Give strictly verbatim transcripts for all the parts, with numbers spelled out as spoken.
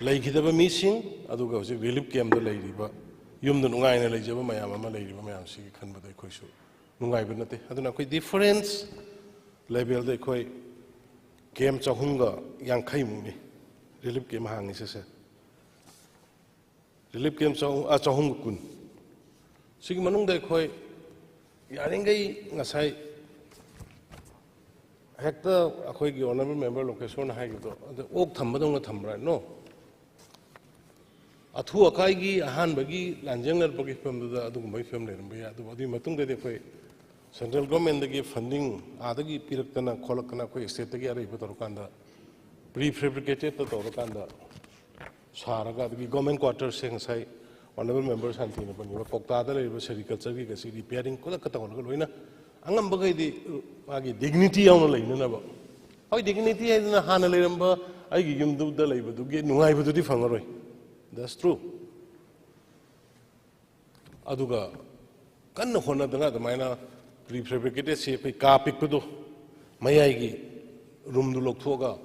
ꯂꯩꯈꯤꯗꯕ ꯃꯤꯁꯤꯡ, ꯑꯗꯨꯒ ꯍꯧꯖꯤꯛ relief camp ꯇ ꯂꯩꯔꯤꯕ, ꯌꯨꯝꯗ ꯅꯨꯡꯉꯥꯏꯅ ꯂꯩꯖꯕ ꯃꯌꯥꯝ ꯑꯃ ꯂꯩꯔꯤꯕ ꯃꯌꯥꯝꯁꯤꯒꯤ ꯈꯟꯕꯗ ꯑꯩꯈꯣꯏꯁꯨ ꯅꯨꯡꯉꯥꯏꯕ ꯅꯠꯇꯦ꯫ ꯑꯗꯨꯅ ꯑꯩꯈꯣꯏ difference level ꯗ ꯑꯩꯈꯣꯏ camp ꯆꯍꯨꯝꯒ ꯌꯥꯡꯈꯩ ꯃꯨꯛꯅꯤ relief camp ꯍꯥꯡꯉꯤꯁꯦ, ꯁꯥꯔ꯫ Relief camp ꯆꯍꯨꯝ, ꯑ, ꯆꯍꯨꯝꯒ ꯀꯨꯟ꯫ ꯁꯤꯒꯤ ꯃꯅꯨꯡꯗ ꯑꯩꯈꯣꯏ ꯌꯥꯔꯤꯈꯩ ꯉꯁꯥꯏ ꯍꯦꯛꯇ ꯑꯩꯈꯣꯏꯒꯤ honourable member ꯂꯣꯀꯦꯁꯣꯔꯅ ꯍꯥꯏꯈꯤꯕꯗꯣ, ꯑꯗ ꯑꯣꯛ ꯊꯝꯕꯗꯧꯅ ꯊꯝꯕ꯭ꯔꯥ? No꯫ ꯑꯊꯨ ꯑꯀꯥꯏꯒꯤ ꯑꯍꯥꯟꯕꯒꯤ ꯂꯥꯟꯖꯦꯡꯅꯔꯛꯄꯒꯤ ꯐꯤꯕꯝꯗꯨꯗ ꯑꯗꯨꯒꯨꯝꯕꯒꯤ ꯐꯤꯕꯝ ꯂꯩꯔꯝꯕ ꯌꯥꯏ, ꯑꯗꯨꯕꯨ ꯑꯗꯨꯒꯤ ꯃꯇꯨꯡꯗꯗꯤ ꯑꯩꯈꯣꯏ central government ꯇꯒꯤ funding ꯑꯥꯗꯒꯤ ꯄꯤꯔꯛꯇꯅ ꯈꯣꯠꯂꯛꯇꯅ ꯑꯩꯈꯣꯏ state ꯇꯒꯤ ꯑꯔꯩꯕ ꯇꯧꯔꯀꯥꯟꯗ prefabricated ꯇ ꯇꯧꯔꯀꯥꯟꯗ ꯁꯥꯔꯒ, ꯑꯗꯒꯤ government quarters ꯁꯦ ꯉꯁꯥꯏ honourable member ꯁꯥꯟꯇꯤꯅ ꯄꯟꯈꯤꯕ ꯀꯧꯇꯥꯗ ꯂꯩꯔꯤꯕ sericulture ꯒꯤ ꯉꯁꯤ repairing ꯈꯨꯗꯛꯇ ꯇꯧꯍꯜꯂꯒ ꯂꯣꯏꯅ ꯑꯉꯝꯕꯈꯩꯗꯤ ꯃꯥꯒꯤ dignity ꯌꯥꯎꯅ ꯂꯩꯅꯅꯕ꯫ ꯍꯣꯏ, dignity ꯍꯥꯏꯗꯅ ꯍꯥꯟꯅ ꯂꯩꯔꯝꯕ ꯑꯩꯒꯤ ꯌꯨꯝꯗꯨꯗ ꯂꯩꯕꯗꯨꯒꯤ ꯅꯨꯡꯉꯥꯏꯕꯗꯨꯗꯤ ꯐꯪꯉꯔꯣꯏ꯫ That's true꯫ ꯑꯗꯨꯒ ꯀꯟꯅ ꯍꯣꯠꯅꯗꯅ ꯑꯗꯨꯃꯥꯏꯅ prefabricated ꯁꯤ ꯑꯩꯈꯣꯏ ꯀꯥ ꯄꯤꯛꯄꯗꯣ ꯃꯌꯥꯏꯒꯤ room ꯗꯨ ꯂꯧꯊꯣꯛꯑꯒ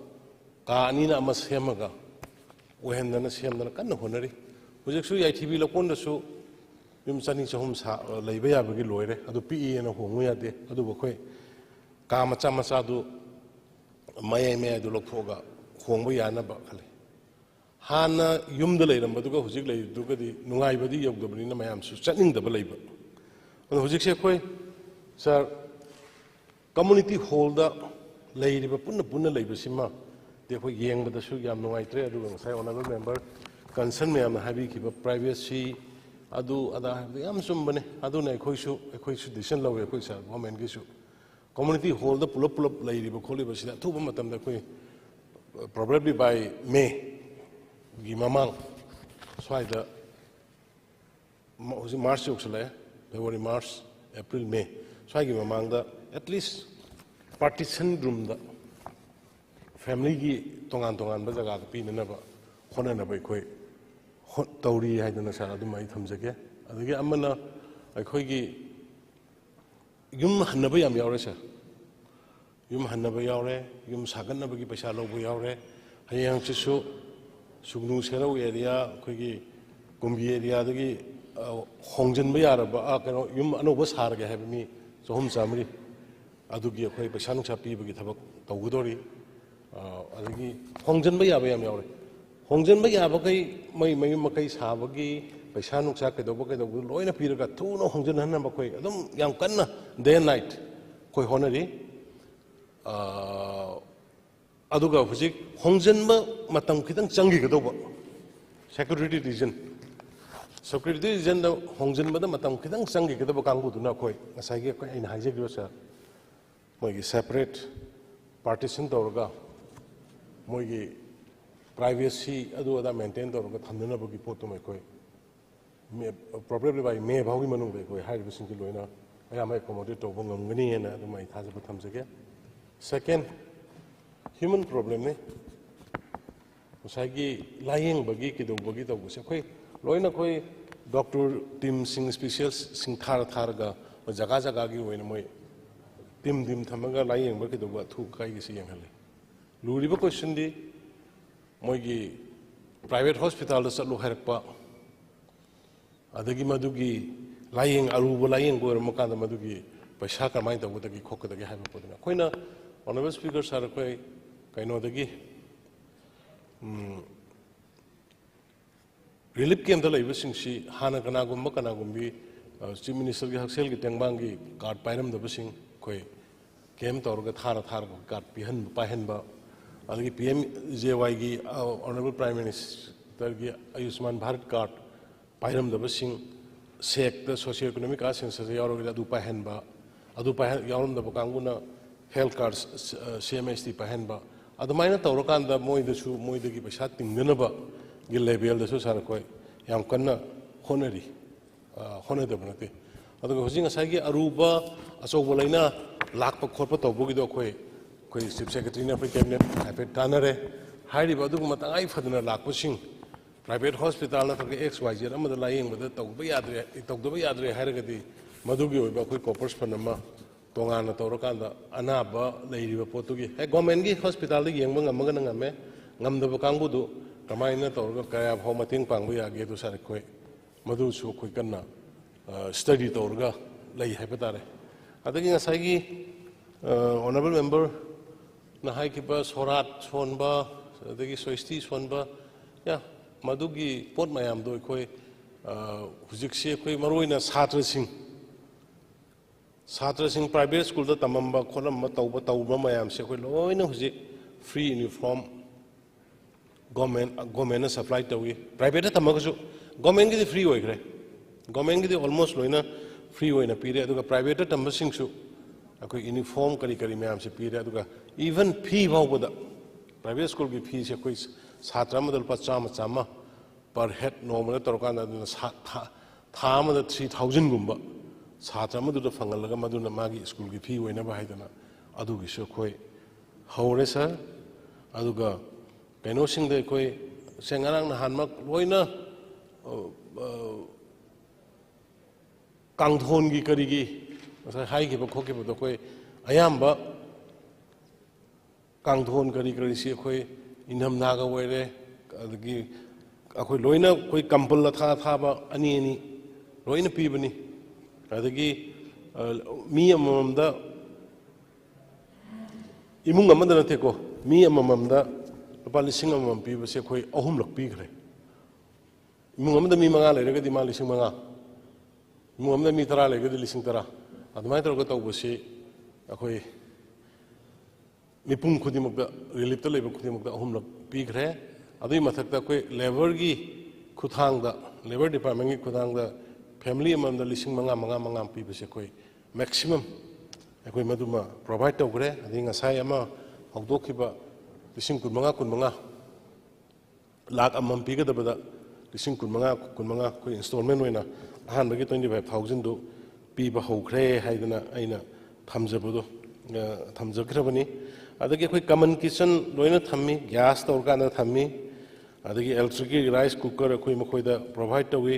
ꯀꯥ ꯑꯅꯤꯅ ꯑꯃ ꯁꯦꯝꯃꯒ ꯑꯣꯏꯍꯟꯗꯅ ꯁꯦꯝꯗꯅ ꯀꯟꯅ ꯍꯣꯠꯅꯔꯤ꯫ ꯍꯧꯖꯤꯛꯁꯨ ꯌꯥꯏꯊꯤꯕꯤ ꯂꯧꯀꯣꯟꯗꯁꯨ ꯌꯨꯝ ꯆꯅꯤ ꯆꯍꯨꯝ ꯁꯥ-, ꯂꯩꯕ ꯌꯥꯕꯒꯤ ꯂꯣꯏꯔꯦ, ꯑꯗꯨ ꯄꯤꯛꯏꯅ ꯍꯣꯡꯉꯨ ꯌꯥꯗꯦ꯫ ꯑꯗꯨꯕꯨ ꯑꯩꯈꯣꯏ ꯀꯥ ꯃꯆꯥ ꯃꯆꯥꯗꯨ ꯃꯌꯥꯏ ꯃꯌꯥꯏꯗꯨ ꯂꯧꯊꯣꯛꯑꯒ ꯍꯣꯡꯕ ꯌꯥꯅꯕ ꯈꯜꯂꯤ꯫ ꯍꯥꯟꯅ ꯌꯨꯝꯗ ꯂꯩꯔꯝꯕꯗꯨꯒ ꯍꯧꯖꯤꯛ ꯂꯩꯔꯤꯗꯨꯒꯗꯤ ꯅꯨꯡꯉꯥꯏꯕꯗꯤ ꯌꯧꯗꯕꯅꯤꯅ ꯃꯌꯥꯝꯁꯨ ꯆꯠꯅꯤꯡꯗꯕ ꯂꯩꯕ꯫ ꯑꯗꯣ ꯍꯧꯖꯤꯛꯁꯦ ꯑꯩꯈꯣꯏ, ꯁꯥꯔ, community hall ꯗ ꯂꯩꯔꯤꯕ ꯄꯨꯟꯅ ꯄꯨꯟꯅ ꯂꯩꯕꯁꯤꯃ ꯗꯤ ꯑꯩꯈꯣꯏ ꯌꯦꯡꯕꯗꯁꯨ ꯌꯥꯝ ꯅꯨꯡꯉꯥꯏꯇ꯭ꯔꯦ꯫ ꯑꯗꯨꯒ ꯉꯁꯥꯏ honourable member concern ꯃꯌꯥꯝꯅ ꯍꯥꯏꯕꯤꯈꯤꯕ privacy ꯑꯗꯨ ꯑꯗꯥ ꯍꯥꯏꯕꯗꯣ ꯌꯥꯝ ꯆꯨꯝꯕꯅꯦ꯫ ꯑꯗꯨꯅ ꯑꯩꯈꯣꯏꯁꯨ, ꯑꯩꯈꯣꯏꯁꯨ decision ꯂꯧꯋꯦ, ꯑꯩꯈꯣꯏ ꯁꯥꯔ government ꯀꯤꯁꯨ꯫ Community hall ꯗ ꯄꯨꯂꯞ ꯄꯨꯂꯞ ꯂꯩꯔꯤꯕ ꯈꯣꯠꯂꯤꯕꯁꯤꯗ ꯑꯊꯨꯕ ꯃꯇꯝꯗ ꯑꯩꯈꯣꯏ, probably by May ꯒꯤ ꯃꯃꯥꯡ ꯁ꯭ꯋꯥꯏꯗ, ꯃ-, ꯍꯧꯖꯤꯛ March ꯌꯧꯁꯜꯂꯛꯑꯦ, February, March, April, May ꯁ꯭ꯋꯥꯏꯒꯤ ꯃꯃꯥꯡꯗ at least partition room the family ꯒꯤ ꯇꯣꯉꯥꯟ ꯇꯣꯉꯥꯟꯕ ꯖꯒꯥꯗ ꯄꯤꯅꯅꯕ ꯍꯣꯠꯅꯅꯕ ꯑꯩꯈꯣꯏ ꯍꯣꯠ-, ꯇꯧꯔꯤ ꯍꯥꯏꯗꯅ, ꯁꯥꯔ, ꯑꯗꯨꯝ ꯑꯩ ꯊꯝꯖꯒꯦ꯫ ꯑꯗꯒꯤ ꯑꯃꯅ ꯑꯩꯈꯣꯏꯒꯤ ꯌꯨꯝ ꯍꯟꯅꯕ ꯌꯥꯝ ꯌꯥꯎꯔꯦ, ꯁꯥꯔ꯫ ꯌꯨꯝ ꯍꯟꯅꯕ ꯌꯥꯎꯔꯦ, ꯌꯨꯝ ꯁꯥꯒꯠꯅꯕꯒꯤ ꯄꯩꯁꯥ ꯂꯧꯕ ꯌꯥꯎꯔꯦ꯫ ꯍꯌꯦꯡ ꯍꯪꯆꯤꯠꯁꯨ ꯁꯨꯒꯅꯨ ꯁꯦꯔꯧ ꯑꯦꯔꯤꯌꯥ, ꯑꯩꯈꯣꯏꯒꯤ ꯀꯨꯝꯕꯤ ꯑꯦꯔꯤꯌꯥꯗꯒꯤ, ꯑ, ꯍꯣꯡꯖꯤꯟꯕ ꯌꯥꯔꯕ, ꯑ, ꯀꯩꯅꯣ, ꯌꯨꯝ ꯑꯅꯧꯕ ꯁꯥꯔꯒꯦ ꯍꯥꯏꯕ ꯃꯤ ꯆꯍꯨꯝ ꯆꯥꯃꯔꯤ, ꯑꯗꯨꯒꯤ ꯑꯩꯈꯣꯏ ꯄꯩꯁꯥ ꯅꯨꯡꯁꯥ ꯄꯤꯕꯒꯤ ꯊꯕꯛ ꯇꯧꯒꯗꯧꯔꯤ꯫ ꯑ, ꯑꯗꯒꯤ ꯍꯣꯡꯖꯤꯟꯕ ꯌꯥꯕ ꯌꯥꯝ ꯌꯥꯎꯔꯦ꯫ ꯍꯣꯡꯖꯤꯟꯕ ꯌꯥꯕꯈꯩ, ꯃꯩ ꯃꯌꯨꯝ ꯃꯀꯩ ꯁꯥꯕꯒꯤ ꯄꯩꯁꯥ ꯅꯨꯡꯁꯥ ꯀꯩꯗꯧꯕ ꯀꯩꯗꯧꯕ ꯂꯣꯏꯅ ꯄꯤꯔꯒ ꯊꯨꯅ ꯍꯣꯡꯖꯤꯟꯍꯟꯅꯕ ꯑꯩꯈꯣꯏ ꯑꯗꯨꯝ ꯌꯥꯝ ꯀꯟꯅ day and night ꯑꯩꯈꯣꯏ ꯍꯣꯠꯅꯔꯤ꯫ ꯑ, ꯑꯗꯨꯒ ꯍꯧꯖꯤꯛ ꯍꯣꯡꯖꯤꯟꯕ ꯃꯇꯝ ꯈꯤꯇꯪ ꯆꯪꯈꯤꯒꯗꯧꯕ, security reason, security reasonꯗ ꯍꯣꯡꯖꯤꯟꯕꯗ ꯃꯇꯝ ꯈꯤꯇꯪ ꯆꯪꯈꯤꯒꯗꯕ ꯀꯥꯡꯕꯨꯗꯨꯅ ꯑꯩꯈꯣꯏ ꯉꯁꯥꯏꯒꯤ ꯑꯩꯈꯣꯏ ꯑꯩꯅ ꯍꯥꯏꯖꯈꯤꯕ, ꯁꯥꯔ, ꯃꯣꯏꯒꯤ separate partition ꯇꯧꯔꯒ ꯃꯣꯏꯒꯤ privacy ꯑꯗꯨ ꯑꯗꯥ maintain ꯇꯧꯔꯒ ꯊꯝꯅꯅꯕꯒꯤ ꯄꯣꯠꯇꯨꯃ ꯑꯩꯈꯣꯏ ꯃꯦ, probably by May ꯐꯥꯎꯒꯤ ꯃꯅꯨꯡꯗ ꯑꯩꯈꯣꯏ ꯍꯥꯏꯔꯤꯕꯁꯤꯡꯁꯤ ꯂꯣꯏꯅ ꯑꯌꯥꯝꯕ accommodate ꯇꯧꯕ ꯉꯝꯒꯅꯤ ꯍꯥꯏꯅ ꯑꯗꯨꯝ ꯑꯩ ꯊꯥꯖꯕ ꯊꯝꯖꯒꯦ꯫ Second, human problemꯅꯤ꯫ ꯉꯁꯥꯏꯒꯤ ꯂꯥꯌꯦꯡꯕꯒꯤ ꯀꯩꯗꯧꯕꯒꯤ ꯇꯧꯕꯁꯦ ꯑꯩꯈꯣꯏ ꯂꯣꯏꯅ ꯑꯩꯈꯣꯏ doctor teamꯁꯤꯡ, specialistꯁꯤꯡ ꯊꯥꯔ ꯊꯥꯔꯒ ꯃꯣꯏ ꯖꯒꯥ ꯖꯒꯥꯒꯤ ꯑꯣꯏꯅ ꯃꯣꯏ team team ꯊꯝꯃꯒ ꯂꯥꯌꯦꯡꯕ ꯀꯩꯗꯧꯕ ꯑꯊꯨ ꯑꯀꯥꯏꯒꯤꯁꯤ ꯌꯦꯡꯍꯜꯂꯤ꯫ ꯂꯨꯔꯤꯕ questionꯗꯤ ꯃꯣꯏꯒꯤ private hospitalꯗ ꯆꯠꯂꯨ ꯍꯥꯏꯔꯛꯄ, ꯑꯗꯒꯤ ꯃꯗꯨꯒꯤ ꯂꯥꯌꯦꯡ, ꯑꯔꯨꯕ ꯂꯥꯌꯦꯡꯕ ꯑꯣꯏꯔꯝꯕ ꯀꯥꯟꯗ ꯃꯗꯨꯒꯤ ꯄꯩꯁꯥ ꯀꯃꯥꯏꯅ ꯇꯧꯒꯗꯒꯦ ꯈꯣꯠꯀꯗꯒꯦ ꯍꯥꯏꯕ ꯄꯣꯠꯇꯨꯅ ꯑꯩꯈꯣꯏꯅ, Honourable Speaker Sir, ꯑꯩꯈꯣꯏ ꯀꯩꯅꯣꯗꯒꯤ, ꯎꯝ, relief campꯇ ꯂꯩꯕꯁꯤꯡꯁꯤ ꯍꯥꯟꯅ ꯀꯅꯥꯒꯨꯝꯕ ꯀꯅꯥꯒꯨꯝꯕꯤ, ꯑ, Chief Ministerꯒꯤ ꯍꯛꯁꯦꯜꯒꯤ ꯇꯦꯡꯕꯥꯡꯒꯤ card ꯄꯥꯏꯔꯝꯗꯕꯁꯤꯡ ꯑꯩꯈꯣꯏ camp ꯇꯧꯔꯒ ꯊꯥꯔ ꯊꯥꯔꯒ card ꯄꯤꯍꯟꯕ, ꯄꯥꯏꯍꯟꯕ, ꯑꯗꯒꯤ P M J Yꯒꯤ, ꯑ, Honourable Prime Ministerꯒꯤ Ayushman Bharat card ꯄꯥꯏꯔꯝꯗꯕꯁꯤꯡ, SACTꯗ socio economic census ꯌꯥꯎꯔꯒꯗꯤ ꯑꯗꯨ ꯄꯥꯏꯍꯟꯕ, ꯑꯗꯨ ꯄꯥꯏꯍꯟ-, ꯌꯥꯎꯔꯝꯗꯕ ꯀꯥꯡꯕꯨꯅ health card, ꯑ, C M H T ꯄꯥꯏꯍꯟꯕ, ꯑꯗꯨꯃꯥꯏꯅ ꯇꯧꯔꯀꯥꯟꯗ ꯃꯣꯏꯗꯁꯨ, ꯃꯣꯏꯗꯒꯤ ꯄꯩꯁꯥ ꯇꯤꯡꯗꯅꯕꯒꯤ levelꯗꯁꯨ, ꯁꯥꯔ, ꯑꯩꯈꯣꯏ ꯌꯥꯝ ꯀꯟꯅ ꯍꯣꯠꯅꯔꯤ, ꯑ, ꯍꯣꯠꯅꯗꯕ ꯅꯠꯇꯦ꯫ ꯑꯗꯨꯒ ꯍꯧꯖꯤꯛ ꯉꯁꯥꯏꯒꯤ ꯑꯔꯨꯕ ꯑꯆꯧꯕ ꯂꯥꯏꯅꯥ ꯂꯥꯛꯄ ꯈꯣꯠꯄ ꯇꯧꯕꯒꯤꯗꯣ ꯑꯩꯈꯣꯏ, ꯑꯩꯈꯣꯏ Chief Secretaryꯅ ꯑꯩꯈꯣꯏ cabinet ꯍꯥꯏꯐꯦꯠ ꯇꯥꯟꯅꯔꯦ꯫ ꯍꯥꯏꯔꯤꯕ ꯑꯗꯨꯒꯨꯝꯕ ꯇꯉꯥꯏ ꯐꯗꯅ ꯂꯥꯛꯄꯁꯤꯡ, private hospital ꯅꯠꯇ꯭ꯔꯒ X Y Z ꯑꯃꯗ ꯂꯥꯌꯦꯡꯕꯗ ꯇꯧꯕ ꯌꯥꯗ꯭ꯔꯦ, ꯇꯧꯗꯕ ꯌꯥꯗ꯭ꯔꯦ ꯍꯥꯏꯔꯒꯗꯤ ꯃꯗꯨꯒꯤ ꯑꯣꯏꯕ ꯑꯩꯈꯣꯏ corpus fund ꯑꯃ ꯇꯣꯉꯥꯟꯅ ꯇꯧꯔꯀꯥꯟꯗ ꯑꯅꯥꯕ ꯂꯩꯔꯤꯕ ꯄꯣꯠꯇꯨꯒꯤ, ꯍꯦꯛ governmentꯀꯤ hospitalꯗ ꯌꯦꯡꯕ ꯉꯝꯃꯒꯅ ꯉꯝꯃꯦ, ꯉꯝꯗꯕ ꯀꯥꯡꯕꯨꯗꯨ ꯀꯃꯥꯏꯅ ꯇꯧꯔꯒ ꯀꯌꯥ ꯐꯥꯎ ꯃꯇꯦꯡ ꯄꯥꯡꯕ ꯌꯥꯒꯦ ꯑꯗꯨ ꯁꯥꯔ ꯑꯩꯈꯣꯏ ꯃꯗꯨꯁꯨ ꯑꯩꯈꯣꯏ ꯀꯟꯅ ꯁ꯭ꯇꯗꯤ ꯇꯧꯔꯒ ꯂꯩ ꯍꯥꯏꯕ ꯇꯥꯔꯦ꯫ ꯑꯗꯒꯤ ꯉꯁꯥꯏꯒꯤ ꯑꯣꯅꯔꯦꯕꯜ ꯃꯦꯝꯕꯔꯅ ꯍꯥꯏꯈꯤꯕ ꯁꯣꯔꯥꯠ ꯁꯣꯟꯕ, ꯑꯗꯒꯤ ꯁꯣꯏꯁꯇꯤ ꯁꯣꯟꯕ, ꯌꯥ, ꯃꯗꯨꯒꯤ ꯄꯣꯠ ꯃꯌꯥꯝꯗꯣ ꯑꯩꯈꯣꯏ ꯍꯧꯖꯤꯛꯁꯤ ꯑꯩꯈꯣꯏ ꯃꯔꯨꯑꯣꯏꯅ ꯁꯥꯇ꯭ꯔꯁꯤꯡ ꯁꯥꯇ꯭ꯔꯁꯤꯡ ꯄ꯭ꯔꯥꯏꯚꯦꯠ ꯁ꯭ꯀꯨꯜꯗ ꯇꯝꯃꯝꯕ ꯈꯣꯠꯂꯝꯕ ꯇꯧꯕ ꯇꯧꯕ ꯃꯌꯥꯝꯁꯦ ꯑꯩꯈꯣꯏ ꯂꯣꯏꯅ ꯍꯧꯖꯤꯛ ꯐ꯭ꯔꯤ ꯌꯨꯅꯤꯐꯣꯔꯝ ꯒꯣꯔꯃꯦꯟ ꯒꯣꯔꯃꯦꯟꯅ ꯁꯄ꯭ꯂꯥꯏ ꯇꯧꯏ꯫ ꯄ꯭ꯔꯥꯏꯚꯦꯠꯇ ꯇꯝꯃꯒꯁꯨ ꯒꯣꯔꯃꯦꯟꯒꯤꯗꯤ ꯐ꯭ꯔꯤ ꯑꯣꯏꯈ꯭ꯔꯦ꯫ ꯒꯣꯔꯃꯦꯟꯒꯤꯗꯤ ꯑꯣꯜꯃꯣꯁ ꯂꯣꯏꯅ ꯐ꯭ꯔꯤ ꯑꯣꯏꯅ ꯄꯤꯔꯦ꯫ ꯑꯗꯨꯒ ꯄ꯭ꯔꯥꯏꯚꯦꯠꯇ ꯇꯝꯕꯁꯤꯡꯁꯨ ꯑꯩꯈꯣꯏ ꯌꯨꯅꯤꯐꯣꯔꯝ ꯀꯔꯤ ꯀꯔꯤ ꯃꯌꯥꯝꯁꯦ ꯄꯤꯔꯦ꯫ ꯑꯗꯨꯒ ꯏꯚꯟ ꯐꯤ ꯐꯥꯎꯕꯗ ꯄ꯭ꯔꯥꯏꯚꯦꯠ ꯁ꯭ꯀꯨꯜꯒꯤ ꯐꯤꯁꯦ ꯑꯩꯈꯣꯏ ꯁꯥꯇ꯭ꯔ ꯑꯃꯗ ꯂꯨꯄꯥ ꯆꯥꯝꯃ ꯆꯥꯝꯃ ꯄꯔ ꯍꯦꯗ ꯅꯣꯡꯃꯗ ꯇꯧꯔꯀꯥꯟꯗ ꯑꯗꯨꯅ ꯁꯥ- ꯊꯥ ꯊꯥ ꯑꯃꯗ ꯊ꯭ꯔꯤ ꯊꯥꯎꯖꯟꯒꯨꯝꯕ ꯁꯥꯇ꯭ꯔ ꯑꯃꯗꯨꯗ ꯐꯪꯍꯜꯂꯒ ꯃꯗꯨꯅ ꯃꯥꯒꯤ ꯁ꯭ꯀꯨꯜꯒꯤ ꯐꯤ ꯑꯣꯏꯅꯕ ꯍꯥꯏꯗꯅ ꯑꯗꯨꯒꯤꯁꯨ ꯑꯩꯈꯣꯏ ꯍꯧꯔꯦ ꯁꯥꯔ꯫ ꯑꯗꯨꯒ ꯀꯩꯅꯣꯁꯤꯡꯗ ꯑꯩꯈꯣꯏ ꯁꯦ ꯉꯔꯥꯡ ꯅꯍꯥꯟꯃꯛ ꯂꯣꯏꯅ ꯑ, ꯑ, ꯀꯥꯡꯊꯣꯟꯒꯤ ꯀꯔꯤꯒꯤ ꯉꯁꯥꯏ ꯍꯥꯏꯈꯤꯕ ꯈꯣꯠꯈꯤꯕꯗꯣ ꯑꯩꯈꯣꯏ ꯑꯌꯥꯝꯕ ꯀꯥꯡꯊꯣꯟ ꯀꯔꯤ ꯀꯔꯤꯁꯤ ꯑꯩꯈꯣꯏ ꯏꯪꯊꯝꯊꯥꯒ ꯑꯣꯏꯔꯦ, ꯑꯗꯒꯤ ꯑꯩꯈꯣꯏ ꯂꯣꯏꯅ ꯑꯩꯈꯣꯏ ꯀꯝꯕꯜ ꯑꯊꯥ ꯑꯊꯥꯕ ꯑꯅꯤ ꯑꯅꯤ ꯂꯣꯏꯅ ꯄꯤꯕꯅꯤ꯫ ꯑꯗꯒꯤ ꯑ, ꯃꯤ ꯑꯃꯃꯝꯗ ꯏꯃꯨꯡ ꯑꯃꯗ ꯅꯠꯇꯦꯀꯣ, ꯃꯤ ꯑꯃꯃꯝꯗ ꯂꯨꯄꯥ ꯂꯤꯁꯤꯡ ꯑꯃꯃꯝ ꯄꯤꯕꯁꯦ ꯑꯩꯈꯣꯏ ꯑꯍꯨꯝꯂꯛ ꯄꯤꯈ꯭ꯔꯦ꯫ ꯏꯃꯨꯡ ꯑꯃꯗ ꯃꯤ ꯃꯉꯥ ꯂꯩꯔꯒꯗꯤ ꯃꯥ ꯂꯤꯁꯤꯡ ꯃꯉꯥ, ꯏꯃꯨꯡ ꯑꯃꯗ ꯃꯤ ꯇꯔꯥ ꯂꯩꯔꯒꯗꯤ ꯂꯤꯁꯤꯡ ꯇꯔꯥ, ꯑꯗꯨꯃꯥꯏꯅ ꯇꯧꯔꯒ ꯇꯧꯕꯁꯤ ꯑꯩꯈꯣꯏ ꯃꯤꯄꯨꯝ ꯈꯨꯗꯤꯡꯃꯛꯇ, ꯔꯤꯂꯤꯐꯇ ꯂꯩꯕ ꯈꯨꯗꯤꯡꯃꯛꯇ ꯑꯍꯨꯝꯂꯛ ꯄꯤꯈ꯭ꯔꯦ꯫ ꯑꯗꯨꯒꯤ ꯃꯊꯛꯇ ꯑꯩꯈꯣꯏ ꯂꯦꯕꯔꯒꯤ ꯈꯨꯠꯊꯥꯡꯗ, ꯂꯦꯕꯔ ꯗꯤꯄꯥꯔꯠꯃꯦꯟꯒꯤ ꯈꯨꯠꯊꯥꯡꯗ ꯐꯦꯃꯤꯂꯤ ꯑꯃꯃꯝꯗ ꯂꯤꯁꯤꯡ ꯃꯉꯥ, ꯃꯉꯥ, ꯃꯉꯥ ꯄꯤꯕꯁꯦ ꯑꯩꯈꯣꯏ ꯃꯦꯛꯁꯤꯃꯝ ꯑꯩꯈꯣꯏ ꯃꯗꯨꯃ ꯄ꯭ꯔꯣꯚꯥꯏꯗ ꯇꯧꯈ꯭ꯔꯦ꯫ ꯑꯗꯩ ꯉꯁꯥꯏ ꯑꯃ ꯍꯧꯗꯣꯛꯈꯤꯕ ꯂꯤꯁꯤꯡ ꯀꯨꯟꯃꯉꯥ, ꯀꯨꯟꯃꯉꯥ, ꯂꯥꯛ ꯑꯃꯃꯝ ꯄꯤꯒꯗꯕꯗ ꯂꯤꯁꯤꯡ ꯀꯨꯟꯃꯉꯥ, ꯀꯨꯟꯃꯉꯥ ꯑꯩꯈꯣꯏ ꯏꯟꯁꯇꯣꯜꯃꯦꯟ ꯑꯣꯏꯅ ꯑꯍꯥꯟꯕꯒꯤ ꯇ꯭ꯋꯦꯟꯇꯤ ꯐꯥꯏꯚ ꯊꯥꯎꯖꯟꯗꯨ ꯄꯤꯕ ꯍꯧꯈ꯭ꯔꯦ ꯍꯥꯏꯗꯅ ꯑꯩꯅ ꯊꯝꯖꯕꯗꯣ, ꯑ, ꯊꯝꯖꯈ꯭ꯔꯕꯅꯤ꯫ ꯑꯗꯒꯤ ꯑꯩꯈꯣꯏ ꯀꯃꯟ ꯀꯤꯠꯆꯟ ꯂꯣꯏꯅ ꯊꯝꯃꯤ, ꯒ꯭ꯌꯥꯁ ꯇꯧꯔꯀꯥꯟꯗ ꯊꯝꯃꯤ, ꯑꯗꯒꯤ ꯑꯦꯂꯦꯛꯇ꯭ꯔꯤꯛꯀꯤ ꯔꯥꯏꯁ ꯀꯨꯀꯔ ꯑꯩꯈꯣꯏ ꯃꯈꯣꯏꯗ ꯄ꯭ꯔꯣꯚꯥꯏꯗ ꯇꯧꯏ꯫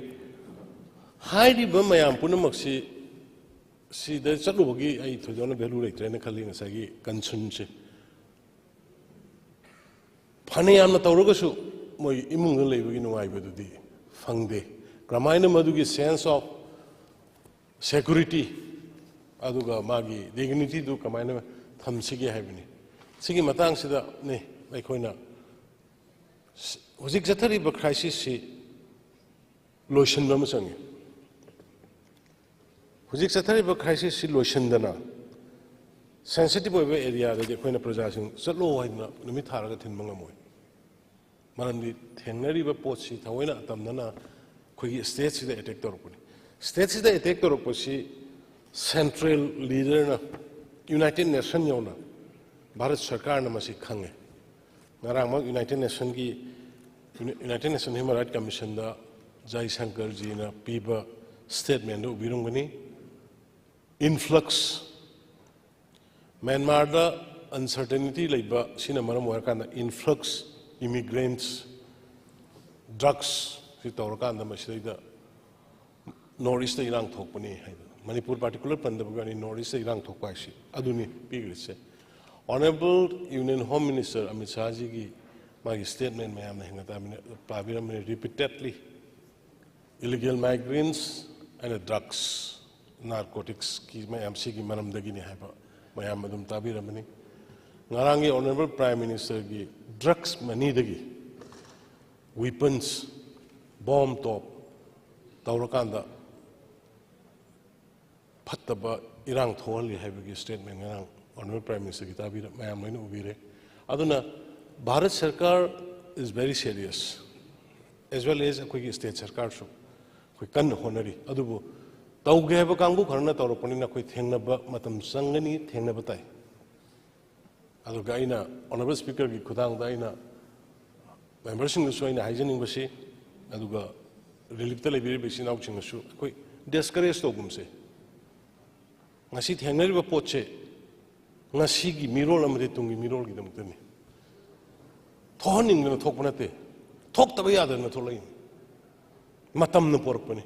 ꯍꯥꯏꯔꯤꯕ ꯃꯌꯥꯝ ꯄꯨꯝꯅꯃꯛꯁꯤ ꯁꯤꯗ ꯆꯠꯂꯨꯕꯒꯤ ꯑꯩ ꯊꯣꯏꯗꯣꯛꯅ ꯚꯦꯂꯨ ꯂꯩꯇ꯭ꯔꯦꯅ ꯈꯜꯂꯤ꯫ ꯉꯁꯥꯏꯒꯤ ꯀꯟꯁꯨꯟꯁꯦ ꯐꯅ ꯌꯥꯝꯅ ꯇꯧꯔꯒꯁꯨ ꯃꯣꯏ ꯏꯃꯨꯡꯗ ꯂꯩꯕꯒꯤ ꯅꯨꯡꯉꯥꯏꯕꯗꯨꯗꯤ ꯐꯪꯗꯦ꯫ ꯀꯔꯝꯍꯥꯏꯅ ꯃꯗꯨꯒꯤ sense of security ꯑꯗꯨꯒ ꯃꯥꯒꯤ dignityꯗꯨ ꯀꯃꯥꯏꯅ ꯊꯝꯁꯤꯒꯦ ꯍꯥꯏꯕꯅꯤ꯫ ꯁꯤꯒꯤ ꯃꯇꯥꯡꯁꯤꯗꯅꯤ ꯑꯩꯈꯣꯏꯅ ꯍꯧꯖꯤꯛ ꯆꯠꯊꯔꯤꯕ crisisꯁꯤ ꯂꯣꯏꯁꯤꯟꯕ ꯑꯃ ꯆꯪꯉꯤ꯫ ꯍꯧꯖꯤꯛ ꯆꯠꯊꯔꯤꯕ crisisꯁꯤ ꯂꯣꯏꯁꯤꯟꯗꯅ sensitive ꯑꯣꯏꯕ areaꯗꯗꯤ ꯑꯩꯈꯣꯏꯅ ꯄ꯭ꯔꯖꯥꯁꯤꯡ ꯆꯠꯂꯣ ꯍꯥꯏꯗꯅ ꯅꯨꯃꯤꯠ ꯊꯥꯔꯒ ꯊꯤꯟꯕ ꯉꯝꯃꯣꯏ꯫ ꯃꯔꯝꯗꯤ ꯊꯦꯡꯅꯔꯤꯕ ꯄꯣꯠꯁꯤ ꯊꯑꯣꯏꯅ ꯑꯇꯝꯅꯅ ꯑꯩꯈꯣꯏꯒꯤ stateꯁꯤꯗ attack ꯇꯧꯔꯛꯄꯅꯤ꯫ Stateꯁꯤꯗ attack ꯇꯧꯔꯛꯄꯁꯤ central leaderꯅ, United Nation ꯌꯧꯅ ꯚꯥꯔꯠ ꯁꯔꯀꯥꯔꯅ ꯃꯁꯤ ꯈꯪꯉꯦ꯫ ꯉꯔꯥꯡꯃꯛ United Nationꯒꯤ, United Nation Human Rights Commissionꯗ ꯖꯥꯏꯁꯪꯀꯔꯖꯤꯅ ꯄꯤꯕ statementꯗꯨ ꯎꯕꯤꯔꯝꯒꯅꯤ꯫ Influx, ꯃ꯭ꯌꯥꯟꯃꯥꯔꯗ uncertainty ꯂꯩꯕ ꯁꯤꯅ ꯃꯔꯝ ꯑꯣꯏꯔꯀꯥꯟꯗ influx, immigrants, drugs ꯁꯤ ꯇꯧꯔꯀꯥꯟꯗ ꯃꯁꯤꯗꯩꯗ North Eastꯇ ꯏꯔꯥꯡ ꯊꯣꯛꯄꯅꯤ ꯍꯥꯏꯗꯅ, ꯃꯅꯤꯄꯨꯔ particular ꯄꯟꯗꯕꯒꯤ ꯋꯥꯅꯤ, North Eastꯇ ꯏꯔꯥꯡ ꯊꯣꯛꯄ ꯍꯥꯏꯁꯤ ꯑꯗꯨꯅꯤ ꯄꯤꯈ꯭ꯔꯤꯁꯦ꯫ Honourable Union Home Minister Amit ꯁꯥꯍꯖꯤꯒꯤ ꯃꯥꯒꯤ statement ꯃꯌꯥꯝꯅ ꯍꯦꯟꯅ ꯇꯥꯕꯤꯔꯝꯃꯅꯤ, repeatedly illegal migrants and drugs, narcoticsꯀꯤ ꯃꯌꯥꯝ ꯁꯤꯒꯤ ꯃꯔꯝꯗꯒꯤꯅꯤ ꯍꯥꯏꯕ ꯃꯌꯥꯝ ꯑꯗꯨꯝ ꯇꯥꯕꯤꯔꯝꯃꯅꯤ꯫ ꯉꯔꯥꯡꯒꯤ Honourable Prime Ministerꯒꯤ drugs moneyꯗꯒꯤ weapons, bomb top ꯇꯧꯔꯀꯥꯟꯗ ꯐꯠꯇꯕ ꯏꯔꯥꯡ ꯊꯣꯛꯍꯜꯂꯤ ꯍꯥꯏꯕꯒꯤ statement ꯉꯔꯥꯡ Honourable Prime Ministerꯒꯤ ꯇꯥꯕꯤꯔ-, ꯃꯌꯥꯝ ꯂꯣꯏꯅ ꯎꯕꯤꯔꯦ꯫ ꯑꯗꯨꯅ ꯚꯥꯔꯠ ꯁꯔꯀꯥꯔ is very serious, as well as ꯑꯩꯈꯣꯏꯒꯤ state ꯁꯔꯀꯥꯔꯁꯨ ꯑꯩꯈꯣꯏ ꯀꯟꯅ ꯍꯣꯠꯅꯔꯤ꯫ ꯑꯗꯨꯕꯨ ꯇꯧꯒꯦ ꯍꯥꯏꯕ ꯀꯥꯡꯕꯨ ꯈꯔꯅ ꯇꯧꯔꯛꯄꯅꯤꯅ ꯑꯩꯈꯣꯏ ꯊꯦꯡꯅꯕ ꯃꯇꯝ ꯆꯪꯒꯅꯤ, ꯊꯦꯡꯅꯕ ꯇꯥꯏ꯫ ꯑꯗꯨꯒ ꯑꯩꯅ Honourable Speakerꯒꯤ ꯈꯨꯊꯥꯡꯗ ꯑꯩꯅ memberꯁꯤꯡꯗꯁꯨ ꯑꯩꯅ ꯍꯥꯏꯖꯅꯤꯡꯕꯁꯤ, ꯑꯗꯨꯒ reliefꯇ ꯂꯩꯕꯤꯔꯤꯕ ꯏꯆꯤꯟ ꯏꯅꯥꯎꯁꯤꯡꯅꯁꯨ ꯑꯩꯈꯣꯏ discourage ꯇꯧꯒꯨꯝꯁꯦ꯫ ꯉꯁꯤ ꯊꯦꯡꯅꯔꯤꯕ ꯄꯣꯠꯁꯦ ꯉꯁꯤꯒꯤ ꯃꯤꯔꯣꯜ ꯑꯃꯗꯤ ꯇꯨꯡꯒꯤ ꯃꯤꯔꯣꯜꯒꯤꯗꯃꯛꯇꯅꯤ꯫ ꯊꯣꯛꯍꯟꯅꯤꯡꯗꯅ ꯊꯣꯛꯄ ꯅꯠꯇꯦ, ꯊꯣꯛꯇꯕ ꯌꯥꯗꯗꯅ ꯊꯣꯛꯂꯛꯏꯅꯤ꯫ ꯃꯇꯝꯅ ꯄꯣꯔꯛꯄꯅꯤ꯫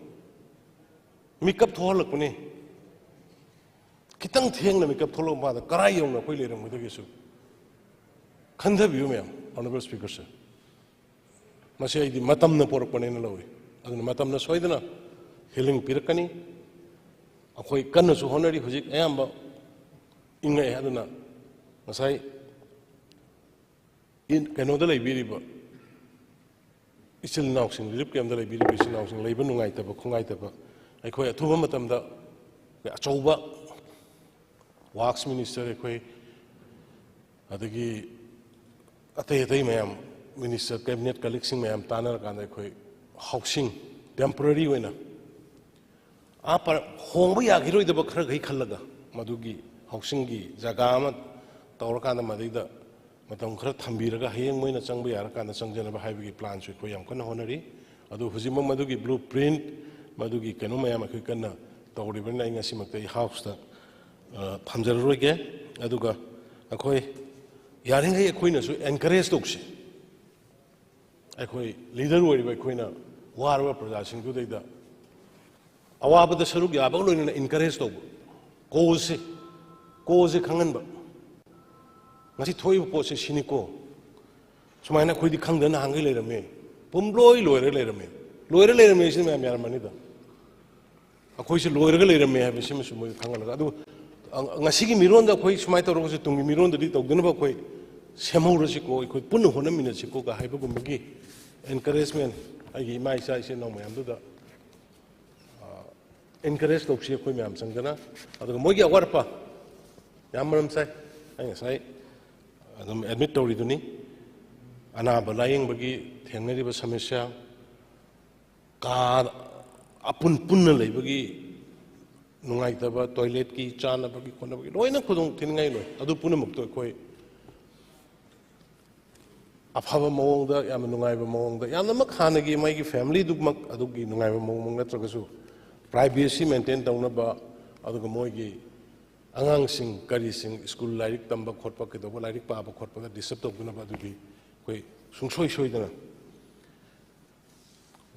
ꯃꯤꯀꯞ ꯊꯣꯛꯍꯜꯂꯛꯄꯅꯤ꯫ ꯈꯤꯇꯪ ꯊꯦꯡꯅ ꯃꯤꯀꯞ ꯊꯣꯛꯂꯛꯄ ꯃꯥꯗ ꯀꯔꯥꯏ ꯌꯧꯅ ꯑꯩꯈꯣꯏ ꯂꯩꯔꯝꯒꯗꯒꯦꯁꯨ ꯈꯟꯊꯕꯤꯌꯨ ꯃꯌꯥꯝ, Honourable Speaker sir꯫ ꯃꯁꯤ ꯑꯩꯗꯤ ꯃꯇꯝꯅ ꯄꯣꯔꯛꯄꯅꯦꯅ ꯂꯧꯏ꯫ ꯑꯗꯨꯅ ꯃꯇꯝꯅ ꯁꯣꯏꯗꯅ healing ꯄꯤꯔꯛꯀꯅꯤ꯫ ꯑꯩꯈꯣꯏ ꯀꯟꯅꯁꯨ ꯍꯣꯠꯅꯔꯤ꯫ ꯍꯧꯖꯤꯛ ꯑꯌꯥꯝꯕ ꯏꯪꯉꯛꯑꯦ꯫ ꯑꯗꯨꯅ ꯉꯁꯥꯏ ꯏꯟ-, ꯀꯩꯅꯣꯗ ꯂꯩꯕꯤꯔꯤꯕ ꯏꯆꯤꯜ ꯏꯅꯥꯎꯁꯤꯡ, relief camp ꯇ ꯂꯩꯕꯤꯔꯤꯕ ꯏꯆꯤꯜ ꯏꯅꯥꯎꯁꯤꯡ, ꯂꯩꯕ ꯅꯨꯡꯉꯥꯏꯇꯕ ꯈꯣꯡꯉꯥꯏꯇꯕ, ꯑꯩꯈꯣꯏ ꯑꯊꯨꯕ ꯃꯇꯝꯗ ꯑꯩꯈꯣꯏ ꯑꯆꯧꯕ works minister, ꯑꯩꯈꯣꯏ ꯑꯗꯒꯤ ꯑꯇꯩ ꯑꯇꯩ ꯃꯌꯥꯝ, minister, cabinet colleague ꯁꯤꯡ ꯃꯌꯥꯝ ꯇꯥꯟꯅꯔꯀꯥꯟꯗ ꯑꯩꯈꯣꯏ housing temporary ꯑꯣꯏꯅ ꯑꯥ ꯄꯔ-, ꯍꯣꯡꯕ ꯌꯥꯈꯤꯔꯣꯏꯗꯕ ꯈꯔꯈꯩ ꯈꯜꯂꯒ, ꯃꯗꯨꯒꯤ housing ꯒꯤ ꯖꯒꯥ ꯑꯃ ꯇꯧꯔꯀꯥꯟꯗ, ꯃꯗꯩꯗ ꯃꯇꯝ ꯈꯔ ꯊꯝꯕꯤꯔꯒ, ꯍꯌꯦꯡ ꯃꯣꯏꯅ ꯆꯪꯕ ꯌꯥꯔꯀꯥꯟꯗ ꯆꯪꯖꯅꯕ ꯍꯥꯏꯕꯒꯤ plan ꯁꯨ ꯑꯩꯈꯣꯏ ꯌꯥꯝ ꯀꯟꯅ ꯍꯣꯠꯅꯔꯤ꯫ ꯑꯗꯨ ꯍꯧꯖꯤꯛꯃꯛ ꯃꯗꯨꯒꯤ blueprint, ꯃꯗꯨꯒꯤ ꯀꯩꯅꯣ ꯃꯌꯥꯝ ꯑꯩꯈꯣꯏ ꯀꯟꯅ ꯇꯧꯔꯤꯕꯅꯤꯅ, ꯑꯩ ꯉꯁꯤꯃꯛꯇ ꯑꯩ House ꯇ, ꯑ, ꯊꯝꯖꯔꯔꯣꯏꯒꯦ꯫ ꯑꯗꯨꯒ ꯑꯩꯈꯣꯏ ꯌꯥꯔꯤꯈꯩ ꯑꯩꯈꯣꯏꯅꯁꯨ encourage ꯇꯧꯁꯤ꯫ ꯑꯩꯈꯣꯏ leader ꯑꯣꯏꯔꯤꯕ ꯑꯩꯈꯣꯏꯅ ꯋꯥꯔꯕ ꯄ꯭ꯔꯖꯥꯁꯤꯡꯗꯨꯗꯩꯗ ꯑꯋꯥꯕꯗ ꯁꯔꯨꯛ ꯌꯥꯕꯒ ꯂꯣꯏꯅꯅ encourage ꯇꯧꯕ, cause ꯁꯦ, cause ꯁꯦ ꯈꯪꯍꯟꯕ꯫ ꯉꯁꯤ ꯊꯣꯛꯏꯕ ꯄꯣꯠꯁꯦ ꯁꯤꯅꯤꯀꯣ, ꯁꯨꯃꯥꯏꯅ ꯑꯩꯈꯣꯏꯗꯤ ꯈꯪꯗꯅ ꯅꯍꯥꯟꯈꯩ ꯂꯩꯔꯝꯃꯦ, ꯄꯨꯝꯂꯣꯏ ꯂꯣꯏꯔ ꯂꯩꯔꯝꯃꯦ꯫ ꯂꯣꯏꯔ ꯂꯩꯔꯝꯃꯦ ꯍꯥꯏꯁꯤꯅ ꯃꯌꯥꯝ ꯌꯥꯔꯝꯃꯅꯤꯗ꯫ ꯑꯩꯈꯣꯏꯁꯦ ꯂꯣꯏꯔꯒ ꯂꯩꯔꯝꯃꯦ ꯍꯥꯏꯕꯁꯤꯃꯁꯨ ꯃꯣꯏ ꯈꯪꯍꯜꯂꯒ, ꯑꯗꯨ, ꯑ, ꯉꯁꯤꯒꯤ ꯃꯤꯔꯣꯟꯗ ꯑꯩꯈꯣꯏ ꯁꯨꯃꯥꯏꯅ ꯇꯧꯔꯒꯁꯨ ꯇꯨꯡꯒꯤ ꯃꯤꯔꯣꯟꯗꯗꯤ ꯇꯧꯗꯅꯕ ꯑꯩꯈꯣꯏ ꯁꯦꯝꯍꯧꯔꯁꯤꯀꯣ, ꯑꯩꯈꯣꯏ ꯄꯨꯟꯅ ꯍꯣꯠꯅꯃꯤꯟꯅꯁꯤꯀꯣ ꯀ ꯍꯥꯏꯕꯒꯨꯝꯕꯒꯤ encouragement, ꯑꯩꯒꯤ ꯏꯃꯥ ꯏꯆꯥ ꯏꯆꯤꯟ ꯏꯅꯥꯎ ꯃꯌꯥꯝꯗꯨꯗ, ꯑ, encourage ꯇꯧꯁꯤ ꯑꯩꯈꯣꯏ ꯃꯌꯥꯝ ꯆꯪꯗꯅ꯫ ꯑꯗꯨꯒ ꯃꯣꯏꯒꯤ ꯑꯋꯥꯠ ꯑꯄꯥ ꯌꯥꯝ ꯃꯔꯝ ꯆꯥꯏ꯫ ꯑꯩ ꯉꯁꯥꯏ ꯑꯗꯨꯝ admit ꯇꯧꯔꯤꯗꯨꯅꯤ꯫ ꯑꯅꯥꯕ ꯂꯥꯌꯦꯡꯕꯒꯤ ꯊꯦꯡꯅꯔꯤꯕ ꯁꯃꯁ꯭ꯌꯥ, ꯀꯥ ꯑꯄꯨꯟ ꯄꯨꯟꯅ ꯂꯩꯕꯒꯤ ꯅꯨꯡꯉꯥꯏꯇꯕ, toilet ꯀꯤ, ꯆꯥꯅꯕꯒꯤ ꯈꯣꯠꯅꯕꯒꯤ ꯂꯣꯏꯅ ꯈꯨꯗꯣꯡ ꯊꯤꯅꯤꯡꯉꯥꯏ ꯂꯣꯏ꯫ ꯑꯗꯨ ꯄꯨꯝꯅꯃꯛꯇꯣ ꯑꯩꯈꯣꯏ ꯑꯐꯕ ꯃꯑꯣꯡꯗ, ꯌꯥꯝꯅ ꯅꯨꯡꯉꯥꯏꯕ ꯃꯑꯣꯡꯗ, ꯌꯥꯝꯅꯃꯛ ꯍꯥꯟꯅꯒꯤ ꯃꯣꯏꯒꯤ family ꯗꯨꯃꯛ ꯑꯗꯨꯒꯤ ꯅꯨꯡꯉꯥꯏꯕ ꯃꯑꯣꯡꯃꯛ ꯅꯠꯇ꯭ꯔꯒꯁꯨ, privacy maintain ꯇꯧꯅꯕ, ꯑꯗꯨꯒ ꯃꯣꯏꯒꯤ ꯑꯉꯥꯡꯁꯤꯡ ꯀꯔꯤꯁꯤꯡ school ꯂꯥꯏꯔꯤꯛ ꯇꯝꯕ ꯈꯣꯠꯄ ꯀꯩꯗꯧꯕ, ꯂꯥꯏꯔꯤꯛ ꯄꯥꯕ ꯈꯣꯠꯄꯗ disturb ꯇꯧꯗꯅꯕ ꯑꯗꯨꯒꯤ ꯑꯩꯈꯣꯏ ꯁꯨꯡꯁꯣꯏ ꯁꯣꯏꯗꯅ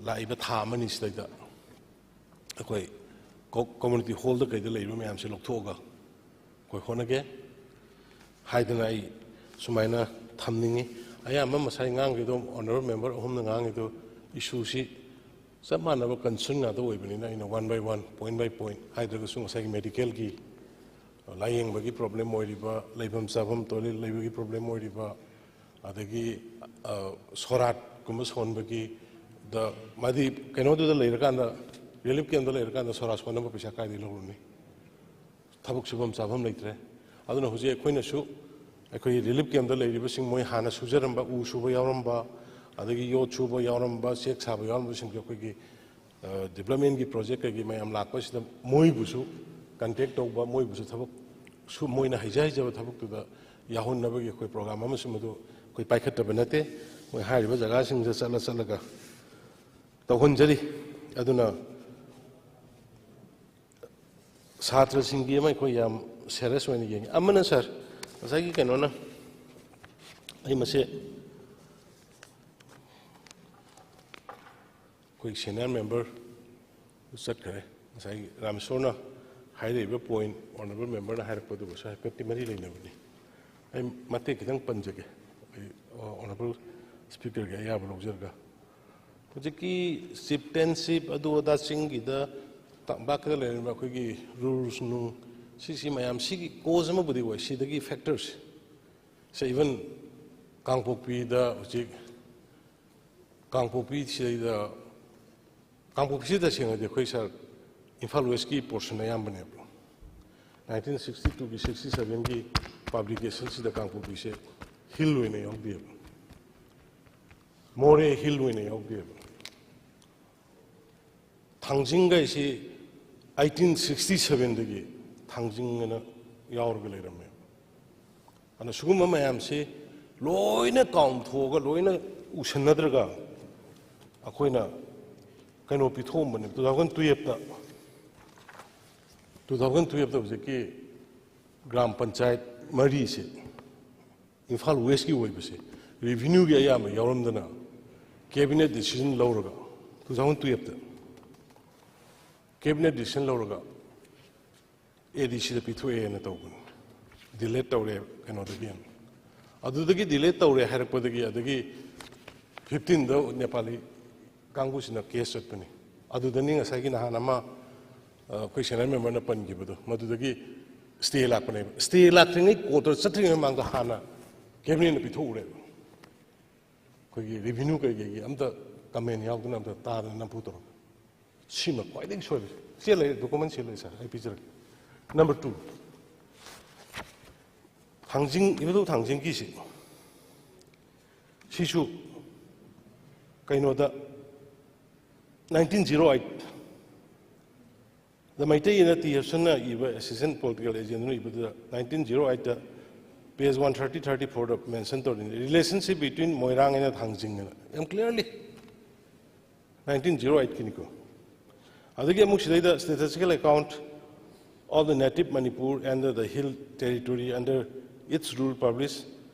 ꯂꯥꯛꯏꯕ ꯊꯥ ꯑꯃꯅꯤ ꯁꯤꯗꯩꯗ ꯑꯩꯈꯣꯏ ꯀꯣ-, community hall ꯗ ꯀꯩꯗ ꯂꯩꯔꯤꯕ ꯃꯌꯥꯝꯁꯦ ꯂꯧꯊꯣꯛꯑꯒ ꯑꯩꯈꯣꯏ ꯍꯣꯠꯅꯒꯦ ꯍꯥꯏꯗꯅ ꯑꯩ ꯁꯨꯃꯥꯏꯅ ꯊꯝꯅꯤꯡꯉꯤ꯫ ꯑꯌꯥꯝꯕ ꯉꯁꯥꯏ ꯉꯥꯡꯈꯤꯗꯣ, honourable member ꯑꯍꯨꯝꯅ ꯉꯥꯡꯉꯤꯗꯣ, issueꯁꯤ ꯆꯞ ꯃꯥꯟꯅꯕ concern ꯉꯥꯛꯇ ꯑꯣꯏꯕꯅꯤꯅ ꯑꯩꯅ one by one, point by point ꯍꯥꯏꯗ꯭ꯔꯒꯁꯨ ꯉꯁꯥꯏꯒꯤ medicalꯒꯤ, ꯂꯥꯌꯦꯡꯕꯒꯤ problem ꯑꯣꯏꯔꯤꯕ, ꯂꯩꯐꯝ ꯆꯥꯐꯝ toilet ꯂꯩꯕꯒꯤ problem ꯑꯣꯏꯔꯤꯕ, ꯑꯗꯒꯤ ꯁꯣꯔꯥꯠꯀꯨꯝꯕ ꯁꯣꯟꯕꯒꯤ, ꯗ ꯃꯥꯗꯤ ꯀꯩꯅꯣꯗꯨꯗ ꯂꯩꯔꯀꯥꯟꯗ, relief campꯇ ꯂꯩꯔꯀꯥꯟꯗ ꯁꯣꯔꯥꯠ ꯁꯣꯟꯅꯕ ꯄꯩꯁꯥ ꯀꯥꯏꯗꯒꯤ ꯂꯧꯔꯨꯅꯤ? ꯊꯕꯛ ꯁꯨꯐꯝ ꯆꯥꯐꯝ ꯂꯩꯇ꯭ꯔꯦ꯫ ꯑꯗꯨꯅ ꯍꯧꯖꯤꯛ ꯑꯩꯈꯣꯏꯅꯁꯨ, ꯑꯩꯈꯣꯏ relief campꯇ ꯂꯩꯔꯤꯕꯁꯤꯡ, ꯃꯣꯏ ꯍꯥꯟꯅ ꯁꯨꯖꯔꯝꯕ, ꯎ ꯁꯨꯕ ꯌꯥꯎꯔꯝꯕ, ꯑꯗꯒꯤ ꯌꯣꯠ ꯁꯨꯕ ꯌꯥꯎꯔꯝꯕ, ꯆꯦꯛ ꯁꯥꯕ ꯌꯥꯎꯔꯝꯕꯁꯤꯡꯁꯦ ꯑꯩꯈꯣꯏꯒꯤ developmentꯀꯤ project ꯀꯩꯒꯤ ꯃꯌꯥꯝ ꯂꯥꯛꯄꯁꯤꯗ ꯃꯣꯏꯕꯨꯁꯨ contact ꯇꯧꯕ, ꯃꯣꯏꯕꯨꯁꯨ ꯊꯕꯛ ꯁꯨ-, ꯃꯣꯏꯅ ꯍꯩꯖ ꯍꯩꯖꯕ ꯊꯕꯛꯇꯨꯗ ꯌꯥꯎꯍꯟꯅꯕꯒꯤ ꯑꯩꯈꯣꯏ program ꯑꯃꯁꯨ ꯃꯗꯨ ꯑꯩꯈꯣꯏ ꯄꯥꯏꯈꯠꯇꯕ ꯅꯠꯇꯦ꯫ ꯃꯣꯏ ꯍꯥꯏꯔꯤꯕ ꯖꯒꯥꯁꯤꯡꯗ ꯆꯠꯂ ꯆꯠꯂꯒ ꯇꯧꯍꯟꯖꯔꯤ꯫ ꯑꯗꯨꯅ ꯁꯥꯇ꯭ꯔꯁꯤꯡꯒꯤ ꯑꯃ ꯑꯩꯈꯣꯏ ꯌꯥꯝ serious ꯑꯣꯏꯅ ꯌꯦꯡꯉꯤ꯫ ꯑꯃꯅ sir, ꯉꯁꯥꯏꯒꯤ ꯀꯩꯅꯣꯅ, ꯑꯩ ꯃꯁꯦ ꯑꯩꯈꯣꯏ senior member ꯆꯠꯈ꯭ꯔꯦ꯫ ꯉꯁꯥꯏꯒꯤ ꯔꯥꯃꯦꯁꯣꯔꯅ ꯍꯥꯏꯔꯛꯏꯕ point, honourable memberꯅ ꯍꯥꯏꯔꯛꯄꯗꯨꯒꯁꯨ ꯍꯥꯏꯐꯦꯠꯇꯤ ꯃꯔꯤ ꯂꯩꯅꯕꯅꯤ꯫ ꯑꯩ ꯃꯇꯦꯛ ꯈꯤꯇꯪ ꯄꯟꯖꯒꯦ, ꯑꯩ honourable speakerꯒꯤ ꯑꯌꯥꯕ ꯂꯧꯖꯔꯒ꯫ ꯍꯧꯖꯤꯛꯀꯤ chieftainship ꯑꯗꯨ ꯑꯗꯥ ꯆꯤꯡꯒꯤꯗ ꯇꯝꯄꯥꯛꯀꯤꯗ ꯂꯩꯔꯤꯕ ꯑꯩꯈꯣꯏꯒꯤ rules ꯅꯨꯡ, ꯁꯤꯁꯤ ꯃꯌꯥꯝ, ꯁꯤꯒꯤ cause ꯑꯃꯕꯨꯗꯤ ꯑꯣꯏ꯫ ꯁꯤꯗꯒꯤ factors ꯁꯦ, even ꯀꯥꯡꯄꯣꯛꯄꯤꯗ ꯍꯧꯖꯤꯛ, ꯀꯥꯡꯄꯣꯛꯄꯤ ꯁꯤꯗꯩꯗ, ꯀꯥꯡꯄꯣꯛꯄꯤꯁꯤ ꯇꯁꯦꯡꯅꯗꯤ ꯑꯩꯈꯣꯏ sir, Imphal Westꯀꯤ portion ꯑꯌꯥꯝꯕꯅꯦꯕ꯫ Nineteen sixty twoꯒꯤ, sixty sevenꯒꯤ publicationꯁꯤꯗ ꯀꯥꯡꯄꯣꯛꯄꯤꯁꯦ hill ꯑꯣꯏꯅ ꯌꯥꯎꯗꯦꯕ, ꯃꯣꯔꯦ hill ꯑꯣꯏꯅ ꯌꯥꯎꯗꯦꯕ꯫ ꯊꯥꯡꯖꯤꯡꯒꯩꯁꯤ eighteen sixty sevenꯗꯒꯤ ꯊꯥꯡꯖꯤꯡ ꯑꯅ ꯌꯥꯎꯔꯒ ꯂꯩꯔꯝꯃꯦ꯫ ꯑꯗꯨꯅ ꯁꯤꯒꯨꯝꯕ ꯃꯌꯥꯝꯁꯤ ꯂꯣꯏꯅ ꯀꯥꯎꯟꯊꯣꯛꯑꯒ, ꯂꯣꯏꯅ ꯎꯁꯟꯅꯗ꯭ꯔꯒ ꯑꯩꯈꯣꯏꯅ ꯀꯩꯅꯣ ꯄꯤꯊꯣꯛꯑꯝꯕꯅꯦ, two thousand twelveꯇ꯫ Two thousand twelveꯇ ꯍꯧꯖꯤꯛꯀꯤ ꯒ꯭ꯔꯥꯝ ꯄꯟꯆꯥꯌꯠ ꯃꯔꯤꯁꯦ, ꯏꯝꯐꯥꯜ Westꯀꯤ ꯑꯣꯏꯕꯁꯦ, revenueꯒꯤ ꯑꯌꯥꯝꯕ ꯌꯥꯎꯔꯝꯗꯅ cabinet decision ꯂꯧꯔꯒ, two thousand twelveꯇ cabinet decision ꯂꯧꯔꯒ ADCꯗ ꯄꯤꯊꯣꯛꯑꯦꯅ ꯇꯧꯕꯅꯤ, delete ꯇꯧꯔꯦ ꯀꯩꯅꯣꯗꯒꯤ꯫ ꯑꯗꯨꯗꯒꯤ ꯗꯤꯂꯦ ꯇꯧꯔꯦ ꯍꯥꯏꯔꯛꯄꯗꯒꯤ ꯑꯗꯒꯤ ꯐꯤꯐꯇꯤꯟꯗ ꯅꯦꯄꯥꯂꯤ ꯀꯥꯡꯕꯨꯁꯤꯅ ꯀꯦꯁ ꯆꯠꯄꯅꯤ꯫ ꯑꯗꯨꯗꯅꯤ ꯉꯁꯥꯏꯒꯤ ꯅꯍꯥꯟ ꯑꯃ, ꯑ, ꯑꯩꯈꯣꯏ ꯁꯦꯅꯤꯌꯔ ꯃꯦꯝꯕꯔꯅ ꯄꯟꯈꯤꯕꯗꯣ, ꯃꯗꯨꯗꯒꯤ ꯁ꯭ꯇꯦ ꯂꯥꯛꯄꯅꯦꯕ꯫ ꯁ꯭ꯇꯦ ꯂꯥꯛꯇ꯭ꯔꯤꯉꯩ, ꯀꯣꯔꯠꯇ ꯆꯠꯇ꯭ꯔꯤꯉꯩ ꯃꯃꯥꯡꯗ ꯍꯥꯟꯅ ꯀꯦꯕꯤꯅꯦꯠꯅ ꯄꯤꯊꯣꯛꯎꯔꯦꯕ꯫ ꯑꯩꯈꯣꯏꯒꯤ ꯔꯦꯚꯤꯅ꯭ꯌꯨ ꯀꯩꯀꯩꯒꯤ ꯑꯝꯇ ꯀꯃꯦꯟ ꯌꯥꯎꯗꯅ ꯑꯝꯇ ꯇꯥꯗꯅ ꯅꯝꯐꯨ ꯇꯧꯔꯝꯃꯤ꯫ ꯁꯤꯃ ꯈ꯭ꯋꯥꯏꯗꯒꯤ ꯁꯣꯏꯕꯁꯦ꯫ ꯁꯤ ꯂꯩ, ꯗꯣꯀꯨꯃꯦꯟ ꯁꯤ ꯂꯩ ꯁꯥꯔ, ꯑꯩ ꯄꯤꯖꯔꯒꯦ꯫ ꯅꯝꯕꯔ ꯇꯨ, ꯊꯥꯡꯖꯤꯡ, ꯏꯕꯨꯙꯧ ꯊꯥꯡꯖꯤꯡꯒꯤꯁꯤ, ꯁꯤꯁꯨ ꯀꯩꯅꯣꯗ, nineteen zero eight ꯗ ꯃꯩꯇꯩ ꯑꯅ ꯇꯤ ꯍꯦꯞꯁꯟꯅ ꯏꯕ ꯑꯦꯁꯤꯁꯇꯦꯟ ꯄꯣꯂꯤꯇꯤꯀꯦꯜ ꯑꯦꯖꯦꯟꯗꯨꯅ ꯏꯕꯗꯨꯗ nineteen zero eight ꯗ page one thirty, thirty four ꯗ ꯃꯦꯟꯁꯟ ꯇꯧꯔꯤꯅꯤ, relationship between Moirang and Thangjing ꯑꯅ, ꯌꯥꯝ clearly nineteen zero eight ꯀꯤꯅꯤꯀꯣ꯫ ꯑꯗꯒꯤ ꯑꯃꯨꯛ ꯁꯤꯗꯩꯗ statistical account of the native Manipur and the hill territory under its rule published,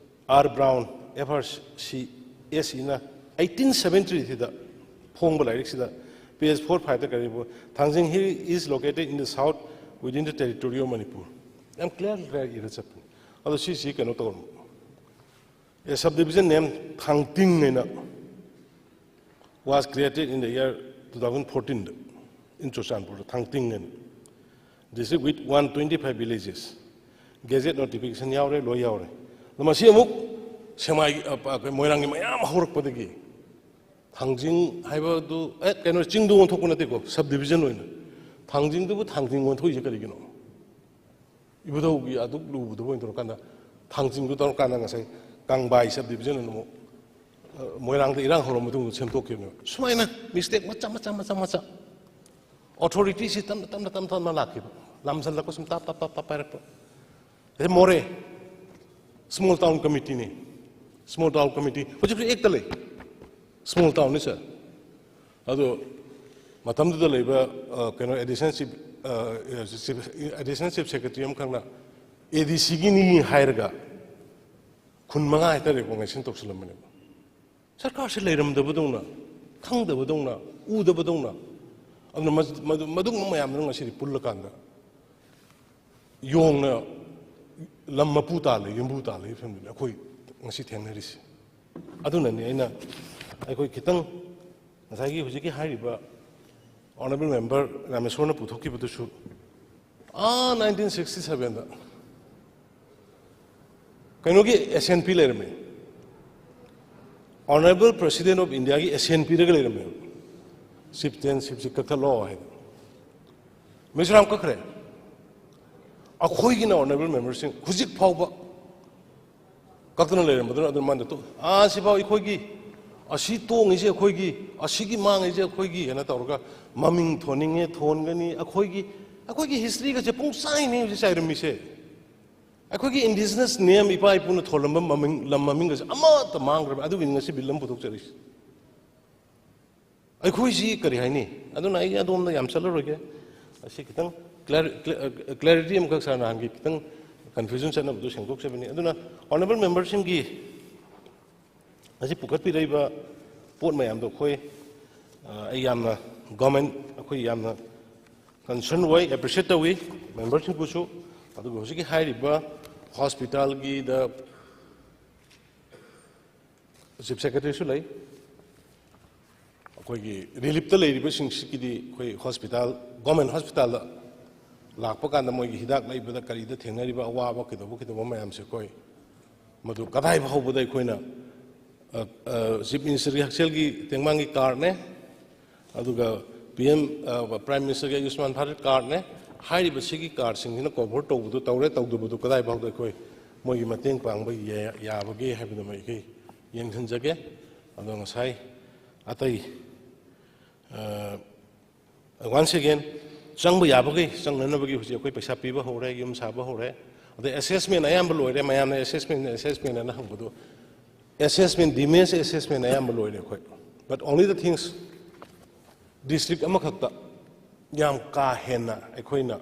R Brown, F R C S ꯏꯅ eighteen seventy three ꯁꯤꯗ ꯐꯣꯡꯕ ꯂꯥꯏꯔꯤꯛꯁꯤꯗ page four five ꯗ ꯀꯔꯤꯕꯨ, Thangjing Hill is located in the south within the territory of Manipur꯫ ꯌꯥꯝ clear clear ꯏꯔ ꯆꯠꯄꯅꯤ꯫ ꯑꯗꯣ ꯁꯤꯁꯤ ꯀꯩꯅꯣ ꯇꯧꯔꯝꯕ, a subdivision name ꯊꯥꯡꯇꯤꯡ ꯍꯥꯏꯅ was created in the year two thousand fourteen the in ꯆꯨꯔꯆꯥꯟꯄꯨꯔꯗ ꯊꯥꯡꯇꯤꯡ ꯍꯥꯏꯅ, district with one twenty five villages꯫ Gazette notification ꯌꯥꯎꯔꯦ, ꯂꯣꯏ ꯌꯥꯎꯔꯦ꯫ ꯑꯗꯣ ꯃꯁꯤ ꯑꯃꯨꯛ ꯁꯦꯛꯃꯥꯏ, ꯑ, ꯑ, ꯃꯣꯏꯔꯥꯡꯒꯤ ꯃꯌꯥꯝ ꯍꯧꯔꯛꯄꯗꯒꯤ ꯊꯥꯡꯖꯤꯡ ꯍꯥꯏꯕꯗꯨ, ꯑꯦ, ꯀꯩꯅꯣ, ꯆꯤꯡꯗ ꯑꯣꯟꯊꯣꯛꯄ ꯅꯠꯇꯦꯀꯣ, subdivision ꯑꯣꯏꯅ꯫ ꯊꯥꯡꯖꯤꯡꯗꯨꯕꯨ ꯊꯥꯡꯖꯤꯡ ꯑꯣꯟꯊꯣꯛꯏꯁꯦ ꯀꯔꯤꯒꯤꯅꯣ? ꯏꯕꯨꯙꯧꯒꯤ ꯑꯗꯨꯛ ꯂꯨꯕꯗꯨꯕꯨ ꯑꯣꯏꯅ ꯇꯧꯔꯀꯥꯟꯗ, ꯊꯥꯡꯖꯤꯡꯗꯨ ꯇꯧꯔꯀꯥꯟꯗ ꯉꯁꯥꯏ ꯀꯥꯡꯕꯥꯏ subdivision ꯑꯅ ꯑꯃꯨꯛ, ꯑ, ꯃꯣꯏꯔꯥꯡꯗ ꯏꯔꯥꯡ ꯍꯧꯔ ꯃꯇꯨꯡꯗ ꯁꯦꯝꯗꯣꯛꯈꯤꯕꯅꯦꯕ꯫ ꯁꯨꯃꯥꯏꯅ mistake ꯃꯆꯥ, ꯃꯆꯥ, ꯃꯆꯥ, ꯃꯆꯥ꯫ Authority ꯁꯤ ꯇꯞꯅ, ꯇꯞꯅ, ꯇꯞꯅ, ꯇꯞꯅ ꯂꯥꯛꯈꯤꯕ꯫ ꯂꯥꯝꯁꯤꯜꯂꯛꯄ ꯁꯨꯝ ꯇꯞ, ꯇꯞ, ꯇꯞ, ꯇꯞ ꯄꯥꯏꯔꯛꯄ꯫ ꯑꯗꯩ ꯃꯣꯔꯦ, small town committee ꯅꯤ꯫ Small town committee ꯍꯧꯖꯤꯛꯁꯨ act ꯇ ꯂꯩ꯫ Small town ꯅꯤ, sir꯫ ꯑꯗꯣ ꯃꯇꯝꯗꯨꯗ ꯂꯩꯕ, ꯑ, ꯀꯩꯅꯣ, additional chief, ꯑ, chief, additional chief secretary ꯑꯃꯈꯛꯅ A D C Guinea ꯍꯥꯏꯔꯒ ꯈꯨꯟ ꯃꯉꯥ ꯍꯦꯛꯇ recognition ꯇꯧꯁꯜꯂꯝꯕꯅꯦꯕ꯫ ꯁꯔꯀꯥꯔꯁꯦ ꯂꯩꯔꯝꯗꯕꯗꯧꯅ, ꯈꯪꯗꯕꯗꯧꯅ, ꯎꯗꯕꯗꯧꯅ꯫ ꯑꯗꯨꯅ ꯃꯗꯨ-, ꯃꯗꯨ-, ꯃꯗꯨꯒꯨꯝꯕ ꯃꯌꯥꯝꯗꯨꯅ ꯉꯁꯤꯗꯤ ꯄꯨꯜꯂꯀꯥꯟꯗ ꯌꯣꯡꯅ ꯂꯝ ꯃꯄꯨ ꯇꯥꯜꯂꯦ, ꯌꯨꯝꯕꯨ ꯇꯥꯜꯂꯦ ꯐꯤꯕꯝꯗꯨꯅꯤ꯫ ꯑꯩꯈꯣꯏ ꯉꯁꯤ ꯊꯦꯡꯅꯔꯤꯁꯦ꯫ ꯑꯗꯨꯅꯅꯤ ꯑꯩꯅ, ꯑꯩꯈꯣꯏ ꯈꯤꯇꯪ ꯉꯁꯥꯏꯒꯤ ꯍꯧꯖꯤꯛꯀꯤ ꯍꯥꯏꯔꯤꯕ Honourable Member ꯔꯥꯃꯦꯁꯣꯔꯅ ꯄꯨꯊꯣꯛꯈꯤꯕꯗꯨꯁꯨ ꯑꯥ ꯅꯥꯏꯟꯇꯤꯟ ꯁꯤꯛꯁꯇꯤ ꯁꯚꯦꯟꯗ ꯀꯩꯅꯣꯒꯤ ꯑꯦꯁ ꯑꯦꯟ ꯄꯤ ꯂꯩꯔꯝꯃꯦ꯫ Honourable President of Indiaꯒꯤ ꯑꯦꯁ ꯑꯦꯟ ꯄꯤꯗꯒ ꯂꯩꯔꯝꯃꯦ꯫ ꯆꯤꯞꯇꯦꯟ ꯆꯤꯞꯁꯤ ꯀꯛꯊꯠꯂꯣ ꯍꯥꯏꯗꯅ꯫ ꯃꯤꯖꯣꯔꯥꯝ ꯀꯛꯈ꯭ꯔꯦ꯫ ꯑꯩꯈꯣꯏꯒꯤꯅ Honourable Memberꯁꯤꯡ ꯍꯧꯖꯤꯛ ꯐꯥꯎꯕ ꯀꯛꯇꯅ ꯂꯩꯔꯝꯕꯗꯨꯅ ꯑꯗꯨꯝ ꯃꯥꯅ ꯇꯣ-, ꯑꯥ, ꯁꯤꯐꯥꯎ ꯑꯩꯈꯣꯏꯒꯤ, ꯑꯁꯤ ꯇꯣꯡꯉꯤꯁꯦ ꯑꯩꯈꯣꯏꯒꯤ, ꯑꯁꯤꯒꯤ ꯃꯥꯡꯉꯤꯁꯦ ꯑꯩꯈꯣꯏꯒꯤ ꯍꯥꯏꯅ ꯇꯧꯔꯒ ꯃꯃꯤꯡ ꯊꯣꯟꯅꯤꯡꯉꯦ, ꯊꯣꯟꯒꯅꯤ꯫ ꯑꯩꯈꯣꯏꯒꯤ, ꯑꯩꯈꯣꯏꯒꯤ historyꯒꯁꯦ ꯄꯨꯡꯆꯥꯏꯅꯤ ꯍꯧꯖꯤꯛ ꯆꯥꯏꯔꯝꯃꯤꯁꯦ꯫ ꯑꯩꯈꯣꯏꯒꯤ indigenous name ꯏꯄꯥ ꯏꯄꯨꯅ ꯊꯣꯜꯂꯝꯕ ꯃꯃꯤꯡ, ꯂꯝ ꯃꯃꯤꯡꯒꯁꯦ ꯑꯃꯠꯇ ꯃꯥꯡꯈ꯭ꯔꯕ꯫ ꯑꯗꯨꯒꯤꯅꯤ ꯉꯁꯤ bill ꯑꯃ ꯄꯨꯊꯣꯛꯆꯔꯤꯁꯦ꯫ ꯑꯩꯈꯣꯏꯁꯤ ꯀꯔꯤ ꯍꯥꯏꯅꯤ? ꯑꯗꯨꯅ ꯑꯩ ꯑꯗꯣꯝꯗ ꯌꯥꯝ ꯆꯠꯂꯔꯣꯏꯒꯦ꯫ ꯑꯁꯤ ꯈꯤꯇꯪ ꯀ꯭ꯂꯦꯔ-, ꯀ꯭ꯂꯦ-, clarity ꯑꯃꯈꯛ ꯁꯥꯔ ꯅꯍꯥꯟꯒꯤ ꯈꯤꯇꯪ confusion ꯆꯠꯅꯕꯗꯨ ꯁꯦꯡꯗꯣꯛꯆꯕꯅꯤ꯫ ꯑꯗꯨꯅ Honourable Memberꯁꯤꯡꯒꯤ ꯑꯁꯤ ꯄꯨꯈꯠꯄꯤꯔꯛꯏꯕ ꯄꯣꯠ ꯃꯌꯥꯝꯗꯣ ꯑꯩꯈꯣꯏ, ꯑ, ꯑꯩ ꯌꯥꯝꯅ government ꯑꯩꯈꯣꯏ ꯌꯥꯝꯅ concern ꯑꯣꯏ, appreciate ꯇꯧꯏ memberꯁꯤꯡꯕꯨꯁꯨ꯫ ꯑꯗꯨꯒ ꯍꯧꯖꯤꯛꯀꯤ ꯍꯥꯏꯔꯤꯕ hospitalꯒꯤꯗ Chief Secretaryꯁꯨ ꯂꯩ꯫ ꯑꯩꯈꯣꯏꯒꯤ reliefꯇ ꯂꯩꯔꯤꯕꯁꯤꯡꯁꯤꯒꯤꯗꯤ ꯑꯩꯈꯣꯏ hospital, government hospitalꯗ ꯂꯥꯛꯄ ꯀꯥꯟꯗ ꯃꯣꯏꯒꯤ ꯍꯤꯗꯥꯛ ꯂꯩꯕꯗ ꯀꯔꯤꯗ ꯊꯦꯡꯅꯔꯤꯕ ꯑꯋꯥꯕ ꯀꯩꯗꯧꯕ ꯀꯩꯗꯧꯕ ꯃꯌꯥꯝꯁꯦ ꯑꯩꯈꯣꯏ ꯃꯗꯨ ꯀꯗꯥꯏ ꯐꯥꯎꯕꯗ ꯑꯩꯈꯣꯏꯅ, ꯑ, ꯑ, Chief Ministerꯒꯤ ꯍꯛꯁꯦꯜꯒꯤ ꯇꯦꯡꯕꯥꯡꯒꯤ cardꯅꯦ, ꯑꯗꯨꯒ P M, ꯑ, Prime Ministerꯒꯤ ꯑꯌꯨꯁꯃꯥꯟ ꯚꯥꯔꯠ cardꯅꯦ꯫ ꯍꯥꯏꯔꯤꯕꯁꯤꯒꯤ cardꯁꯤꯡꯁꯤꯅ cover ꯇꯧꯕꯗꯨ ꯇꯧꯔꯦ, ꯇꯧꯗꯕꯗꯨ ꯀꯗꯥꯏ ꯐꯥꯎꯗ ꯑꯩꯈꯣꯏ ꯃꯣꯏꯒꯤ ꯃꯇꯦꯡ ꯄꯥꯡꯕ ꯌꯥ-, ꯌꯥꯕꯒꯦ ꯍꯥꯏꯕꯗꯨꯃ ꯑꯩꯈꯣꯏ ꯌꯦꯡꯁꯤꯟꯖꯒꯦ꯫ ꯑꯗꯣ ꯉꯁꯥꯏ ꯑꯇꯩ, ꯑ, once again, ꯆꯪꯕ ꯌꯥꯕꯈꯩ ꯆꯪꯅꯅꯕꯒꯤ ꯍꯧꯖꯤꯛ ꯑꯩꯈꯣꯏ ꯄꯩꯁꯥ ꯄꯤꯕ ꯍꯧꯔꯦ, ꯌꯨꯝ ꯁꯥꯕ ꯍꯧꯔꯦ꯫ ꯑꯗꯩ assessment ꯑꯌꯥꯝꯕ ꯂꯣꯏꯔꯦ, ꯃꯌꯥꯝꯅ assessment, assessment ꯍꯥꯏꯅ ꯍꯪꯕꯗꯣ, assessment, damage assessment ꯑꯌꯥꯝꯕ ꯂꯣꯏꯔꯦ ꯑꯩꯈꯣꯏ꯫ But only the things, district ꯑꯃꯈꯛꯇ ꯌꯥꯝ ꯀꯥ ꯍꯦꯟꯅ ꯑꯩꯈꯣꯏꯅ,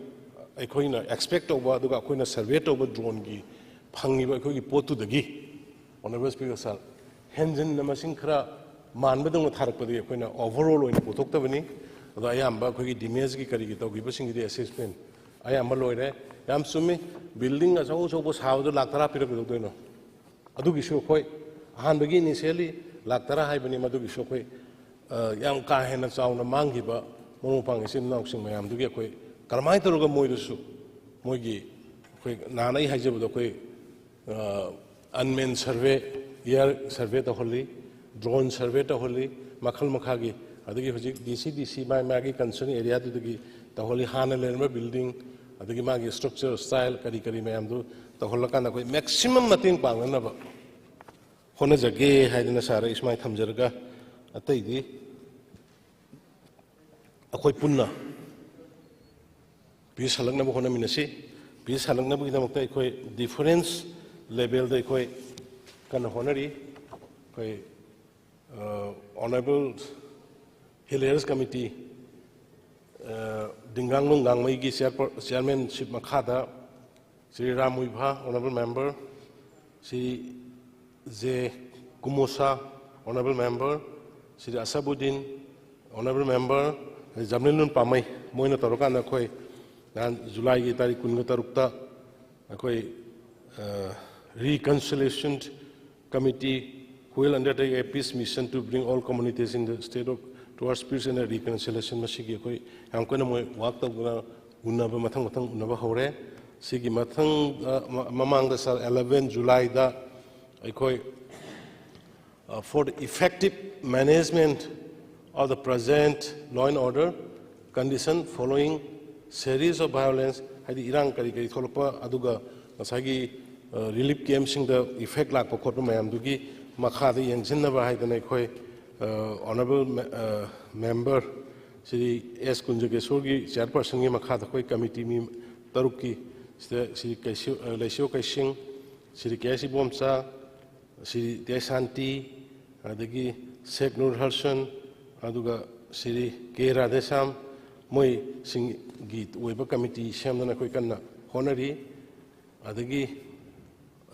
ꯑꯩꯈꯣꯏꯅ expect ꯇꯧꯕ, ꯑꯗꯨꯒ ꯑꯩꯈꯣꯏꯅ survey ꯇꯧꯕ droneꯒꯤ ꯐꯪꯉꯤꯕ ꯑꯩꯈꯣꯏꯒꯤ ꯄꯣꯠꯇꯨꯗꯒꯤ, Honourable Speaker Sir, ꯍꯦꯟꯖꯤꯟꯅ ꯃꯁꯤꯡ ꯈꯔ ꯃꯥꯟꯕꯗꯧꯅ ꯊꯥꯔꯛꯄꯗꯒꯤ ꯑꯩꯈꯣꯏꯅ overall ꯑꯣꯏꯅ ꯄꯨꯊꯣꯛꯇꯕꯅꯤ꯫ ꯑꯗꯣ ꯑꯌꯥꯝꯕ ꯑꯩꯈꯣꯏꯒꯤ damageꯀꯤ ꯀꯔꯤꯒꯤ ꯇꯧꯈꯤꯕꯁꯤꯡꯒꯤꯗꯤ assessment ꯑꯌꯥꯝꯕ ꯂꯣꯏꯔꯦ꯫ ꯌꯥꯝ ꯆꯨꯝꯃꯤ, building ꯑꯆꯧ ꯑꯆꯧꯕ ꯁꯥꯕꯗꯣ ꯂꯥꯛ ꯇꯔꯥ ꯄꯤꯔꯛꯀꯗꯧꯗꯣꯏꯅꯣ? ꯑꯗꯨꯒꯤꯁꯨ ꯑꯩꯈꯣꯏ ꯑꯍꯥꯟꯕꯒꯤ initially ꯂꯥꯛ ꯇꯔꯥ ꯍꯥꯏꯕꯅꯤ, ꯃꯗꯨꯒꯤꯁꯨ ꯑꯩꯈꯣꯏ, ꯑ, ꯌꯥꯝ ꯀꯥ ꯍꯦꯟꯅ ꯆꯥꯎꯅ ꯃꯥꯡꯈꯤꯕ ꯃꯔꯨꯞ ꯃꯄꯥꯡ ꯏꯆꯤꯟ ꯏꯅꯥꯎꯁꯤꯡ ꯃꯌꯥꯝꯗꯨꯒꯤ ꯑꯩꯈꯣꯏ ꯀꯔꯝꯍꯥꯏꯅ ꯇꯧꯔꯒ ꯃꯣꯏꯗꯁꯨ ꯃꯣꯏꯒꯤ, ꯑꯩꯈꯣꯏ ꯅꯍꯥꯟ ꯑꯩ ꯍꯥꯏꯖꯕꯗꯣ, ꯑꯩꯈꯣꯏ, ꯑ, unmanned survey, air survey ꯇꯧꯍꯜꯂꯤ, drone survey ꯇꯧꯍꯜꯂꯤ, ꯃꯈꯜ ꯃꯈꯥꯒꯤ, ꯑꯗꯒꯤ ꯍꯧꯖꯤꯛ DC DC ꯃꯥꯒꯤ ꯃꯥꯒꯤ concern areaꯗꯨꯗꯒꯤ ꯇꯧꯍꯜꯂꯤ, ꯍꯥꯟꯅ ꯂꯩꯔꯝꯕ building, ꯑꯗꯒꯤ ꯃꯥꯒꯤ structure style ꯀꯔꯤ ꯀꯔꯤ ꯃꯌꯥꯝꯗꯨ ꯇꯧꯍꯜꯂꯀꯥꯟꯗ ꯑꯩꯈꯣꯏ maximum ꯃꯇꯦꯡ ꯄꯥꯡꯅꯅꯕ ꯍꯣꯠꯅꯖꯒꯦ ꯍꯥꯏꯗꯅ sir ꯑꯩ ꯁꯨꯃꯥꯏꯅ ꯊꯝꯖꯔꯒ, ꯑꯇꯩꯗꯤ ꯑꯩꯈꯣꯏ ꯄꯨꯟꯅ peace ꯍꯜꯂꯛꯅꯕ ꯍꯣꯠꯅꯃꯤꯟꯅꯁꯤ꯫ Peace ꯍꯜꯂꯛꯅꯕꯒꯤꯗꯃꯛꯇ ꯑꯩꯈꯣꯏ difference levelꯗ ꯑꯩꯈꯣꯏ ꯀꯟꯅ ꯍꯣꯠꯅꯔꯤ꯫ ꯑꯩꯈꯣꯏ, ꯑ, Honourable Hill Areas Committee, ꯑ, ꯗꯤꯡꯒꯥꯡꯂꯣꯡ ꯒꯥꯡꯃꯩꯒꯤ chairper-, chairmanship ꯃꯈꯥꯗ Shri Ram Muivah, Honourable Member, Shri J Kumosha, Honourable Member, Shri Asbuddin, Honourable Member, Jamlinlun Pamei, ꯃꯣꯏꯅ ꯇꯧꯔꯀꯥꯟꯗ ꯑꯩꯈꯣꯏ ꯅꯍꯥꯟ Julyꯒꯤ ꯇꯥꯔꯤꯛ ꯀꯨꯟꯒ ꯇꯔꯨꯛꯇ ꯑꯩꯈꯣꯏ, ꯑ, Reconciliation Committee who will undertake a peace mission to bring all communities in the state of towards peace and reconciliation, ꯃꯁꯤꯒꯤ ꯑꯩꯈꯣꯏ ꯌꯥꯝ ꯀꯟꯅ ꯃꯣꯏ work ꯇꯧꯗꯨꯅ ꯎꯅꯕ, ꯃꯊꯪ ꯃꯊꯪ ꯎꯅꯕ ꯍꯧꯔꯦ꯫ ꯁꯤꯒꯤ ꯃꯊꯪ, ꯑ, ꯃ-, ꯃꯃꯥꯡꯗ sir eleven Julyꯗ ꯑꯩꯈꯣꯏ, ꯑ, for the effective management of the present law and order condition following series of violence, ꯍꯥꯏꯗꯤ ꯏꯔꯥꯡ ꯀꯔꯤ ꯀꯔꯤ ꯊꯣꯛꯂꯛꯄ, ꯑꯗꯨꯒ ꯉꯁꯥꯏꯒꯤ, ꯑ, relief campꯁꯤꯡꯗ effect ꯂꯥꯛꯄ ꯈꯣꯠꯄ ꯃꯌꯥꯝꯗꯨꯒꯤ ꯃꯈꯥꯗ ꯌꯦꯡꯁꯤꯟꯅꯕ ꯍꯥꯏꯗꯅ ꯑꯩꯈꯣꯏ, ꯑ, Honourable Me-, ꯑ, Member ꯁ꯭ꯔꯤ ꯑꯦꯁ ꯀꯨꯟꯖꯒꯦꯁꯣꯔꯒꯤ chairpersonꯒꯤ ꯃꯈꯥꯗ ꯑꯩꯈꯣꯏ committee ꯃꯤ ꯇꯔꯨꯛꯀꯤ, ꯁꯤꯗ ꯁ꯭ꯔꯤ ꯀꯩꯁꯤ-, ꯑ, ꯂꯩꯁꯤꯌꯣ ꯀꯩꯁꯤꯡ, ꯁ꯭ꯔꯤ ꯀꯦ ꯑꯦꯁ ꯏꯕꯣꯝꯆꯥ, ꯁ꯭ꯔꯤ ꯇꯦꯁꯥꯟꯇꯤ, ꯑꯗꯒꯤ ꯁꯦꯛ ꯅꯨꯔ ꯍꯔꯁꯟ, ꯑꯗꯨꯒ ꯁ꯭ꯔꯤ ꯀꯦ ꯔꯥꯙꯦꯁ꯭ꯌꯥꯝ, ꯃꯣꯏꯁꯤꯡꯒꯤ ꯑꯣꯏꯕ committee ꯁꯦꯝꯗꯅ ꯑꯩꯈꯣꯏ ꯀꯟꯅ ꯍꯣꯠꯅꯔꯤ꯫ ꯑꯗꯒꯤ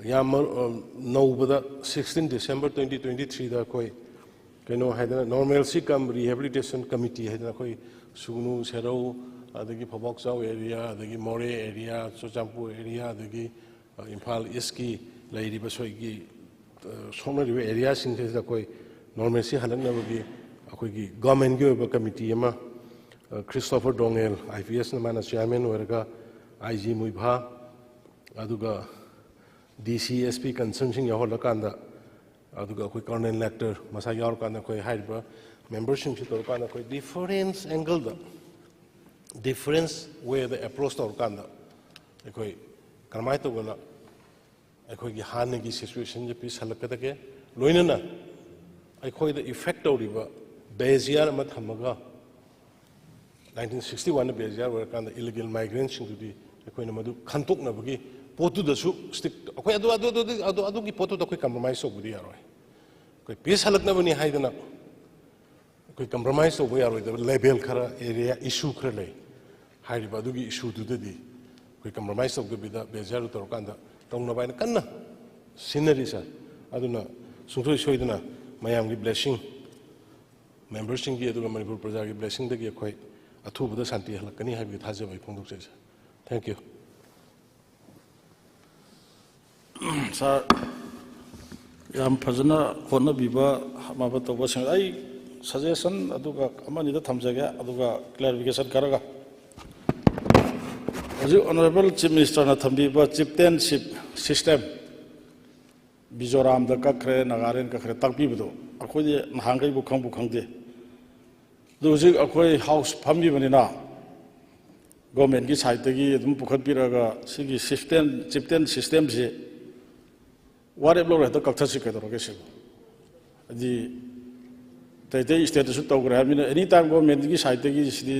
ꯌꯥꯝ ꯃꯔꯨ-, ꯑ, ꯅꯧꯕꯗ sixteen December twenty twenty threeꯗ ꯑꯩꯈꯣꯏ ꯀꯩꯅꯣ ꯍꯥꯏꯗꯅ normalcy cum rehabilitation committee ꯍꯥꯏꯗꯅ ꯑꯩꯈꯣꯏ ꯁꯨꯒꯅꯨ, ꯁꯦꯔꯧ, ꯑꯗꯒꯤ ꯐꯧꯕꯥꯛꯆꯥꯎ area, ꯑꯗꯒꯤ ꯃꯣꯔꯦ area, ꯆꯨꯔꯆꯥꯟꯄꯨꯔ area, ꯑꯗꯒꯤ, ꯑ, ꯏꯝꯐꯥꯜ Eastꯀꯤ ꯂꯩꯔꯤꯕ ꯁꯣꯏꯒꯤ ꯁꯣꯛꯅꯔꯤꯕ ꯑꯦꯔꯤꯌꯥꯁꯤꯡꯁꯤꯗ ꯑꯩꯈꯣꯏ ꯅꯣꯔꯃꯦꯜꯁꯤ ꯍꯜꯂꯛꯅꯕꯒꯤ ꯑꯩꯈꯣꯏꯒꯤ ꯒꯣꯔꯃꯦꯟꯒꯤ ꯑꯣꯏꯕ ꯀꯃꯤꯇꯤ ꯑꯃ, ꯈ꯭ꯔꯤꯁꯇꯣꯐꯔ ꯗꯣꯉꯦꯜ ꯑꯥꯏ ꯄꯤ ꯑꯦꯁꯅ ꯃꯥꯅ ꯆꯤꯌꯥꯔꯃꯦꯟ ꯑꯣꯏꯔꯒ, ꯑꯥꯏ ꯖꯤ ꯃꯨꯏꯚꯥ, ꯑꯗꯨꯒ ꯗꯤ ꯁꯤ, ꯑꯦꯁ ꯄꯤ ꯀꯟꯁꯔꯟꯁꯤꯡ ꯌꯥꯎꯍꯜꯂꯀꯥꯟꯗ, ꯑꯗꯨꯒ ꯑꯩꯈꯣꯏ ꯀꯔꯅꯦꯜ ꯂꯦꯛꯇꯔ ꯃꯁꯥ ꯌꯥꯎꯔꯀꯥꯟꯗ, ꯑꯩꯈꯣꯏ ꯍꯥꯏꯔꯤꯕ ꯃꯦꯝꯕꯔꯁꯤꯡꯁꯤ ꯇꯧꯔꯀꯥꯟꯗ ꯑꯩꯈꯣꯏ ꯗꯤꯐꯔꯦꯟꯁ ꯑꯦꯡꯒꯜꯗ, ꯗꯤꯐꯔꯦꯟꯁ ꯋꯦꯗ ꯑꯦꯄ꯭ꯔꯣꯆ ꯇꯧꯔꯀꯥꯟꯗ ꯑꯩꯈꯣꯏ ꯀꯔꯝꯍꯥꯏꯅ ꯇꯧꯗꯅ ꯑꯩꯈꯣꯏꯒꯤ ꯍꯥꯟꯅꯒꯤ ꯁꯤꯆꯨꯋꯦꯁꯟꯁꯦ ꯄꯤꯁ ꯍꯜꯂꯛꯀꯗꯒꯦ, ꯂꯣꯏꯅꯅ ꯑꯩꯈꯣꯏꯗ ꯏꯐꯦꯛ ꯇꯧꯔꯤꯕ ꯕꯦꯖꯤꯌꯥꯔ ꯑꯃ ꯊꯝꯃꯒ, ꯅꯥꯏꯟꯇꯤꯟ ꯁꯤꯛꯁꯇꯤ ꯋꯥꯟꯗ ꯕꯦꯖꯤꯌꯥꯔ ꯑꯣꯏꯔꯀꯥꯟꯗ ꯏꯂꯤꯒꯦꯜ ꯃꯥꯏꯒ꯭ꯔꯦꯟꯁꯤꯡꯗꯨꯗꯤ ꯑꯩꯈꯣꯏꯅ ꯃꯗꯨ ꯈꯟꯇꯣꯛꯅꯕꯒꯤ ꯄꯣꯠꯇꯨꯗꯁꯨ ꯁ꯭ꯇꯤꯛ, ꯑꯩꯈꯣꯏ ꯑꯗꯨ, ꯑꯗꯨ, ꯑꯗꯨ, ꯑꯗꯨ, ꯑꯗꯨꯒꯤ ꯄꯣꯠꯇꯨꯗ ꯑꯩꯈꯣꯏ ꯀꯝꯄ꯭ꯔꯣꯃꯥꯏꯁ ꯇꯧꯕꯗꯤ ꯌꯥꯔꯣꯏ꯫ ꯑꯩꯈꯣꯏ ꯄꯤꯁ ꯍꯜꯂꯛꯅꯕꯅꯤ ꯍꯥꯏꯗꯅ ꯑꯩꯈꯣꯏ ꯀꯝꯄ꯭ꯔꯣꯃꯥꯏꯁ ꯇꯧꯕ ꯌꯥꯔꯣꯏꯗꯕ ꯂꯦꯕꯦꯜ ꯈꯔ, ꯑꯦꯔꯤꯌꯥ ꯏꯁꯨ ꯈꯔ ꯂꯩ꯫ ꯍꯥꯏꯔꯤꯕ ꯑꯗꯨꯒꯤ ꯏꯁꯨꯗꯨꯗꯗꯤ ꯑꯩꯈꯣꯏ ꯀꯝꯄ꯭ꯔꯣꯃꯥꯏꯁ ꯇꯧꯗꯕꯤꯗ ꯕꯦꯖꯤꯌꯥꯔꯗꯨ ꯇꯧꯔꯀꯥꯟꯗ ꯇꯧꯅꯕ ꯍꯥꯏꯅ ꯀꯟꯅ ꯁꯤꯟꯅꯔꯤ, ꯁꯥꯔ꯫ ꯑꯗꯨꯅ ꯁꯨꯡꯁꯣꯏ ꯁꯣꯏꯗꯅ ꯃꯌꯥꯝꯒꯤ ꯕ꯭ꯂꯦꯁꯤꯡ, ꯃꯦꯝꯕꯔꯁꯤꯡꯒꯤ ꯑꯗꯨꯒ ꯃꯅꯤꯄꯨꯔ ꯄ꯭ꯔꯖꯥꯒꯤ ꯕ꯭ꯂꯦꯁꯤꯡꯗꯒꯤ ꯑꯩꯈꯣꯏ ꯑꯊꯨꯕꯗ ꯁꯥꯟꯇꯤ ꯍꯜꯂꯛꯀꯅꯤ ꯍꯥꯏꯕꯒꯤ ꯊꯥꯖꯕ ꯑꯩ ꯐꯣꯡꯗꯣꯛꯆꯔꯤ, ꯁꯥꯔ꯫ Thank you꯫ ꯁꯥꯔ, ꯌꯥꯝ ꯐꯖꯅ ꯍꯣꯠꯅꯕꯤꯕ, ꯑꯃ ꯑꯃ ꯇꯧꯕꯁꯤꯡ, ꯑꯩ ꯁꯖꯦꯁꯟ ꯑꯗꯨꯒ ꯑꯃꯅꯤꯗ ꯊꯝꯖꯒꯦ, ꯑꯗꯨꯒ ꯀ꯭ꯂꯦꯔꯤꯐꯤꯀꯦꯁꯟ ꯈꯔꯒ꯫ ꯍꯧꯖꯤꯛ ꯑꯣꯅꯔꯦꯕꯜ ꯆꯤꯐ ꯃꯤꯅꯤꯁꯇꯔꯅ ꯊꯝꯕꯤꯕ ꯆꯤꯞꯇꯦꯟꯁꯤꯞ ꯁꯤꯁꯇꯦꯝ, ꯃꯤꯖꯣꯔꯥꯝꯗ ꯀꯛꯈ꯭ꯔꯦ, ꯅꯥꯒꯥꯂꯦꯟ ꯀꯛꯈ꯭ꯔꯦ, ꯇꯥꯛꯄꯤꯕꯗꯣ ꯑꯩꯈꯣꯏꯗꯤ ꯅꯍꯥꯟꯈꯩꯕꯨ ꯈꯪꯕꯨ ꯈꯪꯗꯦ꯫ ꯑꯗꯨ ꯍꯧꯖꯤꯛ ꯑꯩꯈꯣꯏ ꯍꯥꯎꯁ ꯐꯝꯃꯤꯕꯅꯤꯅ, ꯒꯣꯔꯃꯦꯟꯒꯤ ꯁꯥꯏꯠꯇꯒꯤ ꯑꯗꯨꯝ ꯄꯨꯈꯠꯄꯤꯔꯒ, ꯁꯤꯒꯤ ꯁꯤꯁꯇꯦꯝ, ꯆꯤꯞꯇꯦꯟ ꯁꯤꯁꯇꯦꯝꯁꯤ ꯋꯥꯔꯦꯞ ꯂꯧꯔ ꯍꯦꯛꯇ ꯀꯛꯊꯠꯁꯤ ꯀꯩꯗꯧꯔꯒꯦ ꯁꯤꯕꯨ? ꯍꯥꯏꯗꯤ ꯑꯇꯩ ꯑꯇꯩ ꯁ꯭ꯇꯦꯠꯇꯁꯨ ꯇꯧꯈ꯭ꯔꯦ ꯍꯥꯏꯕꯅꯤꯅ, ꯑꯦꯅꯤ ꯇꯥꯏꯝ ꯒꯣꯔꯃꯦꯟꯒꯤ ꯁꯥꯏꯠꯇꯒꯤ ꯁꯤꯗꯤ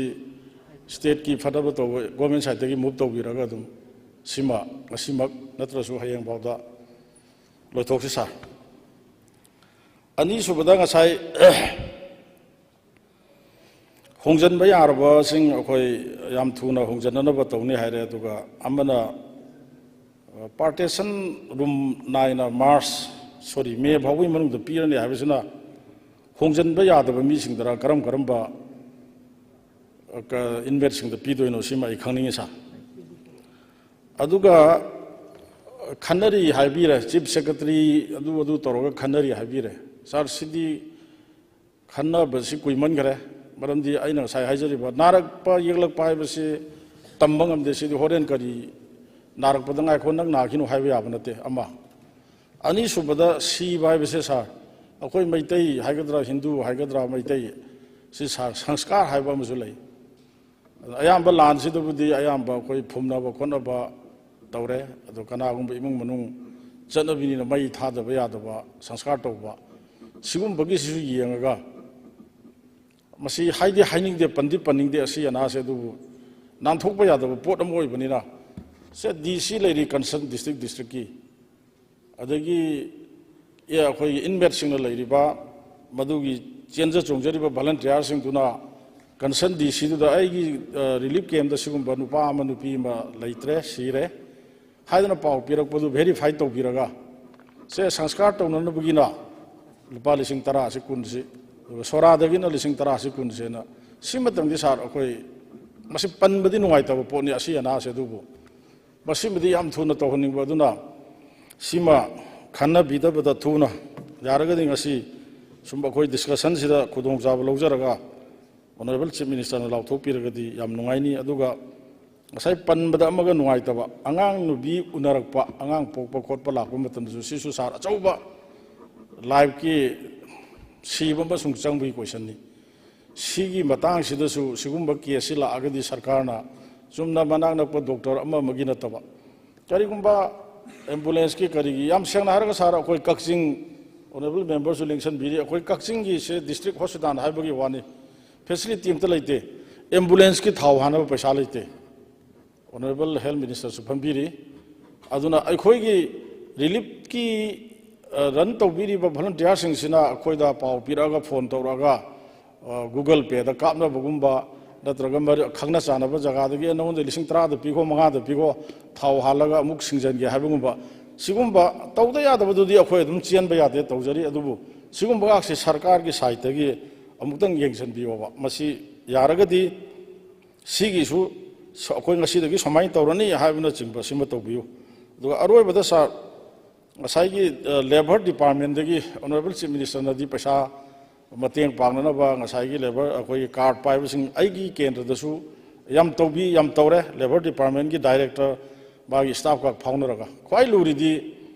ꯁ꯭ꯇꯦꯠꯀꯤ ꯐꯠꯇꯕ ꯇꯧꯕ, ꯒꯣꯔꯃꯦꯟ ꯁꯥꯏꯠꯇꯒꯤ ꯃꯨꯚ ꯇꯧꯕꯤꯔꯒ ꯑꯗꯨꯝ ꯁꯤꯃ ꯉꯁꯤꯃꯛ ꯅꯠꯇ꯭ꯔꯁꯨ ꯍꯌꯦꯡꯐꯥꯎꯗ ꯂꯣꯏꯊꯣꯛꯁꯤ ꯁꯥꯔ꯫ ꯑꯅꯤꯁꯨꯕꯗ ꯉꯁꯥꯏ ꯍꯣꯡꯖꯤꯟꯕ ꯌꯥꯔꯕꯁꯤꯡ ꯑꯩꯈꯣꯏ ꯌꯥꯝ ꯊꯨꯅ ꯍꯣꯡꯖꯤꯟꯅꯅꯕ ꯇꯧꯅꯤ ꯍꯥꯏꯔꯦ꯫ ꯑꯗꯨꯒ ꯑꯃꯅ, partition room ꯅꯥꯏꯅ ꯃꯥꯔꯆ, ꯁꯣꯔꯤ, ꯃꯦ ꯐꯥꯎꯕꯒꯤ ꯃꯅꯨꯡꯗ ꯄꯤꯔꯅꯤ ꯍꯥꯏꯕꯁꯤꯅ ꯍꯣꯡꯖꯤꯟꯕ ꯌꯥꯗꯕ ꯃꯤꯁꯤꯡꯗꯔ ꯀꯔꯝ ꯀꯔꯝꯕ inmateꯁꯤꯡꯗ ꯄꯤꯗꯣꯏꯅꯣ, ꯁꯤꯃ ꯑꯩ ꯈꯪꯅꯤꯡꯉꯤ ꯁꯥꯔ꯫ ꯑꯗꯨꯒ ꯈꯟꯅꯔꯤ ꯍꯥꯏꯕꯤꯔꯦ, ꯆꯤꯐ ꯁꯦꯀ꯭ꯔꯦꯇꯔꯤ ꯑꯗꯨ ꯑꯗꯨ ꯇꯧꯔꯒ ꯈꯟꯅꯔꯤ ꯍꯥꯏꯕꯤꯔꯦ꯫ ꯁꯥꯔ, ꯁꯤꯗꯤ ꯈꯟꯅꯕꯁꯤ ꯀꯨꯏꯃꯟꯈ꯭ꯔꯦ꯫ ꯃꯔꯝꯗꯤ ꯑꯩꯅ ꯉꯁꯥꯏ ꯍꯥꯏꯖꯔꯤꯕ ꯅꯥꯔꯛꯄ ꯌꯦꯛꯂꯛꯄ ꯍꯥꯏꯕꯁꯤ ꯇꯝꯕ ꯉꯝꯗꯦ꯫ ꯁꯤꯗꯤ ꯍꯣꯔꯦꯟ ꯀꯔꯤ ꯅꯥꯔꯛꯄꯗ ꯉꯥꯏꯈꯣ ꯅꯪ ꯅꯥꯈꯤꯅꯨ ꯍꯥꯏꯕ ꯌꯥꯕ ꯅꯠꯇꯦ꯫ ꯑꯃ꯫ ꯑꯅꯤꯁꯨꯕꯗ ꯁꯤꯕ ꯍꯥꯏꯕꯁꯦ ꯁꯥꯔ, ꯑꯩꯈꯣꯏ ꯃꯩꯇꯩ ꯍꯥꯏꯒꯗ꯭ꯔꯥ, ꯍꯤꯟꯗꯨ ꯍꯥꯏꯒꯗ꯭ꯔꯥ, ꯃꯩꯇꯩ ꯁꯤ ꯁꯥꯔ, ꯁꯪꯁꯀꯥꯔ ꯍꯥꯏꯕ ꯑꯃꯁꯨ ꯂꯩ꯫ ꯑꯗꯣ ꯑꯌꯥꯝꯕ ꯂꯥꯟꯁꯤꯗꯕꯨꯗꯤ ꯑꯌꯥꯝꯕ ꯑꯩꯈꯣꯏ ꯐꯨꯝꯅꯕ ꯈꯣꯠꯅꯕ ꯇꯧꯔꯦ꯫ ꯑꯗꯣ ꯀꯅꯥꯒꯨꯝꯕ ꯏꯃꯨꯡ ꯃꯅꯨꯡ ꯆꯠꯅꯕꯤꯅꯤꯅ ꯃꯩ ꯊꯥꯗꯕ ꯌꯥꯗꯕ, ꯁꯪꯁꯀꯥꯔ ꯇꯧꯕ, ꯁꯤꯒꯨꯝꯕꯒꯤꯁꯤꯁꯨ ꯌꯦꯡꯉꯒ, ꯃꯁꯤ ꯍꯥꯏꯗꯤ ꯍꯥꯏꯅꯤꯡꯗꯦ, ꯄꯟꯗꯤ ꯄꯟꯅꯤꯡꯗꯦ ꯑꯁꯤ ꯑꯅꯥꯁꯦ, ꯑꯗꯨꯕꯨ ꯅꯥꯟꯊꯣꯛꯄ ꯌꯥꯗꯕ ꯄꯣꯠ ꯑꯃ ꯑꯣꯏꯕꯅꯤꯅ, ꯁꯦ ꯗꯤ ꯁꯤ ꯂꯩꯔꯤ, ꯀꯟꯁꯔꯟ ꯗꯤꯁꯇ꯭ꯔꯤꯛ ꯗꯤꯁꯇ꯭ꯔꯤꯛꯀꯤ, ꯑꯗꯒꯤ ꯑꯦ, ꯑꯩꯈꯣꯏꯒꯤ ꯏꯟꯃꯦꯠꯁꯤꯡꯅ ꯂꯩꯔꯤꯕ ꯃꯗꯨꯒꯤ ꯆꯦꯟꯖ ꯆꯣꯡꯖꯔꯤꯕ ꯚꯣꯂꯟꯇꯤꯌꯥꯔꯁꯤꯡꯗꯨꯅ ꯀꯟꯁꯔꯟ ꯗꯤ ꯁꯤꯗꯨꯗ ꯑꯩꯒꯤ, ꯑ, ꯔꯤꯂꯤꯐ ꯀꯦꯝꯞꯇ ꯁꯤꯒꯨꯝꯕ ꯅꯨꯄꯥ ꯑꯃ ꯅꯨꯄꯤ ꯑꯃ ꯂꯩꯇ꯭ꯔꯦ, ꯁꯤꯔꯦ ꯍꯥꯏꯗꯅ ꯄꯥꯎ ꯄꯤꯔꯛꯄꯗꯨ ꯚꯦꯔꯤꯐꯥꯏ ꯇꯧꯕꯤꯔꯒ, ꯁꯦ ꯁꯪꯁꯀꯥꯔ ꯇꯧꯅꯅꯕꯒꯤꯅ ꯂꯨꯄꯥ ꯂꯤꯁꯤꯡ ꯇꯔꯥꯁꯤ ꯀꯨꯟꯁꯤ, ꯑꯗꯨꯒ ꯁꯣꯔꯥꯗꯒꯤꯅ ꯂꯤꯁꯤꯡ ꯇꯔꯥꯁꯤ ꯀꯨꯟꯁꯦꯅ, ꯁꯤꯃꯇꯪꯗꯤ ꯁꯥꯔ ꯑꯩꯈꯣꯏ ꯃꯁꯤ ꯄꯟꯕꯗꯤ ꯅꯨꯡꯉꯥꯏꯇꯕ ꯄꯣꯠꯅꯤ, ꯑꯁꯤ ꯑꯅꯥꯁꯦ, ꯑꯗꯨꯕꯨ ꯃꯁꯤꯃꯗꯤ ꯌꯥꯝ ꯊꯨꯅ ꯇꯧꯍꯟꯅꯤꯡꯕ꯫ ꯑꯗꯨꯅ ꯁꯤꯃ ꯈꯟꯅꯕꯤꯗꯕꯗ ꯊꯨꯅ ꯌꯥꯔꯒꯗꯤ ꯉꯁꯤ ꯁꯨꯝ ꯑꯩꯈꯣꯏ ꯗꯤꯁꯀꯁꯟꯁꯤꯗ ꯈꯨꯗꯣꯡꯆꯥꯕ ꯂꯧꯖꯔꯒ ꯑꯣꯅꯔꯦꯕꯜ ꯆꯤꯐ ꯃꯤꯅꯤꯁꯇꯔꯅ ꯂꯥꯎꯊꯣꯛꯄꯤꯔꯒꯗꯤ ꯌꯥꯝ ꯅꯨꯡꯉꯥꯏꯅꯤ꯫ ꯑꯗꯨꯒ ꯉꯁꯥꯏ ꯄꯟꯕꯗ ꯑꯃꯒ ꯅꯨꯡꯉꯥꯏꯇꯕ, ꯑꯉꯥꯡ ꯅꯨꯕꯤ ꯎꯅꯔꯛꯄ, ꯑꯉꯥꯡ ꯄꯣꯛꯄ ꯈꯣꯠꯄ ꯂꯥꯛꯄ ꯃꯇꯝꯗꯁꯨ ꯁꯤꯁꯨ ꯁꯥꯔ ꯑꯆꯧꯕ ꯂꯥꯏꯐꯀꯤ ꯁꯤꯕ ꯑꯃꯁꯨꯡ ꯆꯪꯕꯒꯤ ꯀꯣꯏꯁꯟꯅꯤ꯫ ꯁꯤꯒꯤ ꯃꯇꯥꯡꯁꯤꯗꯁꯨ ꯁꯤꯒꯨꯝꯕ ꯀꯦꯁꯁꯤ ꯂꯥꯛꯑꯒꯗꯤ ꯁꯔꯀꯥꯔꯅ ꯆꯨꯝꯅ ꯃꯅꯥꯛ ꯅꯛꯄ ꯗꯣꯛꯇꯔ ꯑꯃ ꯑꯃꯒꯤ ꯅꯠꯇꯕ, ꯀꯔꯤꯒꯨꯝꯕ ꯑꯦꯝꯕꯨꯂꯦꯟꯁꯀꯤ ꯀꯔꯤꯒꯤ, ꯌꯥꯝ ꯁꯦꯡꯅ ꯍꯥꯏꯔꯒ ꯁꯥꯔ, ꯑꯩꯈꯣꯏ ꯀꯛꯆꯤꯡ, ꯑꯣꯅꯔꯦꯕꯜ ꯃꯦꯝꯕꯔꯁꯨ ꯂꯦꯡꯁꯟꯕꯤꯔꯤ, ꯑꯩꯈꯣꯏ ꯀꯛꯆꯤꯡꯒꯤꯁꯦ ꯗꯤꯁꯇ꯭ꯔꯤꯛ ꯍꯣꯁꯄꯤꯇꯥꯜ ꯍꯥꯏꯕꯒꯤ ꯋꯥꯅꯤ, ꯐꯦꯁꯤꯂꯤꯇꯤ ꯑꯝꯇ ꯂꯩꯇꯦ, ꯑꯦꯝꯕꯨꯂꯦꯟꯁꯀꯤ ꯊꯥꯎ ꯍꯥꯟꯅꯕ ꯄꯩꯁꯥ ꯂꯩꯇꯦ꯫ ꯑꯣꯅꯔꯦꯕꯜ ꯍꯦꯜꯊ ꯃꯤꯅꯤꯁꯇꯔꯁꯨ ꯐꯝꯕꯤꯔꯤ꯫ ꯑꯗꯨꯅ ꯑꯩꯈꯣꯏꯒꯤ ꯔꯤꯂꯤꯐꯀꯤ, ꯑ, ꯔꯟ ꯇꯧꯕꯤꯔꯤꯕ ꯚꯣꯂꯨꯟꯇꯤꯌꯥꯔꯁꯤꯡꯁꯤꯅ ꯑꯩꯈꯣꯏꯗ ꯄꯥꯎ ꯄꯤꯔꯛꯑꯒ, ꯐꯣꯟ ꯇꯧꯔꯛꯑꯒ, ꯑ, ꯒꯨꯒꯜ ꯄꯦꯗ ꯀꯥꯞꯅꯕꯒꯨꯝꯕ ꯅꯠꯇ꯭ꯔꯒ ꯃꯔꯤ-, ꯈꯪꯅ ꯆꯥꯟꯅꯕ ꯖꯒꯥꯗꯒꯤ, "ꯑꯦ, ꯅꯉꯣꯟꯗ ꯂꯤꯁꯤꯡ ꯇꯔꯥꯗ ꯄꯤꯈꯣ, ꯃꯉꯥꯗ ꯄꯤꯈꯣ, ꯊꯥꯎ ꯍꯥꯜꯂꯒ ꯑꯃꯨꯛ ꯁꯤꯡꯖꯟꯒꯦ" ꯍꯥꯏꯕꯒꯨꯝꯕ, ꯁꯤꯒꯨꯝꯕ ꯇꯧꯗ ꯌꯥꯗꯕꯗꯨꯗꯤ ꯑꯩꯈꯣꯏ ꯑꯗꯨꯝ ꯆꯦꯟꯕ ꯌꯥꯗꯦ, ꯇꯧꯖꯔꯤ꯫ ꯑꯗꯨꯕꯨ ꯁꯤꯒꯨꯝꯕꯒꯁꯦ ꯁꯔꯀꯥꯔꯒꯤ ꯁꯥꯏꯠꯇꯒꯤ ꯑꯃꯨꯛꯇꯪ ꯌꯦꯡꯁꯤꯟꯕꯤꯌꯣꯕ꯫ ꯃꯁꯤ ꯌꯥꯔꯒꯗꯤ ꯁꯤꯒꯤꯁꯨ ꯁ-, ꯑꯩꯈꯣꯏ ꯉꯁꯤꯗꯒꯤ ꯁꯨꯃꯥꯏꯅ ꯇꯧꯔꯅꯤ ꯍꯥꯏꯕꯅꯆꯤꯡꯕ ꯁꯤꯃ ꯇꯧꯕꯤꯌꯨ꯫ ꯑꯗꯨꯒ ꯑꯔꯣꯏꯕꯗ ꯁꯥꯔ, ꯉꯁꯥꯏꯒꯤ ꯂꯦꯕꯔ ꯗꯤꯄꯥꯔꯠꯃꯦꯟꯗꯒꯤ ꯑꯣꯅꯔꯦꯕꯜ ꯆꯤꯐ ꯃꯤꯅꯤꯁꯇꯔꯅꯗꯤ ꯄꯩꯁꯥ ꯃꯇꯦꯡ ꯄꯥꯡꯅꯅꯕ ꯉꯁꯥꯏꯒꯤ ꯂꯦꯕꯔ, ꯑꯩꯈꯣꯏꯒꯤ ꯀꯥꯔꯗ ꯄꯥꯏꯕꯁꯤꯡ, ꯑꯩꯒꯤ ꯀꯦꯟꯗ꯭ꯔꯗꯁꯨ ꯌꯥꯝ ꯇꯧꯕꯤ, ꯌꯥꯝ ꯇꯧꯔꯦ꯫ ꯂꯦꯕꯔ ꯗꯤꯄꯥꯔꯠꯃꯦꯟꯒꯤ ꯗꯥꯏꯔꯦꯛꯇꯔ ꯃꯥꯒꯤ ꯁ꯭ꯇꯥꯐꯀ ꯐꯥꯎꯅꯔꯒ, ꯈ꯭ꯋꯥꯏ ꯂꯨꯔꯤꯗꯤ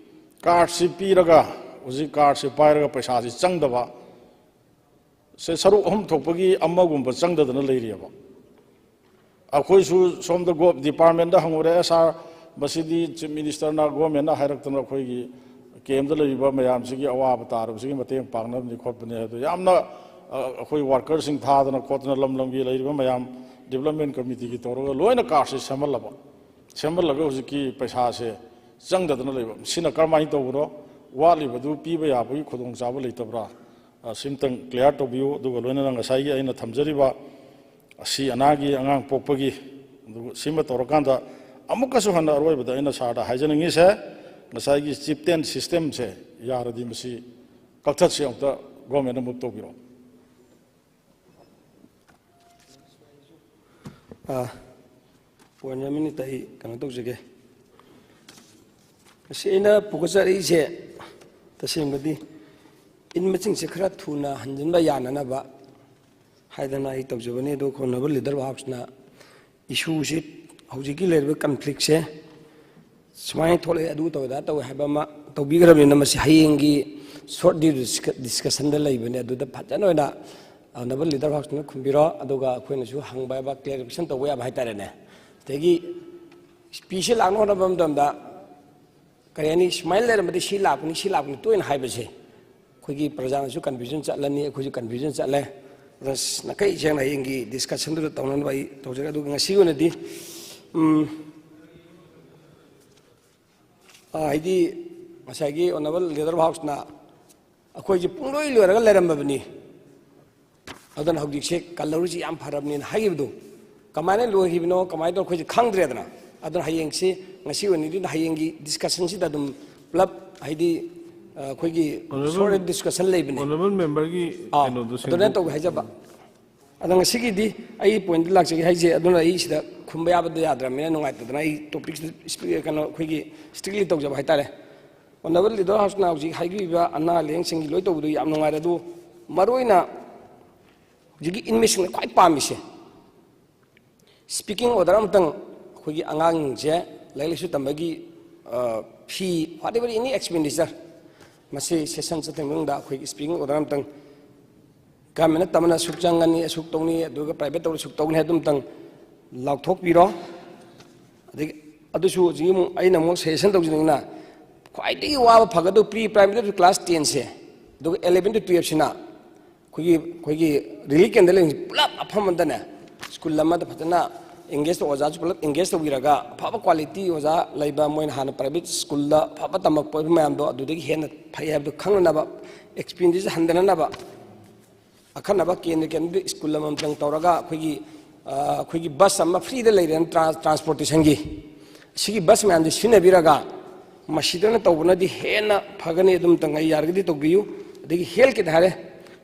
ꯀꯥꯔꯗꯁꯤ ꯄꯤꯔꯒ, ꯍꯧꯖꯤꯛ ꯀꯥꯔꯗꯁꯤ ꯄꯥꯏꯔꯒ ꯄꯩꯁꯥꯁꯤ ꯆꯪꯗꯕ, ꯁꯦ ꯁꯔꯨꯛ ꯑꯍꯨꯝ ꯊꯣꯛꯄꯒꯤ ꯑꯃꯒꯨꯝꯕ ꯆꯪꯗꯗꯅ ꯂꯩꯔꯤꯑꯕ꯫ ꯑꯩꯈꯣꯏꯁꯨ ꯁꯣꯝꯗ ꯒꯣꯞ ꯗꯤꯄꯥꯔꯠꯃꯦꯟꯗ ꯍꯪꯉꯨꯔꯦ, "ꯑꯦ ꯁꯥꯔ, ꯃꯁꯤꯗꯤ ꯆꯤꯐ ꯃꯤꯅꯤꯁꯇꯔꯅ, ꯒꯣꯔꯃꯦꯟꯅ ꯍꯥꯏꯔꯛꯇꯅ ꯑꯩꯈꯣꯏꯒꯤ ꯀꯦꯝꯗ ꯂꯩꯔꯤꯕ ꯃꯌꯥꯝꯁꯤꯒꯤ ꯑꯋꯥꯕ ꯇꯥꯔꯕꯁꯤꯒꯤ ꯃꯇꯦꯡ ꯄꯥꯡꯅꯕꯅꯤ ꯈꯣꯠꯄꯅꯤ" ꯍꯥꯏꯗꯣ ꯌꯥꯝꯅ, ꯑ, ꯑꯩꯈꯣꯏ ꯋꯥꯔꯀꯔꯁꯤꯡ ꯊꯥꯗꯅ ꯈꯣꯠꯇꯅ ꯂꯝ ꯂꯝꯒꯤ ꯂꯩꯔꯤꯕ ꯃꯌꯥꯝ ꯗꯤꯕꯂꯞꯃꯦꯟ ꯀꯃꯤꯇꯤꯒꯤ ꯇꯧꯔꯒ ꯂꯣꯏꯅ ꯀꯥꯔꯗꯁꯦ ꯁꯦꯝꯍꯜꯂꯕ꯫ ꯁꯦꯝꯍꯜꯂꯒ ꯍꯧꯖꯤꯛꯀꯤ ꯄꯩꯁꯥꯁꯦ ꯆꯪꯗꯗꯅ ꯂꯩꯕ꯫ ꯁꯤꯅ ꯀꯔꯝꯍꯥꯏꯅ ꯇꯧꯕꯅꯣ? ꯋꯥꯠꯂꯤꯕꯗꯨ ꯄꯤꯕ ꯌꯥꯕꯒꯤ ꯈꯨꯗꯣꯡꯆꯥꯕ ꯂꯩꯇꯕ꯭ꯔꯥ? ꯑ, ꯁꯤꯝꯇꯪ ꯀ꯭ꯂꯤꯌꯥꯔ ꯇꯧꯕꯤꯌꯨ꯫ ꯑꯗꯨꯒ ꯂꯣꯏꯅꯅ ꯉꯁꯥꯏꯒꯤ ꯑꯩꯅ ꯊꯝꯖꯔꯤꯕ ꯑꯁꯤ ꯑꯅꯥꯒꯤ, ꯑꯉꯥꯡ ꯄꯣꯛꯄꯒꯤ, ꯑꯗꯨꯒ ꯁꯤꯃ ꯇꯧꯔꯀꯥꯟꯗ ꯑꯃꯨꯛꯀꯁꯨ ꯍꯟꯅ ꯑꯔꯣꯏꯕꯗ ꯑꯩꯅ ꯁꯥꯔꯗ ꯍꯥꯏꯖꯅꯤꯡꯉꯤꯁꯦ, ꯉꯁꯥꯏꯒꯤ ꯆꯤꯞꯇꯦꯟ ꯁꯤꯁꯇꯦꯝꯁꯦ ꯌꯥꯔꯗꯤ ꯃꯁꯤ ꯀꯛꯊꯠꯁꯤ, ꯑꯃꯨꯛꯇ ꯒꯣꯔꯃꯦꯟꯅ ꯃꯨꯞ ꯇꯧꯕꯤꯔꯣ꯫ ꯑꯥ, ꯄꯣꯏꯟ ꯑꯃꯅꯤꯇ ꯑꯩ ꯀꯩꯅꯣ ꯇꯧꯖꯒꯦ꯫ ꯉꯁꯤ ꯑꯩꯅ ꯄꯨꯒꯠꯆꯔꯛꯏꯁꯦ ꯇꯁꯦꯡꯕꯗꯤ ꯏꯟ ꯃꯁꯤꯡꯁꯦ ꯈꯔ ꯊꯨꯅ ꯍꯟꯖꯤꯟꯕ ꯌꯥꯅꯅꯕ ꯍꯥꯏꯗꯅ ꯑꯩ ꯇꯧꯖꯕꯅꯤ꯫ ꯑꯗꯣ ꯑꯩꯈꯣꯏ ꯑꯣꯅꯔꯦꯕꯜ ꯂꯤꯗꯔ ꯑꯣꯐ ꯍꯥꯎꯁꯅ ꯏꯁꯨꯁꯤ, ꯍꯧꯖꯤꯛꯀꯤ ꯂꯩꯔꯤꯕ ꯀꯟꯐ꯭ꯂꯤꯛꯁꯦ ꯁꯨꯃꯥꯏꯅ ꯊꯣꯛꯂꯛꯑꯦ, ꯑꯗꯨ ꯇꯧꯋꯦ, ꯑꯗꯥ ꯇꯧꯋꯦ ꯍꯥꯏꯕ ꯑꯃ ꯇꯧꯕꯤꯈ꯭ꯔꯕꯅꯤꯅ, ꯃꯁꯤ ꯍꯌꯦꯡꯒꯤ ꯁꯣꯔꯠ ꯗꯤꯁꯀꯁꯟꯗ ꯂꯩꯕꯅꯦ꯫ ꯑꯗꯨꯗ ꯐꯖꯅ ꯑꯣꯏꯅ ꯑꯣꯅꯔꯦꯕꯜ ꯂꯤꯗꯔ ꯍꯥꯎꯁꯅ ꯈꯨꯝꯕꯤꯔꯣ꯫ ꯑꯗꯨꯒ ꯑꯩꯈꯣꯏꯅꯁꯨ ꯍꯪꯕ ꯌꯥꯕ, ꯀ꯭ꯂꯦꯔꯤꯐꯤꯀꯦꯁꯟ ꯇꯧꯕ ꯌꯥꯕ ꯍꯥꯏꯇꯥꯔꯦꯅꯦ꯫ ꯑꯗꯒꯤ ꯄꯤꯁꯦ ꯂꯥꯛꯅꯕ ꯍꯣꯠꯅꯕ ꯃꯇꯝꯗ ꯀꯔꯤ ꯍꯥꯏꯅꯤ, ꯁꯨꯃꯥꯏꯅ ꯂꯩꯔꯝꯕꯗꯤ ꯁꯤ ꯂꯥꯛꯄꯅꯤ, ꯁꯤ ꯂꯥꯛꯄꯅꯤ ꯇꯣꯏꯅ ꯍꯥꯏꯕꯁꯦ ꯑꯩꯈꯣꯏꯒꯤ ꯄ꯭ꯔꯖꯥꯅꯁꯨ ꯀꯟꯐ꯭ꯌꯨꯖꯟ ꯆꯠꯂꯅꯤ, ꯑꯩꯈꯣꯏꯁꯨ ꯀꯟꯐ꯭ꯌꯨꯖꯟ ꯆꯠꯂꯦ꯫ ꯑꯗ ꯅꯥꯈꯩ ꯁꯦꯡꯅ ꯍꯌꯦꯡꯒꯤ ꯗꯤꯁꯀꯁꯟꯗꯨꯗ ꯇꯧꯅꯅꯕ ꯑꯩ ꯇꯧꯖꯒꯦ꯫ ꯑꯗꯨꯒ ꯉꯁꯤꯒꯤ ꯑꯣꯏꯅꯗꯤ, ꯎꯝ, ꯑ, ꯍꯥꯏꯗꯤ ꯉꯁꯥꯏꯒꯤ ꯑꯣꯅꯔꯦꯕꯜ ꯂꯤꯗꯔ ꯑꯣꯐ ꯍꯥꯎꯁꯅ ꯑꯩꯈꯣꯏꯁꯦ ꯄꯨꯡꯂꯣꯏ ꯂꯣꯏꯔꯒ ꯂꯩꯔꯝꯃꯕꯅꯤ, ꯑꯗꯨꯅ ꯍꯧꯖꯤꯛꯁꯦ ꯀꯜꯍꯧꯔꯤꯁꯤ ꯌꯥꯝ ꯐꯔꯕꯅꯤꯅ ꯍꯥꯏꯈꯤꯕꯗꯣ, ꯀꯃꯥꯏꯅ ꯂꯣꯏꯈꯤꯕꯅꯣ, ꯀꯃꯥꯏꯅ ꯇꯧꯔ ꯑꯩꯈꯣꯏꯁꯦ ꯈꯪꯗ꯭ꯔꯦꯗꯅ꯫ ꯑꯗꯨꯅ ꯍꯌꯦꯡꯁꯤ, ꯉꯁꯤ ꯑꯣꯏꯅꯗꯤ ꯍꯌꯦꯡꯒꯤ ꯗꯤꯁꯀꯁꯟꯁꯤꯗ ꯑꯗꯨꯝ ꯄꯨꯂꯞ, ꯍꯥꯏꯗꯤ, ꯑ, ꯑꯩꯈꯣꯏꯒꯤ ꯑꯣꯅꯔꯦꯕꯜ ꯁꯣꯔꯠ ꯗꯤꯁꯀꯁꯟ ꯂꯩꯕꯅꯦ꯫ ꯑꯣꯅꯔꯦꯕꯜ ꯃꯦꯝꯕꯔꯒꯤ ꯑꯥ, ꯀꯩꯅꯣꯗꯣ ꯑꯗꯨꯅ ꯁꯦꯝꯗꯣꯛ- ꯇꯧꯒꯦ ꯍꯥꯏꯖꯕ꯫ ꯑꯗꯣ ꯉꯁꯤꯒꯤꯗꯤ ꯑꯩ ꯄꯣꯏꯟꯗ ꯂꯥꯛꯆꯒꯦ ꯍꯥꯏꯁꯦ, ꯑꯗꯨꯅ ꯑꯩ ꯁꯤꯗ ꯈꯨꯝꯕ ꯌꯥꯕꯗ ꯌꯥꯗ꯭ꯔꯕꯅꯤꯅ ꯅꯨꯡꯉꯥꯏꯇꯗꯅ ꯑꯩ ꯇꯣꯄꯤꯛꯁꯤꯗ ꯀꯩꯅꯣ ꯑꯩꯈꯣꯏꯒꯤ ꯁ꯭ꯇ꯭ꯔꯤꯛꯂꯤ ꯇꯧꯖꯕ ꯍꯥꯏꯇꯥꯔꯦ꯫ ꯑꯣꯅꯔꯦꯕꯜ ꯂꯤꯗꯔ ꯍꯥꯎꯁꯅ ꯍꯧꯖꯤꯛ ꯍꯥꯏꯕꯤꯕ ꯑꯅꯥ ꯂꯥꯏꯌꯦꯡꯁꯪꯒꯤ ꯂꯣꯏ ꯇꯧꯕꯗꯨ ꯌꯥꯝ ꯅꯨꯡꯉꯥꯏꯔꯦ꯫ ꯑꯗꯨ ꯃꯔꯨꯑꯣꯏꯅ ꯍꯧꯖꯤꯛꯀꯤ ꯏꯟꯃꯦꯠꯁꯤꯡꯅ ꯈ꯭ꯋꯥꯏ ꯄꯥꯝꯃꯤꯁꯦ, ꯁ꯭ꯄꯤꯀꯤꯡ ꯑꯣꯔꯗꯔ ꯑꯃꯇꯪ ꯑꯩꯈꯣꯏꯒꯤ ꯑꯉꯥꯡꯁꯦ ꯂꯥꯏꯔꯤꯛ ꯂꯥꯏꯁꯨ ꯇꯝꯕꯒꯤ, ꯑ, ꯐꯤ, whatever, any expenditure, ꯃꯁꯤ ꯁꯦꯁꯟ ꯆꯠꯇ꯭ꯔꯤꯉꯩ ꯃꯅꯨꯡꯗ ꯑꯩꯈꯣꯏꯒꯤ ꯁ꯭ꯄꯤꯀꯤꯡ ꯑꯣꯔꯗꯔ ꯑꯃꯇꯪ, ꯒꯃꯦꯟꯅ ꯇꯝꯕꯅ ꯑꯁꯨꯛ ꯆꯪꯒꯅꯤ, ꯑꯁꯨꯛ ꯇꯧꯅꯤ, ꯑꯗꯨꯒ ꯄ꯭ꯔꯥꯏꯚꯦꯠ ꯇꯧꯔ ꯑꯁꯨꯛ ꯇꯧꯒꯅꯤ ꯍꯥꯏꯕꯗꯨ ꯑꯃꯇꯪ ꯂꯥꯎꯊꯣꯛꯄꯤꯔꯣ꯫ ꯑꯗꯒꯤ ꯑꯗꯨꯁꯨ ꯍꯧꯖꯤꯛ ꯑꯃꯨꯛ ꯑꯩꯅ ꯑꯃꯨꯛ ꯁꯖꯦꯁꯟ ꯇꯧꯖꯅꯤꯡꯉꯤꯅ, ꯈ꯭ꯋꯥꯏꯗꯒꯤ ꯋꯥꯕ ꯐꯒꯗꯕ pre primary to class ten ꯁꯦ, ꯑꯗꯨꯒ eleven to twelve ꯁꯤꯅ ꯑꯩꯈꯣꯏꯒꯤ, ꯑꯩꯈꯣꯏꯒꯤ ꯔꯤꯂꯤꯐ ꯀꯦꯝꯗ ꯂꯩꯔꯤꯁꯦ ꯄꯨꯂꯞ ꯃꯐꯝ ꯑꯃꯗꯅꯦ, ꯁ꯭ꯀꯨꯜ ꯑꯃꯗ ꯐꯖꯅ ꯑꯦꯡꯒꯦꯖ, ꯑꯣꯖꯥꯁꯨ ꯄꯨꯂꯞ ꯑꯦꯡꯒꯦꯖ ꯇꯧꯕꯤꯔꯒ ꯑꯐꯕ ꯀ꯭ꯋꯥꯂꯤꯇꯤ ꯑꯣꯖꯥ ꯂꯩꯕ, ꯃꯣꯏꯅ ꯍꯥꯟꯅ ꯄ꯭ꯔꯥꯏꯚꯦꯠ ꯁ꯭ꯀꯨꯜꯗ ꯑꯐꯕ ꯇꯝꯃꯛꯄ ꯃꯌꯥꯝꯗꯣ ꯑꯗꯨꯗꯒꯤ ꯍꯦꯟꯅ ꯐꯩ ꯍꯥꯏꯕꯗꯨ ꯈꯪꯅꯅꯕ, ꯑꯦꯛꯁꯄꯤꯔꯤꯌꯦꯟꯁ ꯍꯟꯊꯅꯅꯕ, ꯑꯈꯟꯅꯕ ꯀꯦꯟꯗ꯭ꯔ ꯀꯦꯟꯗ꯭ꯔ ꯁ꯭ꯀꯨꯜ ꯑꯃꯃꯝꯇꯪ ꯇꯧꯔꯒ ꯑꯩꯈꯣꯏꯒꯤ, ꯑ, ꯑꯩꯈꯣꯏꯒꯤ ꯕꯁ ꯑꯃ ꯐ꯭ꯔꯤꯗ ꯂꯩꯔꯦꯅ ꯇ꯭ꯔꯥꯟꯁ-, ꯇ꯭ꯔꯥꯟꯁꯄꯣꯔꯇꯦꯁꯟꯒꯤ, ꯁꯤꯒꯤ ꯕꯁ ꯃꯌꯥꯝꯁꯦ ꯁꯤꯖꯤꯟꯅꯕꯤꯔꯒ ꯃꯁꯤꯗꯅ ꯇꯧꯕꯅꯗꯤ ꯍꯦꯟꯅ ꯐꯒꯅꯤ꯫ ꯑꯗꯨꯝꯇꯪ ꯑꯩ ꯌꯥꯔꯒꯗꯤ ꯇꯧꯕꯤꯌꯨ꯫ ꯑꯗꯒꯤ ꯍꯦꯜꯊꯀꯤꯗ ꯍꯥꯏꯔꯦ,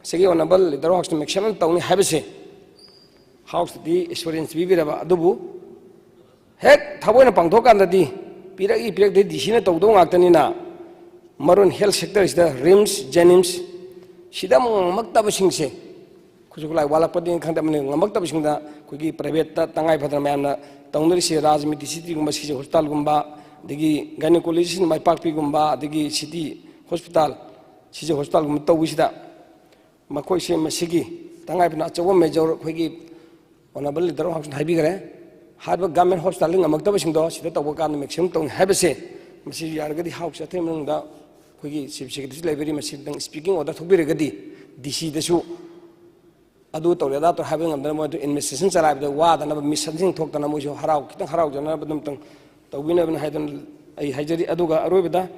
ꯉꯁꯥꯏꯒꯤ ꯑꯣꯅꯔꯦꯕꯜ ꯂꯤꯗꯔ ꯍꯥꯎꯁꯅ ꯃꯦꯛꯁꯤꯃꯝ ꯇꯧꯅꯤ ꯍꯥꯏꯕꯁꯦ ꯍꯥꯎꯁꯇꯗꯤ ꯑꯦꯁꯨꯔꯦꯟꯁ ꯄꯤꯕꯤꯔꯕ, ꯑꯗꯨꯕꯨ ꯍꯦꯛ ꯊꯕꯛ ꯑꯣꯏꯅ ꯄꯥꯡꯊꯣꯛꯀꯥꯟꯗꯗꯤ ꯄꯤꯔꯛꯏ ꯄꯤꯔꯛꯇꯦ ꯗꯤ ꯁꯤꯅ ꯇꯧꯗꯧ ꯉꯥꯛꯇꯅꯤꯅ, ꯃꯔꯨ ꯑꯣꯏꯅ ꯍꯦꯜꯊ ꯁꯦꯛꯇꯔꯁꯤꯗ ꯔꯤꯝꯁ, ꯖꯦꯅꯤꯝꯁ ꯁꯤꯗ ꯑꯃꯨꯛ ꯉꯝꯃꯛꯇꯕꯁꯤꯡꯁꯦ, ꯈꯨꯠꯁꯨ ꯈꯨꯠꯂꯥꯏ ꯋꯥꯠꯂꯛꯄꯗꯒꯤ ꯈꯪꯗꯦ, ꯑꯃꯅ ꯉꯝꯃꯛꯇꯕꯁꯤꯡꯗ ꯑꯩꯈꯣꯏꯒꯤ ꯄ꯭ꯔꯥꯏꯚꯦꯠꯇ ꯇꯉꯥꯏ ꯐꯗꯅ ꯃꯌꯥꯝꯅ ꯇꯧꯅꯔꯤꯁꯦ, ꯔꯥꯖ ꯃꯤꯇꯤ ꯁꯤꯇꯤꯒꯨꯝꯕ ꯁꯤꯖ ꯍꯣꯁꯄꯤꯇꯥꯜꯒꯨꯝꯕ, ꯑꯗꯒꯤ ꯒꯥꯏꯅꯣꯀꯣꯂꯣꯖꯤꯁ ꯃꯥꯏ ꯄꯥꯛꯄꯤꯒꯨꯝꯕ, ꯑꯗꯒꯤ ꯁꯤꯇꯤ ꯍꯣꯁꯄꯤꯇꯥꯜ, ꯁꯤꯖ ꯍꯣꯁꯄꯤꯇꯥꯜꯒꯨꯝꯕ ꯇꯧꯕꯁꯤꯗ ꯃꯈꯣꯏꯁꯦ ꯃꯁꯤꯒꯤ ꯇꯉꯥꯏ ꯐꯗꯅ ꯑꯆꯧꯕ ꯃꯦꯖꯔ ꯑꯩꯈꯣꯏꯒꯤ ꯑꯣꯅꯔꯦꯕꯜ ꯂꯤꯗꯔ ꯍꯥꯎꯁꯅ ꯍꯥꯏꯕꯤꯈ꯭ꯔꯦ꯫ ꯍꯥꯏꯔꯤꯕ ꯒꯚꯔꯟꯃꯦꯟꯠ ꯍꯣꯁꯄꯤꯇꯥꯜꯗ ꯉꯝꯃꯛꯇꯕꯁꯤꯡꯗꯣ ꯁꯤꯗ ꯇꯧꯕ ꯀꯥꯟꯗ ꯃꯦꯛꯁꯤꯃꯝ ꯇꯧꯅꯤ ꯍꯥꯏꯕꯁꯦ, ꯃꯁꯤ ꯌꯥꯔꯒꯗꯤ ꯍꯥꯎꯁ ꯑꯊꯦꯡꯕ ꯃꯅꯨꯡꯗ ꯑꯩꯈꯣꯏꯒꯤ ꯆꯤꯐ ꯁꯦꯀ꯭ꯔꯦꯇꯔꯤ ꯂꯩꯕꯤꯔꯤ, ꯃꯁꯤꯗꯪ ꯁ꯭ꯄꯤꯀꯤꯡ ꯑꯣꯔꯗꯔ ꯊꯣꯛꯄꯤꯔꯒꯗꯤ ꯗꯤ ꯁꯤꯗꯁꯨ ꯑꯗꯨ ꯇꯧꯔꯦ ꯑꯗꯥ ꯇꯧꯔꯦ ꯍꯥꯏꯕ ꯉꯝꯗꯅ ꯃꯣꯏꯗꯨ ꯑꯦꯗꯃꯤꯅꯤꯁꯇ꯭ꯔꯦꯁꯟ ꯆꯂꯥꯏꯕꯗ ꯋꯥꯗꯅꯕ, ꯃꯤꯁꯟꯁꯤꯡ ꯊꯣꯛꯇꯅ ꯃꯣꯏꯁꯨ ꯍꯔꯥꯎ, ꯈꯤꯇꯪ ꯍꯔꯥꯎꯖꯅꯕ ꯑꯗꯨꯝꯇꯪ ꯇꯧꯕꯤꯅꯕꯅꯤ ꯍꯥꯏꯗꯅ ꯑꯩ ꯍꯥꯏꯖꯔꯤ꯫ ꯑꯗꯨꯒ ꯑꯔꯣꯏꯕꯗ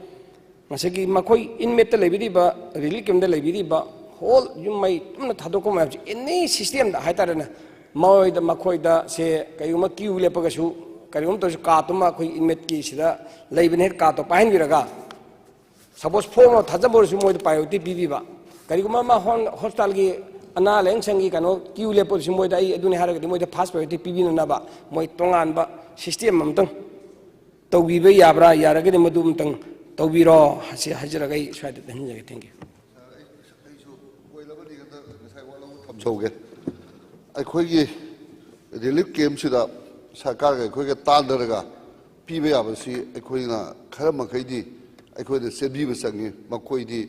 ꯉꯁꯥꯏꯒꯤ ꯃꯈꯣꯏ ꯏꯟꯃꯦꯠꯇ ꯂꯩꯕꯤꯔꯤꯕ, ꯔꯤꯂꯤꯐ ꯀꯦꯝꯗ ꯂꯩꯕꯤꯔꯤꯕ ꯍꯣꯜ ꯌꯨꯝ ꯃꯩ ꯇꯨꯝꯅ ꯊꯥꯗꯣꯛꯄ ꯃꯌꯥꯝꯁꯦ ꯑꯦꯅꯤ ꯁꯤꯁꯇꯦꯝꯗ ꯍꯥꯏꯇꯥꯔꯦꯅꯦ, ꯃꯣꯏꯗ, ꯃꯈꯣꯏꯗ ꯁꯦ ꯀꯔꯤꯒꯨꯝꯕ ꯀ꯭ꯌꯨ ꯂꯦꯞꯄꯒꯁꯨ, ꯀꯔꯤꯒꯨꯝꯕ ꯇꯧꯔꯁꯨ ꯀꯥ ꯇꯨꯝꯃ ꯑꯩꯈꯣꯏ ꯏꯟꯃꯦꯠꯀꯤ ꯁꯤꯗ ꯂꯩꯕꯅꯦ, ꯀꯥꯗꯣ ꯄꯥꯏꯍꯟꯕꯤꯔꯒ ꯁꯄꯣꯁ ꯐꯣꯔꯝ ꯑꯃ ꯊꯥꯖꯕ ꯑꯣꯏꯔꯁꯨ ꯃꯣꯏꯗ ꯄ꯭ꯔꯥꯏꯌꯣꯔꯤꯇꯤ ꯄꯤꯕꯤꯕ꯫ ꯀꯔꯤꯒꯨꯝꯕ ꯑꯃ ꯍꯣꯟ-, ꯍꯣꯁꯄꯤꯇꯥꯜꯒꯤ ꯑꯅꯥ ꯂꯥꯌꯦꯡ ꯁꯪꯒꯤ ꯀꯩꯅꯣ ꯀ꯭ꯌꯨ ꯂꯦꯞꯄꯗꯨꯁꯨ ꯃꯣꯏꯗ ꯑꯩ ꯑꯗꯨꯅꯤ ꯍꯥꯏꯔꯒꯗꯤ ꯃꯣꯏꯗ ꯐꯥꯁ ꯄ꯭ꯔꯥꯏꯌꯣꯔꯤꯇꯤ ꯄꯤꯕꯤꯅꯅꯕ ꯃꯣꯏ ꯇꯣꯉꯥꯟꯕ ꯁꯤꯁꯇꯦꯝ ꯑꯃꯇꯪ ꯇꯧꯕꯤꯕ ꯌꯥꯕ꯭ꯔꯥ? ꯌꯥꯔꯒꯗꯤ ꯃꯗꯨ ꯑꯃꯇꯪ ꯇꯧꯕꯤꯔꯣ ꯍꯥꯏꯁꯤ ꯍꯥꯏꯖꯔꯒ ꯑꯩ ꯁ꯭ꯋꯥꯏꯗ ꯇꯦꯟꯍꯟꯖꯒꯦ꯫ Thank you꯫ ꯑꯩꯁꯨ point ꯑꯃꯅꯤ ꯈꯛꯇ ꯉꯁꯥꯏ ꯋꯥ ꯂꯧꯕ ꯊꯝꯖꯍꯧꯒꯦ꯫ ꯑꯩꯈꯣꯏꯒꯤ relief camp ꯁꯤꯗ ꯁꯔꯀꯥꯔꯒ ꯑꯩꯈꯣꯏꯒ ꯇꯥꯟꯅꯔꯒ ꯄꯤꯕ ꯌꯥꯕꯁꯤ ꯑꯩꯈꯣꯏꯅ ꯈꯔ ꯃꯈꯩꯗꯤ ꯑꯩꯈꯣꯏꯅ ꯆꯦꯟꯕꯤꯕ ꯆꯪꯉꯤ꯫ ꯃꯈꯣꯏꯗꯤ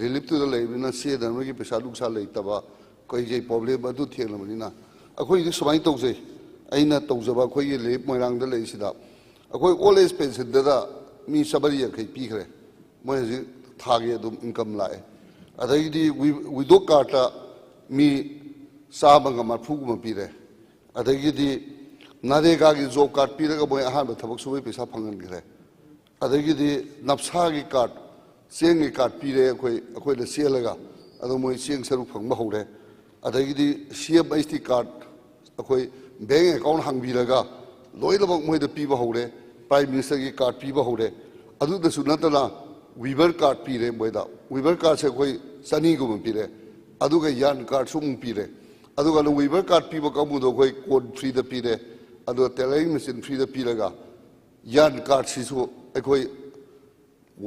relief ꯇꯨꯗ ꯂꯩꯕꯅꯤꯅ ꯆꯦꯟꯅꯕꯒꯤ ꯄꯩꯁꯥ ꯅꯨꯡꯁꯥ ꯂꯩꯇꯕ, ꯀꯩ ꯀꯩ problem ꯑꯗꯨ ꯊꯦꯡꯅꯕꯅꯤꯅ ꯑꯩꯈꯣꯏꯗꯤ ꯁꯨꯃꯥꯏꯅ ꯇꯧꯖꯩ꯫ ꯑꯩꯅ ꯇꯧꯖꯕ ꯑꯩꯈꯣꯏꯒꯤ relief ꯃꯣꯏꯔꯥꯡꯗ ꯂꯩꯔꯤꯁꯤꯗ ꯑꯩꯈꯣꯏ old age pension ꯗꯗ ꯃꯤ ꯆꯥꯃꯔꯤ ꯌꯥꯡꯈꯩ ꯄꯤꯈ꯭ꯔꯦ꯫ ꯃꯣꯏ ꯍꯧꯖꯤꯛ ꯊꯥꯒꯤ ꯑꯗꯨꯝ income ꯂꯥꯛꯑꯦ꯫ ꯑꯗꯒꯤꯗꯤ wi-, widow card ꯇ ꯃꯤ ꯆꯥꯝꯃꯒ ꯃꯔꯐꯨꯒꯨꯝꯕ ꯄꯤꯔꯦ꯫ ꯑꯗꯒꯤꯗꯤ ꯅꯔꯦꯒꯥꯒꯤ job card ꯄꯤꯔꯒ ꯃꯣꯏ ꯑꯍꯥꯟꯕ ꯊꯕꯛ ꯁꯨꯕꯒꯤ ꯄꯩꯁꯥ ꯐꯪꯍꯟꯈ꯭ꯔꯦ꯫ ꯑꯗꯒꯤꯗꯤ ꯅꯞꯁꯥꯒꯤ card, ꯆꯦꯡꯒꯤ card ꯄꯤꯔꯦ ꯑꯩꯈꯣꯏ, ꯑꯩꯈꯣꯏꯅ ꯆꯦꯜꯂꯒ, ꯑꯗꯣ ꯃꯣꯏ ꯆꯦꯡ ꯁꯔꯨꯛ ꯐꯪꯕ ꯍꯧꯔꯦ꯫ ꯑꯗꯒꯤꯗꯤ C M H T card, ꯑꯩꯈꯣꯏ bank account ꯍꯥꯡꯕꯤꯔꯒ ꯂꯣꯏꯅꯃꯛ ꯃꯣꯏꯗ ꯄꯤꯕ ꯍꯧꯔꯦ꯫ Prime Minister ꯒꯤ card ꯄꯤꯕ ꯍꯧꯔꯦ꯫ ꯑꯗꯨꯗꯁꯨ ꯅꯠꯇꯅ weaver card ꯄꯤꯔꯦ ꯃꯣꯏꯗ꯫ Weaver card ꯁꯦ ꯑꯩꯈꯣꯏ ꯆꯅꯤꯒꯨꯝꯕ ꯄꯤꯔꯦ꯫ ꯑꯗꯨꯒ yarn card ꯁꯨ ꯑꯃꯨꯛ ꯄꯤꯔꯦ꯫ ꯑꯗꯨꯒ weaver card ꯄꯤꯕ ꯀꯥꯡꯕꯨꯗꯣ ꯑꯩꯈꯣꯏ ꯀꯣꯟ free ꯗ ꯄꯤꯔꯦ꯫ ꯑꯗꯨꯒ tailoring machine free ꯗ ꯄꯤꯔꯒ yarn card ꯁꯤꯁꯨ ꯑꯩꯈꯣꯏ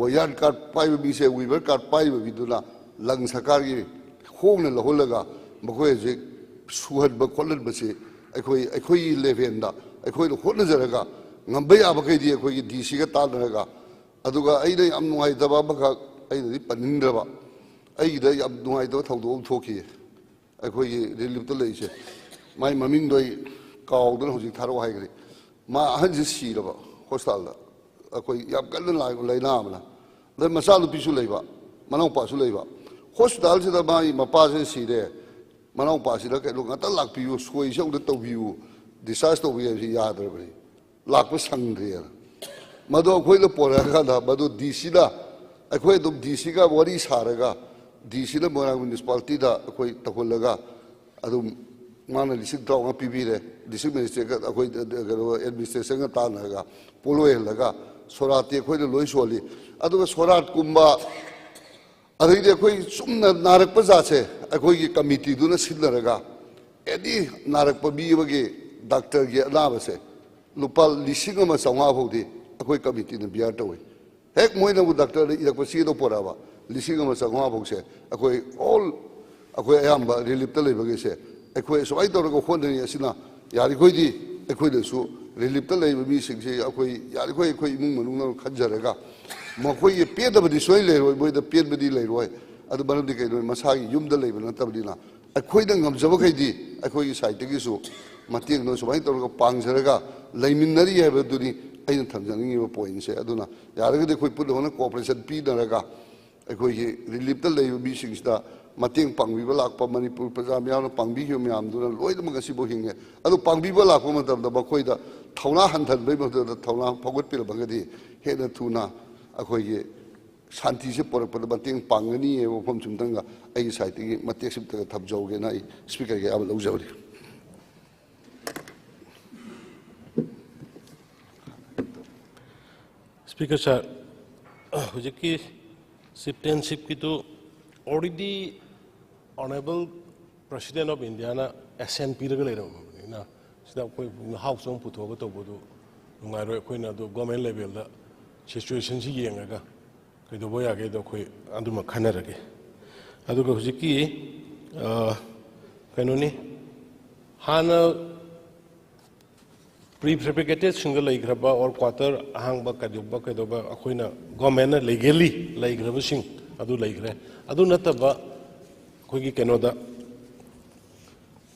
yarn card ꯄꯥꯏꯕ ꯃꯤꯁꯦ, weaver card ꯄꯥꯏꯕ ꯃꯤꯗꯨꯅ ꯂꯪ ꯁꯔꯀꯥꯔꯒꯤ ꯍꯣꯡꯅ ꯂꯧꯍꯜꯂꯒ ꯃꯈꯣꯏ ꯍꯧꯖꯤꯛ ꯁꯨꯍꯟꯕ ꯈꯣꯠꯍꯟꯕꯁꯤ ꯑꯩꯈꯣꯏ, ꯑꯩꯈꯣꯏꯒꯤ level ꯗ ꯑꯩꯈꯣꯏꯅ ꯍꯣꯠꯅꯖꯔꯒ ꯉꯝꯕ ꯌꯥꯕꯈꯩꯗꯤ ꯑꯩꯈꯣꯏꯒꯤ D C ꯒ ꯇꯥꯟꯅꯔꯒ, ꯑꯗꯨꯒ ꯑꯩꯅ ꯌꯥꯝ ꯅꯨꯡꯉꯥꯏꯇꯕ ꯑꯃꯈꯛ ꯑꯩꯅꯗꯤ ꯄꯟꯅꯤꯡꯗ꯭ꯔꯕ, ꯑꯩꯒꯤꯗ ꯌꯥꯝ ꯅꯨꯡꯉꯥꯏꯇꯕ ꯊꯧꯗꯣꯛ ꯑꯃ ꯊꯣꯛꯈꯤ꯫ ꯑꯩꯈꯣꯏꯒꯤ relief ꯇ ꯂꯩꯔꯤꯁꯦ, ꯃꯥꯏ ꯃꯃꯤꯡꯗꯣ ꯑꯩ ꯀꯥꯎꯗꯅ ꯍꯧꯖꯤꯛ ꯊꯥꯔꯛꯑꯣ ꯍꯥꯏꯈ꯭ꯔꯦ꯫ ꯃꯥ ꯑꯍꯟꯁꯤ ꯁꯤꯔꯕ hospital ꯗ, ꯑꯩꯈꯣꯏ ꯌꯥꯝ ꯀꯟꯅ ꯂꯥꯏ-, ꯂꯥꯏꯅꯥ ꯑꯃꯅ꯫ ꯑꯗꯩ ꯃꯆꯥꯅꯨꯄꯤꯁꯨ ꯂꯩꯕ, ꯃꯅꯥꯎꯄꯥꯁꯨ ꯂꯩꯕ꯫ Hospital ꯁꯤꯗ ꯃꯥꯒꯤ ꯃꯄꯥꯁꯦ ꯁꯤꯔꯦ, ꯃꯅꯥꯎꯄꯥꯁꯤꯗ ꯀꯩꯅꯣ ꯉꯥꯛꯇ ꯂꯥꯛꯄꯤꯌꯨ, ꯁꯣꯏꯁꯦ ꯑꯃꯨꯛꯇ ꯇꯧꯕꯤꯌꯨ, discharge ꯇꯧꯕ ꯌꯥꯏꯁꯦ ꯌꯥꯗ꯭ꯔꯕꯅꯤ, ꯂꯥꯛꯄ ꯁꯪꯗ꯭ꯔꯦꯅ꯫ ꯃꯗꯣ ꯑꯩꯈꯣꯏꯅ ꯄꯣꯔꯛꯑꯀꯥꯟꯗ ꯃꯗꯨ D C ꯅ, ꯑꯩꯈꯣꯏ ꯑꯗꯨꯝ D C ꯒ ꯋꯥꯔꯤ ꯁꯥꯔꯒ, D C ꯅ ꯃꯣꯏꯔꯥꯡ municipality ꯗ ꯑꯩꯈꯣꯏ ꯇꯧꯍꯜꯂꯒ, ꯑꯗꯨꯝ ꯃꯥꯅ ꯂꯤꯁꯤꯡ ꯇꯔꯥꯃꯉꯥ ꯄꯤꯕꯤꯔꯦ꯫ District magistrate ꯒ ꯑꯩꯈꯣꯏ, ꯀꯩꯅꯣ, administration ꯒ ꯇꯥꯟꯅꯔꯒ ꯄꯣꯠ ꯂꯣꯏꯍꯜꯂꯒ ꯁꯣꯔꯥꯠꯇꯤ ꯑꯩꯈꯣꯏꯅ ꯂꯣꯏ ꯁꯣꯜꯂꯤ꯫ ꯑꯗꯨꯒ ꯁꯣꯔꯥꯠꯀꯨꯝꯕ, ꯑꯗꯩꯗꯤ ꯑꯩꯈꯣꯏ ꯆꯨꯝꯅ ꯅꯥꯔꯛꯄ ꯖꯥꯠꯁꯦ, ꯑꯩꯈꯣꯏꯒꯤ ꯀꯃꯤꯇꯤꯗꯨꯅ ꯁꯤꯟꯅꯔꯒ ꯑꯦꯅꯤ ꯅꯥꯔꯛꯄ ꯃꯤ ꯑꯃꯒꯤ ꯗꯥꯛꯇꯔꯒꯤ ꯑꯅꯥꯕꯁꯦ ꯂꯨꯄꯥ ꯂꯤꯁꯤꯡ ꯑꯃ ꯆꯥꯝꯃꯉꯥ ꯐꯥꯎꯗꯤ ꯑꯩꯈꯣꯏ ꯀꯃꯤꯇꯤꯅ ꯕꯤꯌꯥꯔ ꯇꯧꯏ꯫ ꯍꯦꯛ ꯃꯣꯏꯅꯕꯨ ꯗꯥꯛꯇꯔꯗ ꯏꯔꯛꯄ ꯆꯦꯗꯣ ꯄꯣꯔꯛꯑꯕ, ꯂꯤꯁꯤꯡ ꯑꯃ ꯆꯥꯝꯃꯉꯥ ꯐꯥꯎꯁꯦ ꯑꯩꯈꯣꯏ ꯑꯣꯜ, ꯑꯩꯈꯣꯏ ꯑꯌꯥꯝꯕ ꯔꯤꯂꯤꯞꯇ ꯂꯩꯕꯒꯤꯁꯦ ꯑꯩꯈꯣꯏ ꯁꯨꯃꯥꯏꯅ ꯇꯧꯔꯒ ꯍꯣꯠꯅꯔꯤ꯫ ꯑꯁꯤꯅ ꯌꯥꯔꯤꯈꯣꯏꯗꯤ ꯑꯩꯈꯣꯏꯗꯁꯨ ꯔꯤꯂꯤꯞꯇ ꯂꯩꯕ ꯃꯤꯁꯤꯡꯁꯦ ꯑꯩꯈꯣꯏ ꯌꯥꯔꯤꯈꯣꯏ ꯑꯩꯈꯣꯏ ꯏꯃꯨꯡ ꯃꯅꯨꯡꯅ ꯈꯟꯖꯔꯒ ꯃꯈꯣꯏꯒꯤ ꯄꯦꯟꯗꯕꯗꯤ ꯁꯣꯏ ꯂꯩꯔꯣꯏ, ꯃꯣꯏꯗ ꯄꯦꯟꯕꯗꯤ ꯂꯩꯔꯣꯏ꯫ ꯑꯗꯨ ꯃꯔꯝꯗꯤ ꯀꯩꯅꯣ, ꯃꯁꯥꯒꯤ ꯌꯨꯝꯗ ꯂꯩꯕ ꯅꯠꯇꯕꯅꯤꯅ ꯑꯩꯈꯣꯏꯅ ꯉꯝꯖꯕꯈꯩꯗꯤ ꯑꯩꯈꯣꯏꯒꯤ ꯁꯥꯏꯠꯇꯒꯤꯁꯨ ꯃꯇꯦꯡꯗꯣ ꯁꯨꯃꯥꯏꯅ ꯇꯧꯔꯒ ꯄꯥꯡꯖꯔꯒ ꯂꯩꯃꯤꯟꯅꯔꯤ ꯍꯥꯏꯕꯗꯨꯅꯤ ꯑꯩꯅ ꯊꯝꯖꯅꯤꯡꯉꯤꯕ ꯄꯣꯏꯟꯁꯦ꯫ ꯑꯗꯨꯅ ꯌꯥꯔꯒꯗꯤ ꯑꯩꯈꯣꯏ ꯄꯨꯟꯅ ꯍꯣꯠꯅ ꯀꯣꯑꯣꯄꯔꯦꯁꯟ ꯄꯤꯅꯔꯒ ꯑꯩꯈꯣꯏꯒꯤ ꯔꯤꯂꯤꯞꯇ ꯂꯩꯕ ꯃꯤꯁꯤꯡꯁꯤꯗ ꯃꯇꯦꯡ ꯄꯥꯡꯕꯤꯕ ꯂꯥꯛꯄ ꯃꯅꯤꯄꯨꯔ ꯄ꯭ꯔꯖꯥ ꯃꯌꯥꯝꯅ ꯄꯥꯡꯕꯤꯈꯤꯕ ꯃꯌꯥꯝꯗꯨꯅ ꯂꯣꯏꯅꯃꯛ ꯉꯁꯤꯐꯥꯎ ꯍꯤꯡꯉꯦ꯫ ꯑꯗꯨ ꯄꯥꯡꯕꯤꯕ ꯂꯥꯛꯄ ꯃꯇꯝꯗ ꯃꯈꯣꯏꯗ ꯊꯧꯅꯥ ꯍꯟꯊꯍꯟꯕꯒꯤ ꯃꯍꯨꯠꯇ ꯊꯧꯅꯥ ꯐꯥꯎꯒꯠꯄꯤꯔꯝꯃꯒꯗꯤ ꯍꯦꯟꯅ ꯊꯨꯅ ꯑꯩꯈꯣꯏꯒꯤ ꯁꯥꯟꯇꯤꯁꯦ ꯄꯨꯔꯛꯄꯗ ꯃꯇꯦꯡ ꯄꯥꯡꯒꯅꯤ ꯍꯥꯏꯕ ꯋꯥꯐꯝꯁꯤꯃꯇꯪꯒ ꯑꯩꯒꯤ ꯁꯥꯏꯠꯇꯒꯤ ꯃꯇꯦꯛꯁꯤꯃꯇꯪꯒ ꯊꯝꯖꯍꯧꯒꯦꯅ ꯑꯩ ꯁ꯭ꯄꯤꯀꯔꯒꯤ ꯑꯌꯥꯕ ꯂꯧꯖꯕꯅꯤ꯫ Speaker sir, ꯍꯧꯖꯤꯛꯀꯤ ꯆꯤꯐꯇꯦꯟꯁꯤꯞꯀꯤꯗꯨ already Honourable President of Indiaꯅ assent ꯄꯤꯔꯒ ꯂꯩꯔꯝꯃꯕꯅꯤꯅ, ꯁꯤꯗ ꯑꯩꯈꯣꯏ ꯍꯥꯎꯁ ꯑꯃ ꯄꯨꯊꯣꯛꯑꯒ ꯇꯧꯕꯗꯨ ꯅꯨꯡꯉꯥꯏꯔꯣꯏ꯫ ꯑꯩꯈꯣꯏꯅ ꯑꯗꯨ ꯒꯣꯔꯃꯦꯟ ꯂꯦꯚꯦꯜꯗ ꯁꯤꯆꯨꯋꯦꯁꯟꯁꯤ ꯌꯦꯡꯉꯒ ꯀꯩꯗꯧꯕ ꯌꯥꯒꯦꯗꯣ ꯑꯩꯈꯣꯏ ꯑꯗꯨꯃꯛ ꯈꯟꯅꯔꯒꯦ꯫ ꯑꯗꯨꯒ ꯍꯧꯖꯤꯛꯀꯤ ꯀꯩꯅꯣꯅꯤ, ꯍꯥꯟꯅ ꯄ꯭ꯔꯤ ꯐꯦꯕ꯭ꯔꯤꯀꯦꯇꯦꯠꯁꯤꯡꯗ ꯂꯩꯈ꯭ꯔꯕ ꯑꯣꯔ ꯀ꯭ꯋꯥꯇꯔ ꯑꯍꯥꯡꯕ ꯀꯩꯗꯧꯕ ꯀꯩꯗꯧꯕ ꯑꯩꯈꯣꯏꯅ ꯒꯣꯔꯃꯦꯟꯅ ꯂꯤꯒꯦꯜꯂꯤ ꯂꯩꯈ꯭ꯔꯕꯁꯤꯡ ꯑꯗꯨ ꯂꯩꯈ꯭ꯔꯦ꯫ ꯑꯗꯨ ꯅꯠꯇꯕ ꯑꯩꯈꯣꯏꯒꯤ ꯀꯩꯅꯣꯗ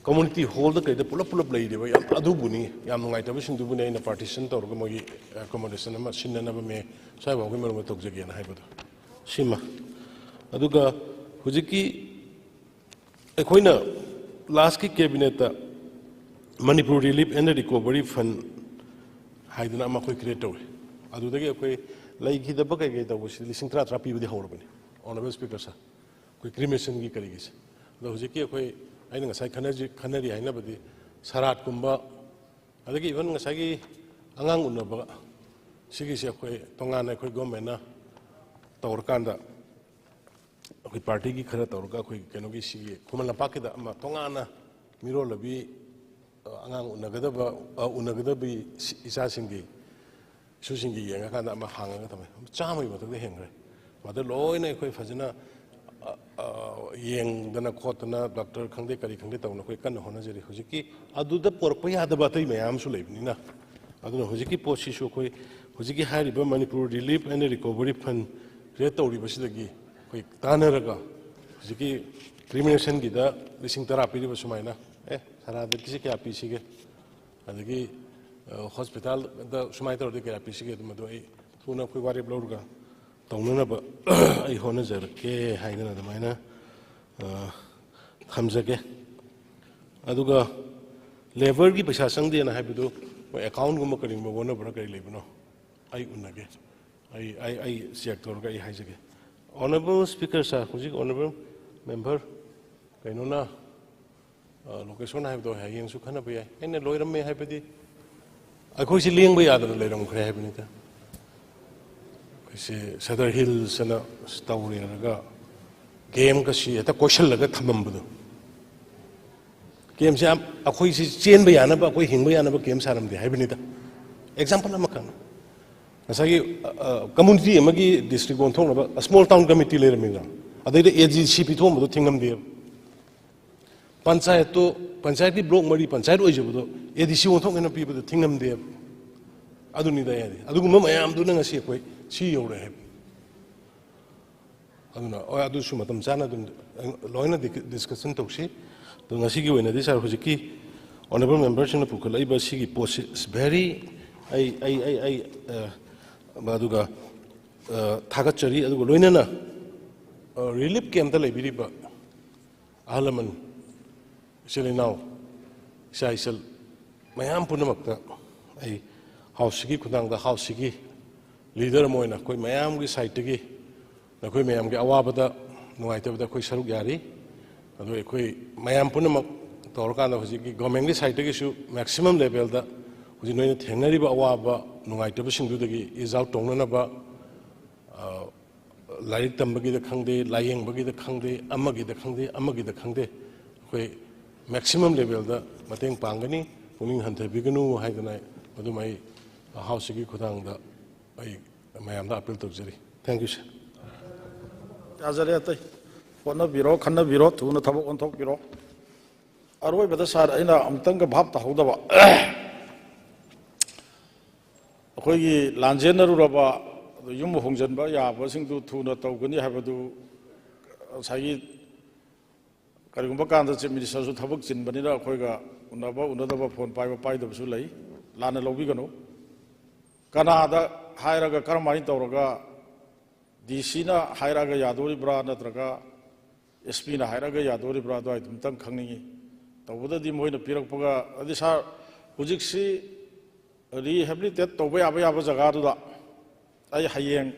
ꯀꯝꯃꯨꯅꯤꯇꯤ ꯍꯣꯜꯗ ꯀꯩꯗ ꯄꯨꯂꯞ ꯄꯨꯂꯞ ꯂꯩꯔꯤꯕ ꯌꯥꯝ ꯑꯗꯨꯕꯨꯅꯤ, ꯌꯥꯝ ꯅꯨꯡꯉꯥꯏꯇꯕꯁꯤꯡꯗꯨꯕꯨꯅꯤ ꯑꯩꯅ ꯄꯥꯔꯇꯤꯁꯟ ꯇꯧꯔꯒ ꯃꯣꯏꯒꯤ ꯑꯦꯀꯣꯃꯣꯗꯦꯁꯟ ꯑꯃ ꯁꯤꯟꯅꯅꯕ ꯃꯦ ꯁ꯭ꯋꯥꯏꯐꯥꯎꯒꯤ ꯃꯔꯝꯗ ꯇꯧꯖꯒꯦꯅ ꯍꯥꯏꯕꯗꯣ꯫ ꯁꯤꯃ꯫ ꯑꯗꯨꯒ ꯍꯧꯖꯤꯛꯀꯤ ꯑꯩꯈꯣꯏꯅ ꯂꯥꯁꯀꯤ ꯀꯦꯕꯤꯅꯦꯠꯇ Manipur Relief and Recovery Fund ꯍꯥꯏꯗꯅ ꯑꯃ ꯑꯩꯈꯣꯏ ꯀ꯭ꯔꯤꯌꯦꯠ ꯇꯧꯏ꯫ ꯑꯗꯨꯗꯒꯤ ꯑꯩꯈꯣꯏ ꯂꯩꯈꯤꯗꯕ ꯀꯩꯀꯩ ꯇꯧꯕꯁꯤ ꯂꯤꯁꯤꯡ ꯇꯔꯥ ꯇꯔꯥ ꯄꯤꯕꯗꯤ ꯍꯧꯔꯕꯅꯤ, Honourable Speaker sir, ꯑꯩꯈꯣꯏ ꯀ꯭ꯔꯤꯃꯦꯁꯟꯒꯤ ꯀꯔꯤꯒꯤꯁꯦ꯫ ꯑꯗꯣ ꯍꯧꯖꯤꯛꯀꯤ ꯑꯩꯈꯣꯏ ꯑꯩꯅ ꯉꯁꯥꯏ ꯈꯟꯅꯖꯤ ꯈꯟꯅꯔꯤ ꯍꯥꯏꯅꯕꯗꯤ ꯁꯔꯥꯠꯀꯨꯝꯕ ꯑꯗꯒꯤ even ꯉꯁꯥꯏꯒꯤ ꯑꯉꯥꯡ ꯎꯅꯕ ꯁꯤꯒꯤꯁꯦ ꯑꯩꯈꯣꯏ ꯇꯣꯉꯥꯟꯅ ꯑꯩꯈꯣꯏ ꯒꯣꯔꯃꯦꯟꯅ ꯇꯧꯔꯀꯥꯟꯗ ꯑꯩꯈꯣꯏ ꯄꯥꯔꯇꯤꯒꯤ ꯈꯔ ꯇꯧꯔꯒ ꯑꯩꯈꯣꯏ ꯀꯩꯅꯣꯒꯤ ꯁꯤꯒꯤ ꯈꯨꯃꯟ ꯂꯝꯄꯥꯛꯀꯤꯗ ꯑꯃ ꯇꯣꯉꯥꯟꯅ ꯃꯤꯔꯣꯜꯂꯕꯤ, ꯑ, ꯑꯉꯥꯡ ꯎꯅꯒꯗꯕ, ꯑ, ꯎꯅꯒꯗꯕꯤ ꯁꯤ-, ꯏꯆꯥꯁꯤꯡꯒꯤ, ꯏꯁꯨꯁꯤꯡꯒꯤ ꯌꯦꯡꯉꯀꯥꯟꯗ ꯑꯃ ꯍꯥꯡꯉꯒ ꯊꯝꯃꯦ꯫ ꯆꯥꯝꯃꯒꯤ ꯃꯊꯛꯇ ꯍꯦꯟꯈ꯭ꯔꯦ꯫ ꯃꯗꯨ ꯂꯣꯏꯅ ꯑꯩꯈꯣꯏ ꯐꯖꯅ, ꯑ, ꯑ, ꯌꯦꯡꯗꯅ ꯈꯣꯠꯇꯅ ꯗꯣꯛꯇꯔ ꯈꯪꯗꯦ ꯀꯔꯤ ꯈꯪꯗꯦ ꯇꯧꯅ ꯑꯩꯈꯣꯏ ꯀꯟꯅ ꯍꯣꯠꯅꯖꯔꯤ꯫ ꯍꯧꯖꯤꯛꯀꯤ ꯑꯗꯨꯗ ꯄꯣꯔꯛꯄ ꯌꯥꯗꯕ ꯑꯇꯩ ꯃꯌꯥꯝ ꯑꯃꯁꯨ ꯂꯩꯕꯅꯤꯅ, ꯑꯗꯨꯅ ꯍꯧꯖꯤꯛꯀꯤ ꯄꯣꯠꯁꯤꯁꯨ ꯑꯩꯈꯣꯏ ꯍꯧꯖꯤꯛꯀꯤ ꯍꯥꯏꯔꯤꯕ Manipur relief and recovery fund create ꯇꯧꯔꯤꯕꯁꯤꯗꯒꯤ ꯑꯩꯈꯣꯏ ꯇꯥꯟꯅꯔꯒ ꯍꯧꯖꯤꯛꯀꯤ ꯀ꯭ꯔꯤꯃꯦꯁꯟꯒꯤꯗ ꯂꯤꯁꯤꯡ ꯇꯔꯥ ꯄꯤꯔꯤꯕ ꯁꯨꯃꯥꯏꯅ, ꯑꯦ, ꯁꯔꯥꯗꯒꯤꯁꯤ ꯀꯌꯥ ꯄꯤꯁꯤꯒꯦ, ꯑꯗꯒꯤ, ꯑ, ꯍꯣꯁꯄꯤꯇꯥꯜꯗ ꯁꯨꯃꯥꯏꯅ ꯇꯧꯔꯗꯤ ꯀꯌꯥ ꯄꯤꯁꯤꯒꯦ, ꯑꯗꯨꯝ ꯑꯗꯣ ꯑꯩ ꯊꯨꯅ ꯑꯩꯈꯣꯏ ꯋꯥꯔꯦꯞ ꯂꯧꯔꯒ ꯇꯧꯅꯅꯕ ꯑꯩ ꯍꯣꯠꯅꯖꯔꯛꯀꯦ ꯍꯥꯏꯗꯅ ꯑꯗꯨꯃꯥꯏꯅ, ꯑ, ꯊꯝꯖꯒꯦ꯫ ꯑꯗꯨꯒ ꯂꯦꯕꯔꯒꯤ ꯄꯩꯁꯥ ꯆꯪꯗꯦꯅ ꯍꯥꯏꯕꯗꯨ ꯃꯣꯏ ꯑꯦꯀꯥꯎꯟꯒꯨꯝꯕ ꯀꯔꯤꯒꯨꯝꯕ ꯑꯣꯟꯅꯕ꯭ꯔꯥ ꯀꯔꯤ ꯂꯩꯕꯅꯣ ꯑꯩ ꯎꯅꯒꯦ꯫ ꯑꯩ, ꯑꯩ, ꯑꯩ ꯆꯦꯛ ꯇꯧꯔꯒ ꯑꯩ ꯍꯥꯏꯖꯒꯦ꯫ Honorable Speaker sir, ꯍꯧꯖꯤꯛ Honorable Member ꯀꯩꯅꯣꯅ, ꯑ, ꯂꯣꯀꯦꯁꯣꯔꯅ ꯍꯥꯏꯕꯗꯣ ꯍꯌꯦꯡꯁꯨ ꯈꯟꯅꯕ ꯌꯥꯏ꯫ ꯑꯩꯅ ꯂꯣꯏꯔꯝꯃꯦ ꯍꯥꯏꯕꯗꯤ ꯑꯩꯈꯣꯏꯁꯤ ꯂꯦꯡꯕ ꯌꯥꯗꯅ ꯂꯩꯔꯝꯈ꯭ꯔꯦ ꯍꯥꯏꯕꯅꯤꯗ꯫ ꯑꯩꯈꯣꯏꯁꯤ ꯁꯦꯗꯔ ꯍꯤꯜꯁ ꯑꯅ ꯇꯧꯔꯦꯔꯒ ꯀꯦꯝꯒꯁꯤ ꯍꯦꯛꯇ ꯀꯣꯏꯁꯜꯂꯒ ꯊꯝꯃꯝꯕꯗꯣ꯫ ꯀꯦꯝꯁꯦ ꯌꯥꯝ, ꯑꯩꯈꯣꯏꯁꯤ ꯆꯦꯟꯕ ꯌꯥꯅꯕ, ꯑꯩꯈꯣꯏ ꯍꯤꯡꯕ ꯌꯥꯅꯕ ꯀꯦꯝ ꯁꯥꯔꯝꯗꯦ ꯍꯥꯏꯕꯅꯤꯗ꯫ ꯑꯦꯛꯖꯥꯝꯄꯜ ꯑꯃꯈꯛꯅꯤ꯫ ꯉꯁꯥꯏꯒꯤ, ꯑ, ꯑ, ꯀꯝꯃꯨꯅꯤꯇꯤ ꯑꯃꯒꯤ ꯗꯤꯁꯇ꯭ꯔꯤꯛ ꯑꯣꯟꯊꯣꯛꯅꯕ small town committee ꯂꯩꯔꯝꯃꯤꯗꯅ, ꯑꯗꯩꯗ ꯑꯦ ꯗꯤ ꯁꯤ ꯄꯤꯊꯣꯛꯑꯝꯕꯗꯣ ꯊꯤꯡꯉꯝꯗꯦꯕ꯫ ꯄꯟꯆꯥꯌꯠꯇꯣ, ꯄꯟꯆꯥꯌꯠꯀꯤ ꯕ꯭ꯂꯣꯛ ꯃꯔꯤ ꯄꯟꯆꯥꯌꯠ ꯑꯣꯏꯖꯕꯗꯣ ꯑꯦ ꯗꯤ ꯁꯤ ꯑꯣꯟꯊꯣꯛꯅꯦꯅ ꯄꯤꯕꯗꯣ ꯊꯤꯡꯉꯝꯗꯦꯕ꯫ ꯑꯗꯨꯅꯤꯗ ꯑꯩ ꯍꯥꯏꯗꯤ꯫ ꯑꯗꯨꯒꯨꯝꯕ ꯃꯌꯥꯝꯗꯨꯅ ꯉꯁꯤ ꯑꯩꯈꯣꯏ ꯁꯤ ꯌꯧꯔꯦ ꯍꯥꯏꯕ꯫ ꯑꯗꯨꯅ, ꯍꯣꯏ, ꯑꯗꯨꯁꯨ ꯃꯇꯝ ꯆꯥꯅ ꯑꯗꯨꯝ ꯂꯣꯏꯅ ꯗꯤꯁꯀꯁꯟ ꯇꯧꯁꯤ꯫ ꯑꯗꯣ ꯉꯁꯤꯒꯤ ꯑꯣꯏꯅꯗꯤ ꯁꯥꯔ, ꯍꯧꯖꯤꯛꯀꯤ ꯑꯣꯅꯔꯦꯕꯜ ꯃꯦꯝꯕꯔꯁꯤꯡꯅ ꯄꯨꯈꯠꯂꯛꯏꯕ ꯁꯤꯒꯤ ꯄꯣꯠꯁꯤ is very, ꯑꯩ, ꯑꯩ, ꯑꯩ, ꯑꯩ, ꯑ, ꯑꯗꯨꯒ, ꯑ, ꯊꯥꯒꯠꯆꯔꯤ꯫ ꯑꯗꯨꯒ ꯂꯣꯏꯅꯅ, ꯑ, ꯔꯤꯂꯤꯐ ꯀꯦꯝꯞꯇ ꯂꯩꯕꯤꯔꯤꯕ ꯑꯍꯜ ꯂꯃꯟ, ꯏꯆꯤꯜ ꯏꯅꯥꯎ, ꯏꯆꯥ ꯏꯆꯜ ꯃꯌꯥꯝ ꯄꯨꯝꯅꯃꯛꯇ ꯑꯩ ꯍꯥꯎꯁꯁꯤꯒꯤ ꯈꯨꯠꯊꯥꯡꯗ, ꯍꯥꯎꯁꯁꯤꯒꯤ ꯂꯤꯗꯔ ꯑꯃ ꯑꯣꯏꯅ ꯑꯩꯈꯣꯏ ꯃꯌꯥꯝꯒꯤ ꯁꯥꯏꯠꯇꯒꯤ ꯅꯈꯣꯏ ꯃꯌꯥꯝꯒꯤ ꯑꯋꯥꯕꯗ, ꯅꯨꯡꯉꯥꯏꯇꯕꯗ ꯑꯩꯈꯣꯏ ꯁꯔꯨꯛ ꯌꯥꯔꯤ꯫ ꯑꯗꯣ ꯑꯩꯈꯣꯏ ꯃꯌꯥꯝ ꯄꯨꯝꯅꯃꯛ ꯇꯧꯔꯀꯥꯟꯗ ꯍꯧꯖꯤꯛꯀꯤ ꯒꯣꯔꯃꯦꯟꯒꯤ ꯁꯥꯏꯠꯇꯒꯤꯁꯨ ꯃꯦꯛꯁꯤꯃꯝ ꯂꯦꯚꯦꯜꯗ ꯍꯧꯖꯤꯛ ꯅꯣꯏꯅ ꯊꯦꯡꯅꯔꯤꯕ ꯑꯋꯥꯕ, ꯅꯨꯡꯉꯥꯏꯇꯕꯁꯤꯡꯗꯨꯗꯒꯤ ꯏꯖ ꯑꯥꯎꯠ ꯇꯧꯅꯅꯕ, ꯑ, ꯂꯥꯏꯔꯤꯛ ꯇꯝꯕꯒꯤꯗ ꯈꯪꯗꯦ, ꯂꯥꯏꯌꯦꯡꯕꯒꯤꯗ ꯈꯪꯗꯦ, ꯑꯃꯒꯤꯗ ꯈꯪꯗꯦ, ꯑꯃꯒꯤꯗ ꯈꯪꯗꯦ, ꯑꯩꯈꯣꯏ maximum levelꯗ ꯃꯇꯦꯡ ꯄꯥꯡꯒꯅꯤ꯫ ꯄꯨꯛꯅꯤꯡ ꯍꯟꯊꯕꯤꯒꯅꯨ ꯍꯥꯏꯗꯅ ꯃꯗꯨꯃ ꯑꯩ Houseꯁꯤꯒꯤ ꯈꯨꯠꯊꯥꯡꯗ ꯑꯩ ꯃꯌꯥꯝꯗ appeal ꯇꯧꯖꯔꯤ꯫ Thank you, sir꯫ ꯌꯥꯖꯔꯦ ꯑꯇꯩ꯫ ꯍꯣꯠꯅꯕꯤꯔꯣ, ꯈꯟꯅꯕꯤꯔꯣ, ꯊꯨꯅ ꯊꯕꯛ ꯑꯣꯟꯊꯣꯛꯄꯤꯔꯣ꯫ ꯑꯔꯣꯏꯕꯗ sir, ꯑꯩꯅ ꯑꯃꯨꯛꯇꯪꯒ ꯚꯥꯞ ꯇꯥꯍꯧꯗꯕ꯫ ꯑꯩꯈꯣꯏꯒꯤ ꯂꯥꯟꯖꯦꯟꯅꯔꯨꯔꯕ, ꯑꯗꯨ ꯌꯨꯝ ꯍꯣꯡꯖꯤꯟꯕ ꯌꯥꯕꯁꯤꯡꯗꯨ ꯊꯨꯅ ꯇꯧꯒꯅꯤ ꯍꯥꯏꯕꯗꯨ ꯉꯁꯥꯏꯒꯤ ꯀꯔꯤꯒꯨꯝꯕ ꯀꯥꯟꯗ Chief Ministerꯁꯨ ꯊꯕꯛ ꯆꯤꯟꯕꯅꯤꯅ ꯑꯩꯈꯣꯏꯒ ꯎꯅꯕ ꯎꯅꯗꯕ, phone ꯄꯥꯏꯕ ꯄꯥꯏꯗꯕꯁꯨ ꯂꯩ, ꯂꯥꯟꯅ ꯂꯧꯕꯤꯒꯅꯨ꯫ ꯀꯅꯥꯗ ꯍꯥꯏꯔꯒ ꯀꯔꯝꯍꯥꯏꯅ ꯇꯧꯔꯒ DCꯅ ꯍꯥꯏꯔꯛꯑꯒ ꯌꯥꯗꯣꯔꯤꯕ꯭ꯔꯥ ꯅꯠꯇ꯭ꯔꯒ SPꯅ ꯍꯥꯏꯔꯛꯑꯒ ꯌꯥꯗꯣꯔꯤꯕ꯭ꯔꯥ ꯑꯗꯨꯋꯥꯏꯗꯨ ꯑꯃꯇꯪ ꯈꯪꯅꯤꯡꯉꯤ꯫ ꯇꯧꯕꯗꯗꯤ ꯃꯣꯏꯅ ꯄꯤꯔꯛꯄꯒ, ꯑꯗꯨꯗꯤ sir, ꯍꯧꯖꯤꯛꯁꯤ rehabilitate ꯇꯧꯕ ꯌꯥꯕ ꯌꯥꯕ ꯖꯒꯥꯗꯨꯗ ꯑꯩ ꯍꯌꯦꯡ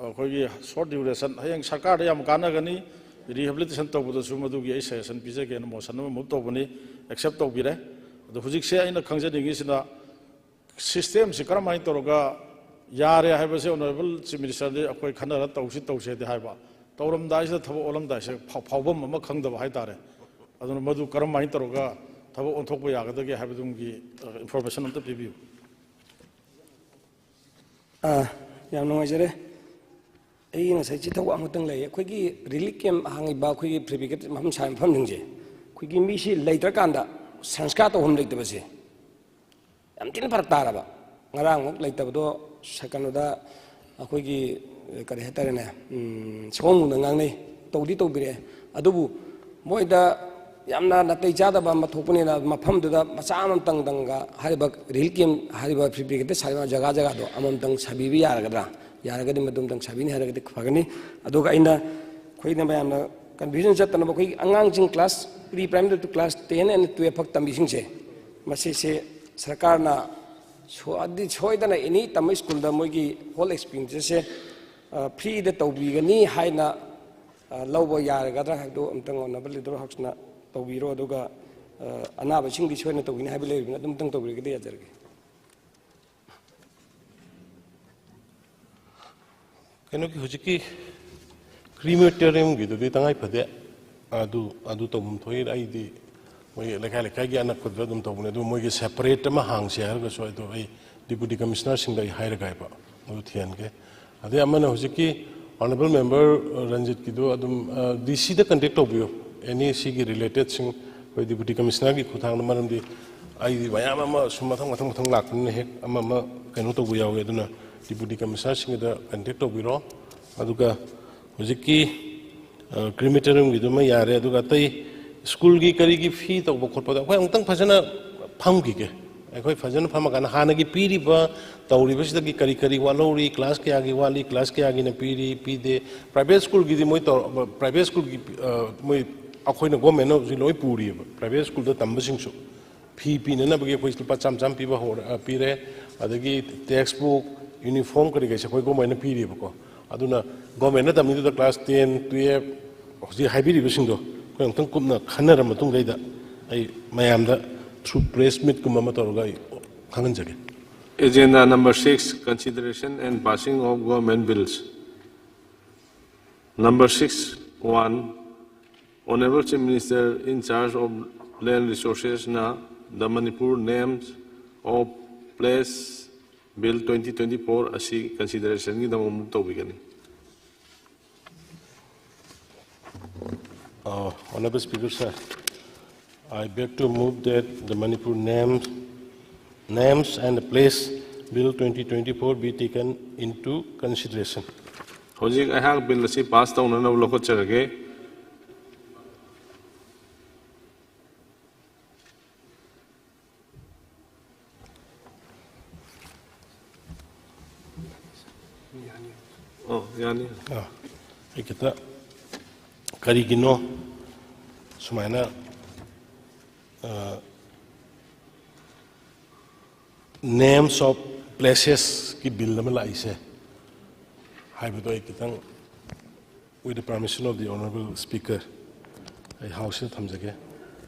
ꯑꯩꯈꯣꯏꯒꯤ short duration, ꯍꯌꯦꯡ ꯁꯔꯀꯥꯔꯗ ꯌꯥꯝ ꯀꯥꯟꯅꯒꯅꯤ, rehabilitation ꯇꯧꯕꯗꯁꯨ ꯃꯗꯨꯒꯤ ꯑꯩ suggestion ꯄꯤꯖꯒꯦꯅ motion ꯑꯃ move ꯇꯧꯕꯅꯤ, accept ꯇꯧꯕꯤꯔꯦ꯫ ꯑꯗꯣ ꯍꯧꯖꯤꯛꯁꯦ ꯑꯩꯅ ꯈꯪꯖꯅꯤꯡꯉꯤꯁꯤꯅ systemꯁꯤ ꯀꯔꯝꯍꯥꯏꯅ ꯇꯧꯔꯒ ꯌꯥꯔꯦ ꯍꯥꯏꯕꯁꯦ Honourable Chief Ministerꯗꯤ ꯑꯩꯈꯣꯏ ꯈꯟꯅꯔ ꯇꯧꯁꯤ ꯇꯧꯁꯦꯗꯤ ꯍꯥꯏꯕ, ꯇꯧꯔꯝꯗꯥꯏꯁꯤꯗ ꯊꯕꯛ ꯑꯣꯜꯂꯝꯗꯥꯏꯁꯦ ꯐꯥꯎ-, ꯐꯥꯎꯐꯝ ꯑꯃ ꯈꯪꯗꯕ ꯍꯥꯏꯇꯥꯔꯦ꯫ ꯑꯗꯨꯅ ꯃꯗꯨ ꯀꯔꯝꯍꯥꯏꯅ ꯇꯧꯔꯒ ꯊꯕꯛ ꯑꯣꯟꯊꯣꯛꯄ ꯌꯥꯒꯗꯒꯦ ꯍꯥꯏꯕꯗꯨꯒꯤ, ꯑ, information ꯑꯝꯇ ꯄꯤꯕꯤꯌꯨ꯫ ꯑꯥ, ꯌꯥꯝ ꯅꯨꯡꯉꯥꯏꯖꯔꯦ꯫ ꯑꯩ ꯉꯁꯥꯏ ꯆꯤꯊꯧ ꯑꯃꯇꯪ ꯂꯩ꯫ ꯑꯩꯈꯣꯏꯒꯤ relief camp ꯍꯥꯡꯉꯤꯕ, ꯑꯩꯈꯣꯏꯒꯤ fabricated ꯃꯐꯝ ꯁꯥꯕ ꯃꯐꯝꯁꯤꯡꯁꯦ, ꯑꯩꯈꯣꯏꯒꯤ ꯃꯤꯁꯤ ꯂꯩꯇ꯭ꯔꯀꯥꯟꯗ ꯁꯪꯁꯀꯥꯔ ꯇꯧꯐꯝ ꯂꯩꯇꯕꯁꯦ ꯌꯥꯝ ꯊꯤꯅ ꯐꯔꯛ ꯇꯥꯔꯕ꯫ ꯉꯔꯥꯡꯃꯨꯛ ꯂꯩꯇꯕꯗꯣ ꯁ-, ꯀꯩꯅꯣꯗ ꯑꯩꯈꯣꯏꯒꯤ, ꯀꯔꯤ ꯍꯥꯏꯇꯥꯔꯦꯅꯦ, ꯎꯝ, ꯁꯑꯣꯝꯕꯨꯡꯗ ꯉꯥꯡꯅꯩ, ꯇꯧꯗꯤ ꯇꯧꯕꯤꯔꯛꯑꯦ꯫ ꯑꯗꯨꯕꯨ ꯃꯣꯏꯗ ꯌꯥꯝꯅ ꯅꯥꯇꯩ ꯆꯥꯗꯕ ꯑꯃ ꯊꯣꯛꯄꯅꯤꯅ ꯃꯐꯝꯗꯨꯗ ꯃꯆꯥ ꯑꯃꯇꯪꯗꯪꯒ ꯍꯥꯏꯔꯤꯕ relief camp ꯍꯥꯏꯔꯤꯕ fabricated ꯁꯥꯔꯤꯕ ꯖꯒꯥ ꯖꯒꯥꯗꯣ ꯑꯃꯃꯝꯇꯪ ꯁꯥꯕꯤꯕ ꯌꯥꯔꯒꯗ꯭ꯔꯥ? ꯌꯥꯔꯒꯗꯤ ꯃꯗꯨꯝꯇꯪ ꯁꯥꯕꯤꯅꯤ ꯍꯥꯏꯔꯒꯗꯤ ꯐꯒꯅꯤ꯫ ꯑꯗꯨꯒ ꯑꯩꯅ, ꯑꯩꯈꯣꯏꯅ ꯃꯌꯥꯝꯅ confusion ꯆꯠꯇꯅꯕ, ꯑꯩꯈꯣꯏꯒꯤ ꯑꯉꯥꯡꯁꯤꯡ class pre primary to class ten and twelve ꯐꯥꯎ ꯇꯝꯕꯤꯁꯤꯡꯁꯦ, ꯃꯁꯤꯁꯦ ꯁꯔꯀꯥꯔꯅ ꯁꯣ-, ꯑꯗꯤ ꯁꯣꯏꯗꯅ any ꯇꯝꯕ ꯁ꯭ꯀꯨꯜꯗ ꯃꯣꯏꯒꯤ whole expenditure ꯁꯦ, ꯑ, free ꯗ ꯇꯧꯕꯤꯒꯅꯤ ꯍꯥꯏꯅ, ꯑ, ꯂꯧꯕ ꯌꯥꯔꯒꯗ꯭ꯔꯥ ꯍꯥꯏꯕꯗꯨ ꯑꯝꯇꯪ Honourable Leader ꯍꯥꯎꯁꯅ ꯇꯧꯕꯤꯔꯣ꯫ ꯑꯗꯨꯒ, ꯑ, ꯑꯅꯥꯕꯁꯤꯡꯗꯤ ꯁꯣꯏꯗꯅ ꯇꯧꯒꯅꯤ ꯍꯥꯏꯕ ꯂꯩꯔꯤꯕꯅꯤꯅ ꯑꯗꯨꯝꯇꯪ ꯇꯧꯕꯤꯔꯒꯗꯤ ꯌꯥꯖꯔꯒꯦ꯫ ꯀꯩꯅꯣꯒꯤ ꯍꯧꯖꯤꯛꯀꯤ ꯀ꯭ꯔꯤꯃꯦꯇꯣꯔꯤꯌꯝꯒꯤꯗꯨꯗꯤ ꯇꯉꯥꯏ ꯐꯗꯦ꯫ ꯑꯗꯨ ꯑꯗꯨ ꯇꯧꯐꯝ ꯊꯣꯛꯏ꯫ ꯑꯩꯗꯤ ꯃꯣꯏ ꯂꯩꯀꯥꯏ ꯂꯩꯀꯥꯏꯒꯤ ꯑꯅꯛꯄꯗ ꯑꯗꯨꯝ ꯇꯧꯕꯅꯦ꯫ ꯑꯗꯨ ꯃꯣꯏꯒꯤ ꯁꯦꯄꯔꯦꯠ ꯑꯃ ꯍꯥꯡꯁꯦ ꯍꯥꯏꯔꯒꯁꯨ ꯑꯗꯣ ꯑꯩ ꯗꯤꯄꯨꯇꯤ ꯀꯃꯤꯁꯅꯔꯁꯤꯡꯗ ꯑꯩ ꯍꯥꯏꯔꯒ ꯍꯥꯏꯕ ꯑꯗꯨ ꯊꯤꯍꯟꯒꯦ꯫ ꯑꯗꯩ ꯑꯃꯅ ꯍꯧꯖꯤꯛꯀꯤ ꯑꯣꯅꯔꯦꯕꯜ ꯃꯦꯝꯕꯔ ꯔꯟꯖꯤꯠꯀꯤꯗꯣ ꯑꯗꯨꯝ ꯗꯤ ꯁꯤꯗ ꯀꯟꯇꯦꯛ ꯇꯧꯕꯤꯌꯨ꯫ ꯑꯦꯅꯤ ꯁꯤꯒꯤ ꯔꯤꯂꯦꯇꯦꯠꯁꯤꯡ ꯑꯩꯈꯣꯏ ꯗꯤꯄꯨꯇꯤ ꯀꯃꯤꯁꯅꯔꯒꯤ ꯈꯨꯠꯊꯥꯡꯗ, ꯃꯔꯝꯗꯤ ꯑꯩꯗꯤ ꯃꯌꯥꯝ ꯑꯃ ꯁꯨꯝ ꯃꯊꯪ ꯃꯊꯪ ꯃꯊꯪ ꯂꯥꯛꯄꯅꯤꯅ ꯍꯦꯛ ꯑꯃ ꯑꯃ ꯀꯩꯅꯣ ꯇꯧꯕ ꯌꯥꯎꯋꯦ꯫ ꯑꯗꯨꯅ ꯗꯤꯄꯨꯇꯤ ꯀꯃꯤꯁꯅꯔꯁꯤꯡꯒꯤꯗ ꯀꯟꯇꯦꯛ ꯇꯧꯕꯤꯔꯣ꯫ ꯑꯗꯨꯒ ꯍꯧꯖꯤꯛꯀꯤ ꯀ꯭ꯔꯤꯃꯦꯇꯣꯔꯤꯌꯝꯒꯤꯗꯨꯃ ꯌꯥꯔꯦ꯫ ꯑꯗꯨꯒ ꯑꯇꯩ ꯁ꯭ꯀꯨꯜꯒꯤ ꯀꯔꯤꯒꯤ ꯐꯤ ꯇꯧꯕ ꯈꯣꯠꯄꯗꯣ ꯑꯩꯈꯣꯏ ꯑꯃꯨꯛꯇꯪ ꯐꯖꯅ ꯐꯝꯈꯤꯒꯦ꯫ ꯑꯩꯈꯣꯏ ꯐꯖꯅ ꯐꯝꯃꯀꯥꯟꯗ ꯍꯥꯟꯅꯒꯤ ꯄꯤꯔꯤꯕ ꯇꯧꯔꯤꯕꯁꯤꯗꯒꯤ ꯀꯔꯤ ꯀꯔꯤ ꯋꯥꯠꯍꯧꯔꯤ, ꯀ꯭ꯂꯥꯁ ꯀꯌꯥꯒꯤ ꯋꯥꯠꯂꯤ, ꯀ꯭ꯂꯥꯁ ꯀꯌꯥꯒꯤꯅ ꯄꯤꯔꯤ ꯄꯤꯗꯦ꯫ ꯄ꯭ꯔꯥꯏꯚꯦꯠ ꯁ꯭ꯀꯨꯜꯒꯤꯗꯤ ꯃꯣꯏ ꯇꯧꯔ ꯄ꯭ꯔꯥꯏꯚꯦꯠ ꯁ꯭ꯀꯨꯜꯒꯤ ꯑ, ꯃꯣꯏ ꯑꯩꯈꯣꯏꯅ ꯒꯣꯔꯃꯦꯟꯅ ꯍꯧꯖꯤꯛ ꯂꯣꯏ ꯄꯨꯔꯤꯑꯕ꯫ ꯄ꯭ꯔꯥꯏꯚꯦꯠ ꯁ꯭ꯀꯨꯜꯗ ꯇꯝꯕꯁꯤꯡꯁꯨ ꯐꯤ ꯄꯤꯅꯅꯕꯒꯤ ꯑꯩꯈꯣꯏ ꯂꯨꯄꯥ ꯆꯥꯝ ꯆꯥꯝ ꯄꯤꯕ ꯍꯧꯔ ꯑ, ꯄꯤꯔꯦ꯫ ꯑꯗꯒꯤ ꯇꯦꯛꯁ ꯕꯨꯛ, ꯌꯨꯅꯤꯐꯣꯔꯝ ꯀꯔꯤ ꯀꯩꯁꯦ ꯑꯩꯈꯣꯏ ꯒꯣꯔꯃꯦꯟꯅ ꯄꯤꯔꯤꯕꯀꯣ꯫ ꯑꯗꯨꯅ ꯒꯣꯔꯃꯦꯟꯅ ꯇꯝꯃꯤꯗꯨꯗ ꯀ꯭ꯂꯥꯁ ꯇꯦꯟ, ꯇꯨꯌꯦꯜꯞ, ꯍꯧꯖꯤꯛ ꯍꯥꯏꯕꯤꯔꯤꯕꯁꯤꯡꯗꯣ ꯑꯩꯈꯣꯏ ꯑꯃꯨꯛꯇꯪ ꯀꯨꯞꯅ ꯈꯟꯅꯔ ꯃꯇꯨꯡꯗꯩꯗ ꯑꯩ ꯃꯌꯥꯝꯗ ꯊ꯭ꯔꯨ ꯄ꯭ꯔꯦꯁ ꯃꯤꯠꯀꯨꯝꯕ ꯑꯃ ꯇꯧꯔꯒ ꯑꯩ ꯈꯪꯍꯟꯖꯒꯦ꯫ Agenda number six, consideration and passing of government bills. Number six, one, Honorable Chief Minister in charge of Land Resources ꯅ the Manipur Names of Place Bill twenty twenty-four ꯑꯁꯤ consideration ꯒꯤꯗꯃꯛ move ꯇꯧꯕꯤꯒꯅꯤ꯫ Uh, Honorable Speaker, sir, I beg to move that the Manipur Names, Names and Place Bill twenty twenty-four be taken into consideration. ꯍꯧꯖꯤꯛ ꯑꯩꯍꯥꯛ bill ꯑꯁꯤ pass ꯇꯧꯅꯅꯕ ꯂꯧꯈꯠꯆꯔꯒꯦ꯫ ꯑꯣ, ꯌꯥꯅꯤ꯫ ꯑꯩ ꯈꯤꯇ ꯀꯔꯤꯒꯤꯅꯣ ꯁꯨꯃꯥꯏꯅ ꯅꯦꯝꯁ ꯑꯣꯐ ꯄ꯭ꯂꯦꯁꯦꯁꯀꯤ ꯕꯤꯜ ꯑꯃ ꯂꯥꯛꯏꯁꯦ ꯍꯥꯏꯕꯗꯣ ꯑꯩ ꯈꯤꯇꯪ, with the permission of the Honorable Speaker, ꯑꯩ ꯍꯥꯎꯁꯁꯤꯗ ꯊꯝꯖꯒꯦ꯫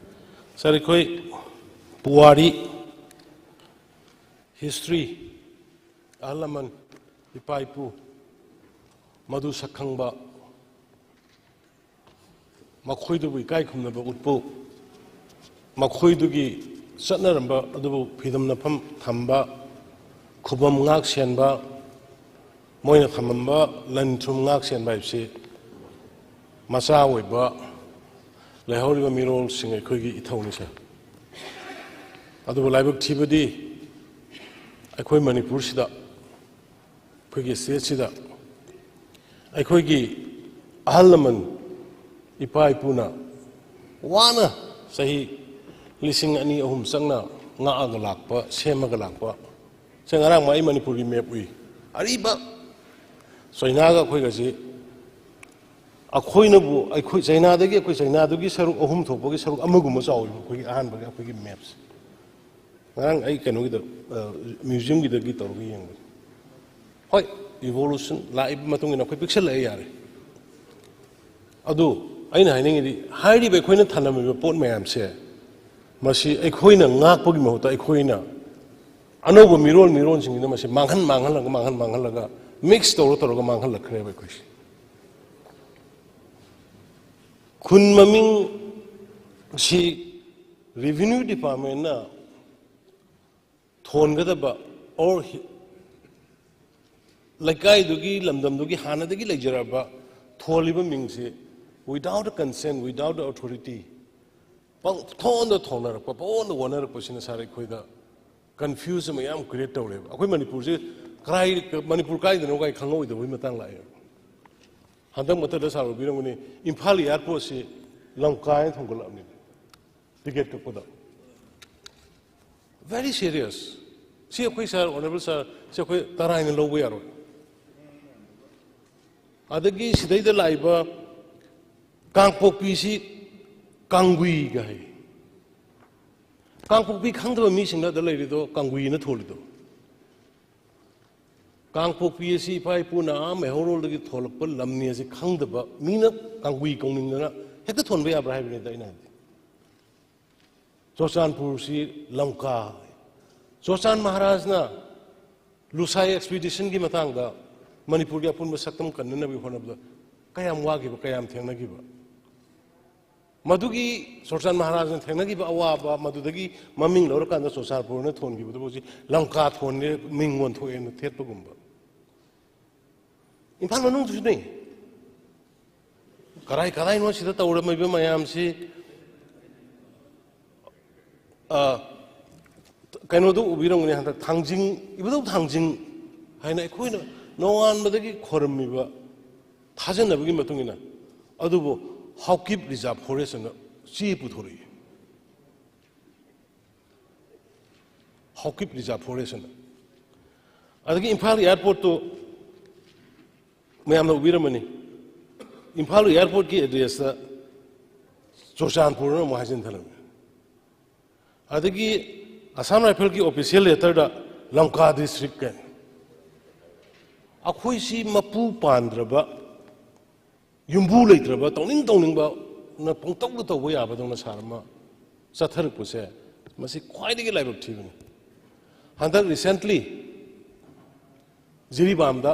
ꯁꯥꯔ, ꯑꯩꯈꯣꯏ ꯄꯨꯋꯥꯔꯤ, ꯍꯤꯁꯇ꯭ꯔꯤ, ꯑꯍꯜ ꯂꯃꯟ, ꯏꯄꯥ ꯏꯄꯨ, ꯃꯗꯨ ꯁꯛ ꯈꯪꯕ, ꯃꯈꯣꯏꯗꯨꯕꯨ ꯏꯀꯥꯏ ꯈꯨꯝꯅꯕ ꯎꯠꯄꯨ, ꯃꯈꯣꯏꯗꯨꯒꯤ ꯆꯠꯅꯔꯝꯕ ꯑꯗꯨꯕꯨ ꯐꯤꯗꯝꯅꯐꯝ ꯊꯝꯕ, ꯈꯨꯕꯝ ꯉꯥꯛ ꯁꯦꯟꯕ, ꯃꯣꯏꯅ ꯊꯝꯃꯝꯕ ꯂꯟ ꯊꯨꯝ ꯉꯥꯛ ꯁꯦꯟꯕ ꯍꯥꯏꯕꯁꯤ ꯃꯆꯥ ꯑꯣꯏꯕ ꯂꯩꯍꯧꯔꯤꯕ ꯃꯤꯔꯣꯜꯁꯤꯡ ꯑꯩꯈꯣꯏꯒꯤ ꯏꯊꯧꯅꯤ, ꯁꯥꯔ꯫ ꯑꯗꯨꯕꯨ ꯂꯥꯏꯕꯛ ꯊꯤꯕꯗꯤ ꯑꯩꯈꯣꯏ ꯃꯅꯤꯄꯨꯔꯁꯤꯗ, ꯑꯩꯈꯣꯏꯒꯤ ꯁ꯭ꯇꯦꯠꯁꯤꯗ ꯑꯩꯈꯣꯏꯒꯤ ꯑꯍꯜ ꯂꯃꯟ ꯏꯄꯥ ꯏꯄꯨꯅ ꯋꯥꯅ ꯆꯍꯤ ꯂꯤꯁꯤꯡ ꯑꯅꯤ ꯑꯍꯨꯝ ꯆꯪꯅ ꯉꯥꯛꯑꯒ ꯂꯥꯛꯄ, ꯁꯦꯝꯃꯒ ꯂꯥꯛꯄ꯫ ꯁꯦ, ꯉꯔꯥꯡ ꯑꯩ ꯃꯅꯤꯄꯨꯔꯒꯤ ꯃꯦꯞ ꯎꯏ꯫ ꯑꯔꯤꯕ ꯆꯩꯅꯥꯒ ꯑꯩꯈꯣꯏꯒꯁꯤ, ꯑꯩꯈꯣꯏꯅꯕꯨ, ꯑꯩꯈꯣꯏ ꯆꯩꯅꯥꯗꯒꯤ, ꯑꯩꯈꯣꯏ ꯆꯩꯅꯥꯗꯨꯒꯤ ꯁꯔꯨꯛ ꯑꯍꯨꯝ ꯊꯣꯛꯄꯒꯤ ꯁꯔꯨꯛ ꯑꯃꯒꯨꯝꯕ ꯆꯥꯎꯋꯦꯕ ꯑꯩꯈꯣꯏꯒꯤ ꯑꯍꯥꯟꯕꯒꯤ ꯑꯩꯈꯣꯏꯒꯤ ꯃꯦꯞꯁꯦ꯫ ꯉꯔꯥꯡ ꯑꯩ ꯀꯩꯅꯣꯒꯤꯗ, ꯑ, ꯃ꯭ꯌꯨꯖꯤꯌꯝꯒꯤꯗꯒꯤ ꯇꯧꯔꯒ ꯌꯦꯡꯕꯅꯤ꯫ ꯍꯣꯏ, ꯏꯚꯣꯂꯨꯁꯟ ꯂꯥꯛꯏꯕ ꯃꯇꯨꯡ ꯏꯟꯅ ꯑꯩꯈꯣꯏ ꯄꯤꯛꯁꯜꯂꯛꯑꯦ, ꯌꯥꯔꯦ꯫ ꯑꯗꯨ ꯑꯩꯅ ꯍꯥꯏꯅꯤꯡꯉꯤꯗꯤ, ꯍꯥꯏꯔꯤꯕ ꯑꯩꯈꯣꯏꯅ ꯊꯅꯝꯃꯤꯕ ꯄꯣꯠ ꯃꯌꯥꯝꯁꯦ, ꯃꯁꯤ ꯑꯩꯈꯣꯏꯅ ꯉꯥꯛꯄꯒꯤ ꯃꯍꯨꯠꯇ ꯑꯩꯈꯣꯏꯅ ꯑꯅꯧꯕ ꯃꯤꯔꯣꯜ ꯃꯤꯔꯣꯜꯁꯤꯡꯁꯤꯅ ꯃꯁꯤ ꯃꯥꯡꯍꯟ ꯃꯥꯡꯍꯜꯂꯒ, ꯃꯥꯡꯍꯟ ꯃꯥꯡꯍꯜꯂꯒ, ꯃꯤꯛꯁ ꯇꯧꯔ ꯇꯧꯔꯒ ꯃꯥꯡꯍꯜꯂꯛꯈ꯭ꯔꯦꯕ ꯑꯩꯈꯣꯏꯁꯦ꯫ ꯈꯨꯟ ꯃꯃꯤꯡ ꯁꯤ ꯔꯦꯚꯤꯅ꯭ꯌꯨ ꯗꯤꯄꯥꯔꯠꯃꯦꯟꯅ ꯊꯣꯟꯒꯗꯕ, or ꯂꯩꯀꯥꯏꯗꯨꯒꯤ, ꯂꯝꯗꯝꯗꯨꯒꯤ ꯍꯥꯟꯅꯗꯒꯤ ꯂꯩꯖꯔꯕ ꯊꯣꯜꯂꯤꯕ ꯃꯤꯡꯁꯤ without a consent, without a authority, ꯄꯪꯊꯣꯟꯗ ꯊꯣꯟꯅꯔꯛꯄ, ꯄꯪꯑꯣꯟꯗ ꯑꯣꯟꯅꯔꯛꯄꯁꯤꯅ, ꯁꯥꯔ, ꯑꯩꯈꯣꯏꯗ ꯀꯟꯐ꯭ꯌꯨꯖ ꯑꯃ ꯌꯥꯝ ꯀ꯭ꯔꯤꯌꯦꯠ ꯇꯧꯔꯦꯕ꯫ ꯑꯩꯈꯣꯏ ꯃꯅꯤꯄꯨꯔꯁꯦ ꯀꯔꯥꯏ, ꯃꯅꯤꯄꯨꯔ ꯀꯥꯏꯗꯅꯣ ꯀꯥꯏ ꯈꯪꯍꯧꯗꯕꯒꯤ ꯃꯇꯥꯡ ꯂꯥꯛꯑꯦꯕ꯫ ꯍꯟꯗꯛ ꯃꯊꯛꯇ ꯁꯥꯔ ꯎꯕꯤꯔꯝꯒꯅꯤ, ꯏꯝꯐꯥꯜ ꯑꯦꯌꯥꯔꯄꯣꯔꯠꯁꯤ ꯂꯝꯀꯥ ꯍꯥꯏꯅ ꯊꯣꯟꯒꯠꯂꯛꯑꯕꯅꯤ ꯇꯤꯀꯦꯠ ꯀꯛꯄꯗ꯫ Very serious꯫ ꯁꯤ ꯑꯩꯈꯣꯏ, ꯁꯥꯔ, ꯑꯣꯅꯔꯦꯕꯜ ꯁꯥꯔ, ꯁꯤ ꯑꯩꯈꯣꯏ ꯇꯔꯥꯏꯅ ꯂꯧꯕ ꯌꯥꯔꯣꯏ꯫ ꯑꯗꯒꯤ ꯁꯤꯗꯩꯗ ꯂꯥꯛꯏꯕ ꯀꯥꯡꯄꯣꯛꯄꯤꯁꯤ ꯀꯥꯡꯒꯨꯏꯒ ꯍꯥꯏ꯫ ꯀꯥꯡꯄꯣꯛꯄꯤ ꯈꯪꯗꯕ ꯃꯤꯁꯤꯡꯅ ꯑꯗ ꯂꯩꯔꯤꯗꯣ ꯀꯥꯡꯒꯨꯏꯅ ꯊꯣꯜꯂꯤꯗꯣ꯫ ꯀꯥꯡꯄꯣꯛꯄꯤ ꯑꯁꯤ ꯏꯄꯥ ꯏꯄꯨꯅ ꯑꯥ ꯃꯩꯍꯧꯔꯣꯜꯗꯒꯤ ꯊꯣꯜꯂꯛꯄ ꯂꯝꯅꯤ ꯑꯁꯤ ꯈꯪꯗꯕ ꯃꯤꯅ ꯀꯥꯡꯒꯨꯏ ꯀꯧꯅꯤꯡꯗꯅ ꯍꯦꯛꯇ ꯊꯣꯟꯕ ꯌꯥꯕ꯭ꯔꯥ ꯍꯥꯏꯕꯅꯤꯗ ꯑꯩꯅ ꯍꯥꯏꯕꯗꯤ꯫ ꯆꯨꯔꯆꯥꯟꯄꯨꯔꯁꯤ ꯂꯝꯀꯥ꯫ ꯆꯨꯔꯆꯥꯟ ꯃꯍꯥꯔꯥꯖꯅ ꯂꯨꯁꯥꯏ ꯑꯦꯛꯁꯄꯤꯗꯤꯁꯟꯒꯤ ꯃꯇꯥꯡꯗ ꯃꯅꯤꯄꯨꯔꯒꯤ ꯑꯄꯨꯟꯕ ꯁꯛꯇꯝ ꯀꯟꯅꯅꯕꯒꯤ ꯍꯣꯠꯅꯕꯗ ꯀꯌꯥꯝ ꯋꯥꯈꯤꯕ, ꯀꯌꯥꯝ ꯊꯦꯡꯅꯈꯤꯕ꯫ ꯃꯗꯨꯒꯤ ꯆꯨꯔꯆꯥꯟ ꯃꯍꯥꯔꯥꯖꯅ ꯊꯦꯡꯅꯈꯤꯕ ꯑꯋꯥꯕ, ꯃꯗꯨꯗꯒꯤ ꯃꯃꯤꯡ ꯂꯧꯔꯀꯥꯟꯗ ꯆꯨꯔꯆꯥꯟꯄꯨꯔꯅ ꯊꯣꯟꯈꯤꯕꯗꯨ ꯍꯧꯖꯤꯛ ꯂꯪꯀꯥ ꯊꯣꯟꯅꯤ, ꯃꯤꯡ ꯑꯣꯟꯊꯣꯛꯑꯦꯅ ꯊꯦꯠꯄꯒꯨꯝꯕ꯫ ꯏꯝꯐꯥꯜ ꯃꯅꯨꯡꯗꯁꯨꯅꯦ꯫ ꯀꯔꯥꯏ ꯀꯔꯥꯏꯅꯣ ꯁꯤꯗ ꯇꯧꯔꯝꯃꯤꯕ ꯃꯌꯥꯝꯁꯤ, ꯑ, ꯀꯩꯅꯣꯗꯣ ꯎꯕꯤꯔꯝꯒꯅꯤ, ꯍꯟꯗꯛ ꯊꯥꯡꯖꯤꯡ, ꯏꯕꯨꯙꯧ ꯊꯥꯡꯖꯤꯡ ꯍꯥꯏꯅ ꯑꯩꯈꯣꯏꯅ ꯅꯣꯡꯉꯥꯟꯕꯗꯒꯤ ꯈꯣꯏꯔꯝꯃꯤꯕ ꯊꯥꯖꯅꯕꯒꯤ ꯃꯇꯨꯡ ꯏꯟꯅ, ꯑꯗꯨꯕꯨ ꯍꯥꯎꯀꯤꯞ ꯔꯤꯖꯥꯔꯚ ꯐꯣꯔꯦꯁ ꯑꯅ ꯆꯦ ꯄꯨꯊꯣꯔꯛꯏ꯫ ꯍꯥꯎꯀꯤꯞ ꯔꯤꯖꯥꯔꯚ ꯐꯣꯔꯦꯁ ꯑꯅ꯫ ꯑꯗꯒꯤ ꯏꯝꯐꯥꯜ ꯑꯦꯌꯥꯔꯄꯣꯔꯠꯇꯨ ꯃꯌꯥꯝꯅ ꯎꯕꯤꯔꯝꯃꯅꯤ꯫ ꯏꯝꯐꯥꯜ ꯑꯦꯌꯥꯔꯄꯣꯔꯠꯀꯤ ꯑꯦꯗ꯭ꯔꯦꯁꯇ ꯆꯨꯔꯆꯥꯟꯄꯨꯔꯅ ꯑꯃꯨꯛ ꯍꯥꯏꯖꯤꯟ ꯊꯝꯂꯝꯃꯤ꯫ ꯑꯗꯒꯤ ꯑꯁꯥꯝ ꯔꯥꯏꯐꯜꯒꯤ ꯑꯣꯐꯤꯁꯤꯌꯦꯜ ꯂꯦꯇꯔꯗ ꯂꯪꯀꯥ ꯗꯤꯁꯇ꯭ꯔꯤꯛ ꯀꯥꯏꯅ꯫ ꯑꯩꯈꯣꯏꯁꯤ ꯃꯄꯨ ꯄꯥꯟꯗ꯭ꯔꯕ, ꯌꯨꯝꯕꯨ ꯂꯩꯇ꯭ꯔꯕ, ꯇꯧꯅꯤꯡ ꯇꯧꯅꯤꯡꯕꯅ ꯄꯪꯇꯧꯗ ꯇꯧꯕ ꯌꯥꯕꯗꯧꯅ ꯁꯥꯔ ꯑꯃ ꯆꯠꯊꯔꯛꯄꯁꯦ, ꯃꯁꯤ ꯈ꯭ꯋꯥꯏꯗꯒꯤ ꯂꯥꯏꯕꯛ ꯊꯤꯕꯅꯤ꯫ ꯍꯟꯗꯛ recently ꯖꯤꯔꯤꯕꯥꯝꯗ,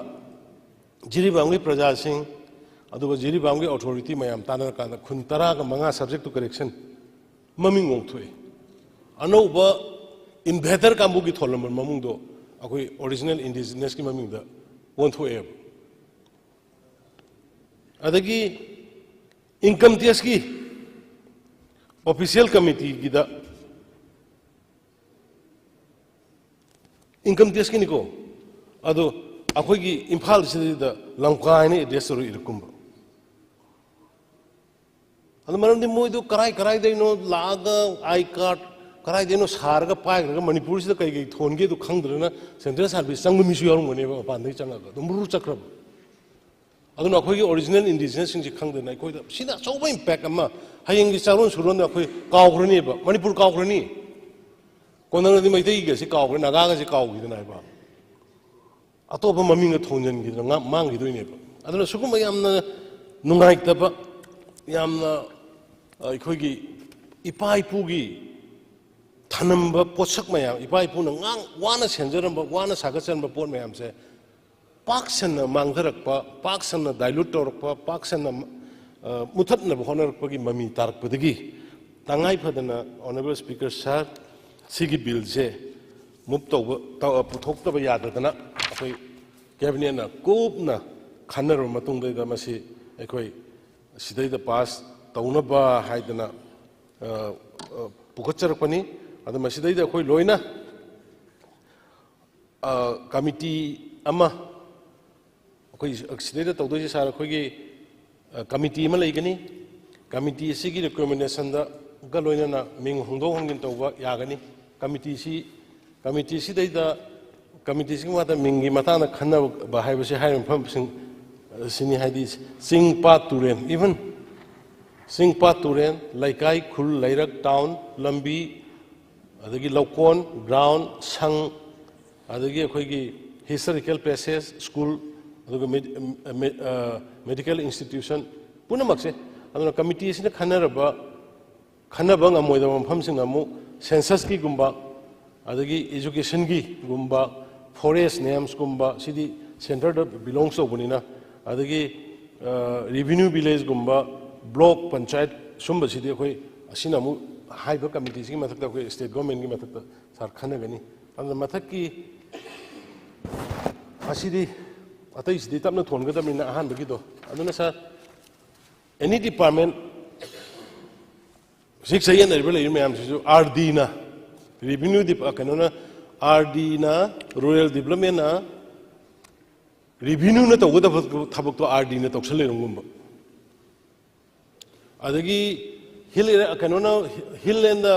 ꯖꯤꯔꯤꯕꯥꯝꯒꯤ ꯄ꯭ꯔꯖꯥꯁꯤꯡ, ꯑꯗꯨꯒ ꯖꯤꯔꯤꯕꯥꯝꯒꯤ ꯑꯣꯊꯣꯔꯤꯇꯤ ꯃꯌꯥꯝ ꯇꯥꯟꯅꯔꯀꯥꯟꯗ ꯈꯨꯟ ꯇꯔꯥꯒ ꯃꯉꯥ subject to correction ꯃꯃꯤꯡ ꯑꯣꯟꯊꯣꯛꯑꯦ꯫ ꯑꯅꯧꯕ ꯏꯟꯚꯦꯗꯔ ꯀꯥꯡꯕꯨꯒꯤ ꯊꯣꯜꯂꯝꯕ ꯃꯃꯤꯡꯗꯣ ꯑꯩꯈꯣꯏ ꯑꯣꯔꯤꯖꯤꯅꯦꯜ ꯏꯟꯗꯤꯖꯤꯅꯁꯀꯤ ꯃꯃꯤꯡꯗ ꯑꯣꯟꯊꯣꯛꯑꯦꯕ꯫ ꯑꯗꯒꯤ ꯏꯟꯀꯝ ꯇꯦꯛꯁꯀꯤ ꯑꯣꯐꯤꯁꯤꯌꯦꯜ ꯀꯃꯤꯇꯤꯒꯤꯗ, ꯏꯟꯀꯝ ꯇꯦꯛꯁꯀꯤꯅꯤꯀꯣ, ꯑꯗꯣ ꯑꯩꯈꯣꯏꯒꯤ ꯏꯝꯐꯥꯜꯁꯤꯗ ꯂꯝꯀꯥ ꯍꯥꯏꯅ ꯑꯦꯗ꯭ꯔꯦꯁ ꯇꯧꯔ ꯏꯔꯛꯀꯨꯝꯕ꯫ ꯑꯗꯨ ꯃꯔꯝꯗꯤ ꯃꯣꯏꯗꯣ ꯀꯔꯥꯏ ꯀꯔꯥꯏꯗꯩꯅꯣ ꯂꯥꯛꯑꯒ, ꯑꯥꯏ ꯀꯥꯔꯗ ꯀꯔꯥꯏꯗꯩꯅꯣ ꯁꯥꯔꯒ ꯄꯥꯏꯈ꯭ꯔꯒ ꯃꯅꯤꯄꯨꯔꯁꯤꯗ ꯀꯩ ꯀꯩ ꯊꯣꯟꯒꯦꯗꯣ ꯈꯪꯗ꯭ꯔꯒꯅ ꯁꯦꯟꯇ꯭ꯔꯦꯜ ꯁꯥꯔꯚꯤꯁ ꯆꯪꯕ ꯃꯤꯁꯨ ꯌꯥꯎꯔꯝꯒꯅꯦꯕ, ꯃꯄꯥꯟꯗꯒꯤ ꯆꯪꯉꯒ ꯑꯗꯨꯝ ꯃꯔꯨ ꯆꯠꯈ꯭ꯔꯕ꯫ ꯑꯗꯨꯅ ꯑꯩꯈꯣꯏꯒꯤ ꯑꯣꯔꯤꯖꯤꯅꯦꯜ ꯏꯟꯗꯤꯖꯤꯅꯁꯁꯤꯡꯁꯤ ꯈꯪꯗꯅ ꯑꯩꯈꯣꯏꯗ ꯁꯤꯅ ꯑꯆꯧꯕ ꯏꯝꯄꯦꯛ ꯑꯃ, ꯍꯌꯦꯡꯒꯤ ꯆꯥꯔꯣꯟ ꯁꯨꯔꯣꯟꯗ ꯑꯩꯈꯣꯏ ꯀꯥꯎꯈ꯭ꯔꯅꯦꯕ, ꯃꯅꯤꯄꯨꯔ ꯀꯥꯎꯈ꯭ꯔꯅꯤ꯫ ꯀꯣꯟꯅꯗꯤ ꯃꯩꯇꯩꯒꯁꯤ ꯀꯥꯎꯈ꯭ꯔꯦ, ꯅꯥꯒꯥꯒꯁꯤ ꯀꯥꯎꯈꯤꯗꯅ ꯍꯥꯏꯕ, ꯑꯇꯣꯞꯄ ꯃꯃꯤꯡꯒ ꯊꯣꯟꯖꯤꯟꯈꯤꯗꯅ ꯉꯥ-, ꯃꯥꯡꯈꯤꯗꯣꯏꯅꯦꯕ꯫ ꯑꯗꯨꯅ ꯁꯤꯒꯨꯝꯕ ꯌꯥꯝꯅ ꯅꯨꯡꯉꯥꯏꯇꯕ, ꯌꯥꯝꯅ, ꯑ, ꯑꯩꯈꯣꯏꯒꯤ ꯏꯄꯥ ꯏꯄꯨꯒꯤ ꯊꯅꯝꯕ ꯄꯣꯠꯁꯛ ꯃꯌꯥꯝ, ꯏꯄꯥ ꯏꯄꯨꯅ ꯉꯥꯡ-, ꯋꯥꯅ ꯁꯦꯝꯖꯔꯝꯕ, ꯋꯥꯅ ꯁꯥꯒꯠꯆꯔꯝꯕ ꯄꯣꯠ ꯃꯌꯥꯝꯁꯦ ꯄꯥꯛ ꯁꯟꯅ ꯃꯥꯡꯊꯔꯛꯄ, ꯄꯥꯛ ꯁꯟꯅ ꯗꯥꯏꯂꯨꯠ ꯇꯧꯔꯛꯄ, ꯄꯥꯛ ꯁꯟꯅ, ꯑ, ꯃꯨꯊꯠꯅꯕ ꯍꯣꯠꯅꯔꯛꯄꯒꯤ ꯃꯃꯤ ꯇꯥꯔꯛꯄꯗꯒꯤ ꯇꯉꯥꯏ ꯐꯗꯅ Honourable Speaker Sir, ꯁꯤꯒꯤ ꯕꯤꯜꯁꯦ ꯃꯨꯞ ꯇꯧꯕ, ꯇꯧ-, ꯄꯨꯊꯣꯛꯇꯕ ꯌꯥꯗꯗꯅ ꯑꯩꯈꯣꯏ ꯀꯦꯕꯤꯅꯦꯠꯅ ꯀꯨꯞꯅ ꯈꯟꯅꯔꯕ ꯃꯇꯨꯡꯗꯩꯗ ꯃꯁꯤ ꯑꯩꯈꯣꯏ ꯁꯤꯗꯩꯗ ꯄꯥꯁ ꯇꯧꯅꯕ ꯍꯥꯏꯗꯅ, ꯑ, ꯑ, ꯄꯨꯈꯠꯆꯔꯛꯄꯅꯤ꯫ ꯑꯗꯨ ꯃꯁꯤꯗꯩꯗ ꯑꯩꯈꯣꯏ ꯂꯣꯏꯅ, ꯑ, ꯀꯃꯤꯇꯤ ꯑꯃ, ꯑꯩꯈꯣꯏ ꯁꯤꯗꯩꯗ ꯇꯧꯗꯣꯏꯁꯦ, ꯁꯥꯔ, ꯑꯩꯈꯣꯏꯒꯤ, ꯑ, ꯀꯃꯤꯇꯤ ꯑꯃ ꯂꯩꯒꯅꯤ꯫ ꯀꯃꯤꯇꯤ ꯑꯁꯤꯒꯤ ꯔꯤꯀꯣꯃꯦꯟꯗꯦꯁꯟꯗꯒ ꯂꯣꯏꯅꯅ ꯃꯤꯡ ꯍꯣꯡꯗꯣꯛ ꯍꯣꯡꯖꯤꯟ ꯇꯧꯕ ꯌꯥꯒꯅꯤ꯫ ꯀꯃꯤꯇꯤꯁꯤ, ꯀꯃꯤꯇꯤꯁꯤꯗꯩꯗ, ꯀꯃꯤꯇꯤꯁꯤꯒꯤ ꯃꯈꯥꯗ ꯃꯤꯡꯒꯤ ꯃꯇꯥꯡꯗ ꯈꯟꯅꯕ ꯍꯥꯏꯕꯁꯤ ꯍꯥꯏꯔꯤꯕ ꯃꯐꯝꯁꯤꯡ, ꯑ, ꯁꯤꯅꯤ, ꯍꯥꯏꯗꯤ ꯆꯤꯡ, ꯄꯥꯠ, ꯇꯨꯔꯦꯟ, even ꯆꯤꯡ, ꯄꯥꯠ, ꯇꯨꯔꯦꯟ, ꯂꯩꯀꯥꯏ, ꯈꯨꯜ, ꯂꯩꯔꯛ, ꯇꯥꯎꯟ, ꯂꯝꯕꯤ, ꯑꯗꯒꯤ ꯂꯧꯀꯣꯟ, ꯒ꯭ꯔꯥꯎꯟ, ꯁꯪ, ꯑꯗꯒꯤ ꯑꯩꯈꯣꯏꯒꯤ ꯍꯤꯁꯇꯣꯔꯤꯀꯦꯜ ꯄ꯭ꯂꯦꯁꯦꯁ, ꯁ꯭ꯀꯨꯜ, ꯑꯗꯨꯒ ꯃꯦꯗꯤꯀꯦꯜ ꯏꯟꯁꯇꯤꯇ꯭ꯌꯨꯁꯟ ꯄꯨꯝꯅꯃꯛꯁꯦ꯫ ꯑꯗꯨꯅ ꯀꯃꯤꯇꯤ ꯑꯁꯤꯅ ꯈꯟꯅꯔꯕ, ꯈꯟꯅꯕ ꯉꯝꯃꯣꯏꯗꯕ ꯃꯐꯝꯁꯤꯡ ꯑꯃꯨꯛ ꯁꯦꯟꯁꯁꯀꯤꯒꯨꯝꯕ, ꯑꯗꯒꯤ ꯏꯖꯨꯀꯦꯁꯟꯒꯤꯒꯨꯝꯕ, ꯐꯣꯔꯦꯁ ꯅꯦꯝꯁꯀꯨꯝꯕ, ꯁꯤꯗꯤ ꯁꯦꯟꯇꯔꯗ ꯕꯤꯂꯣꯡꯁ ꯇꯧꯕꯅꯤꯅ, ꯑꯗꯒꯤ ꯔꯦꯚꯤꯅ꯭ꯌꯨ ꯚꯤꯂꯦꯖꯒꯨꯝꯕ, ꯕ꯭ꯂꯣꯛ ꯄꯟꯆꯥꯌꯠ, ꯁꯨꯝꯕꯁꯤꯗꯤ ꯑꯩꯈꯣꯏ ꯑꯁꯤꯅ ꯑꯃꯨꯛ ꯍꯥꯏꯔꯤꯕ ꯀꯃꯤꯇꯤꯁꯤꯒꯤ ꯃꯊꯛꯇ ꯑꯩꯈꯣꯏ ꯁ꯭ꯇꯦꯠ ꯒꯣꯔꯃꯦꯟꯒꯤ ꯃꯊꯛꯇ, ꯁꯥꯔ, ꯈꯟꯅꯒꯅꯤ꯫ ꯑꯗꯨꯅ ꯃꯊꯛꯀꯤ ꯑꯁꯤꯗꯤ, ꯑꯇꯩꯁꯤꯗꯤ ꯇꯞꯅ ꯊꯣꯟꯒꯗꯕꯅꯤꯅ ꯑꯍꯥꯟꯕꯒꯤꯗꯣ꯫ ꯑꯗꯨꯅ, ꯁꯥꯔ, ꯑꯦꯅꯤ ꯗꯤꯄꯥꯔꯠꯃꯦꯟ ꯍꯧꯖꯤꯛ ꯆꯌꯦꯠꯅꯔꯤꯕ ꯂꯩꯔꯤꯕ ꯃꯌꯥꯝꯁꯤꯁꯨ ꯑꯥꯔ ꯗꯤꯅ, ꯔꯦꯚꯤꯅ꯭ꯌꯨ ꯗꯤꯄ-, ꯀꯩꯅꯣꯅ, ꯑꯥꯔ ꯗꯤꯅ, ꯔꯨꯔꯦꯜ ꯗꯤꯕꯂꯞꯃꯦꯟꯅ, ꯔꯦꯚꯤꯅ꯭ꯌꯨꯅ ꯇꯧꯒꯗꯕ ꯊꯕꯛꯇꯣ ꯑꯥꯔ ꯗꯤꯅ ꯇꯧꯁꯜ ꯂꯩꯔꯝꯒꯨꯝꯕ꯫ ꯑꯗꯒꯤ ꯍꯤꯜ ꯑꯦꯔꯤꯌꯥ, ꯀꯩꯅꯣꯅ, ꯍꯤꯜ ꯑꯦꯟꯗ,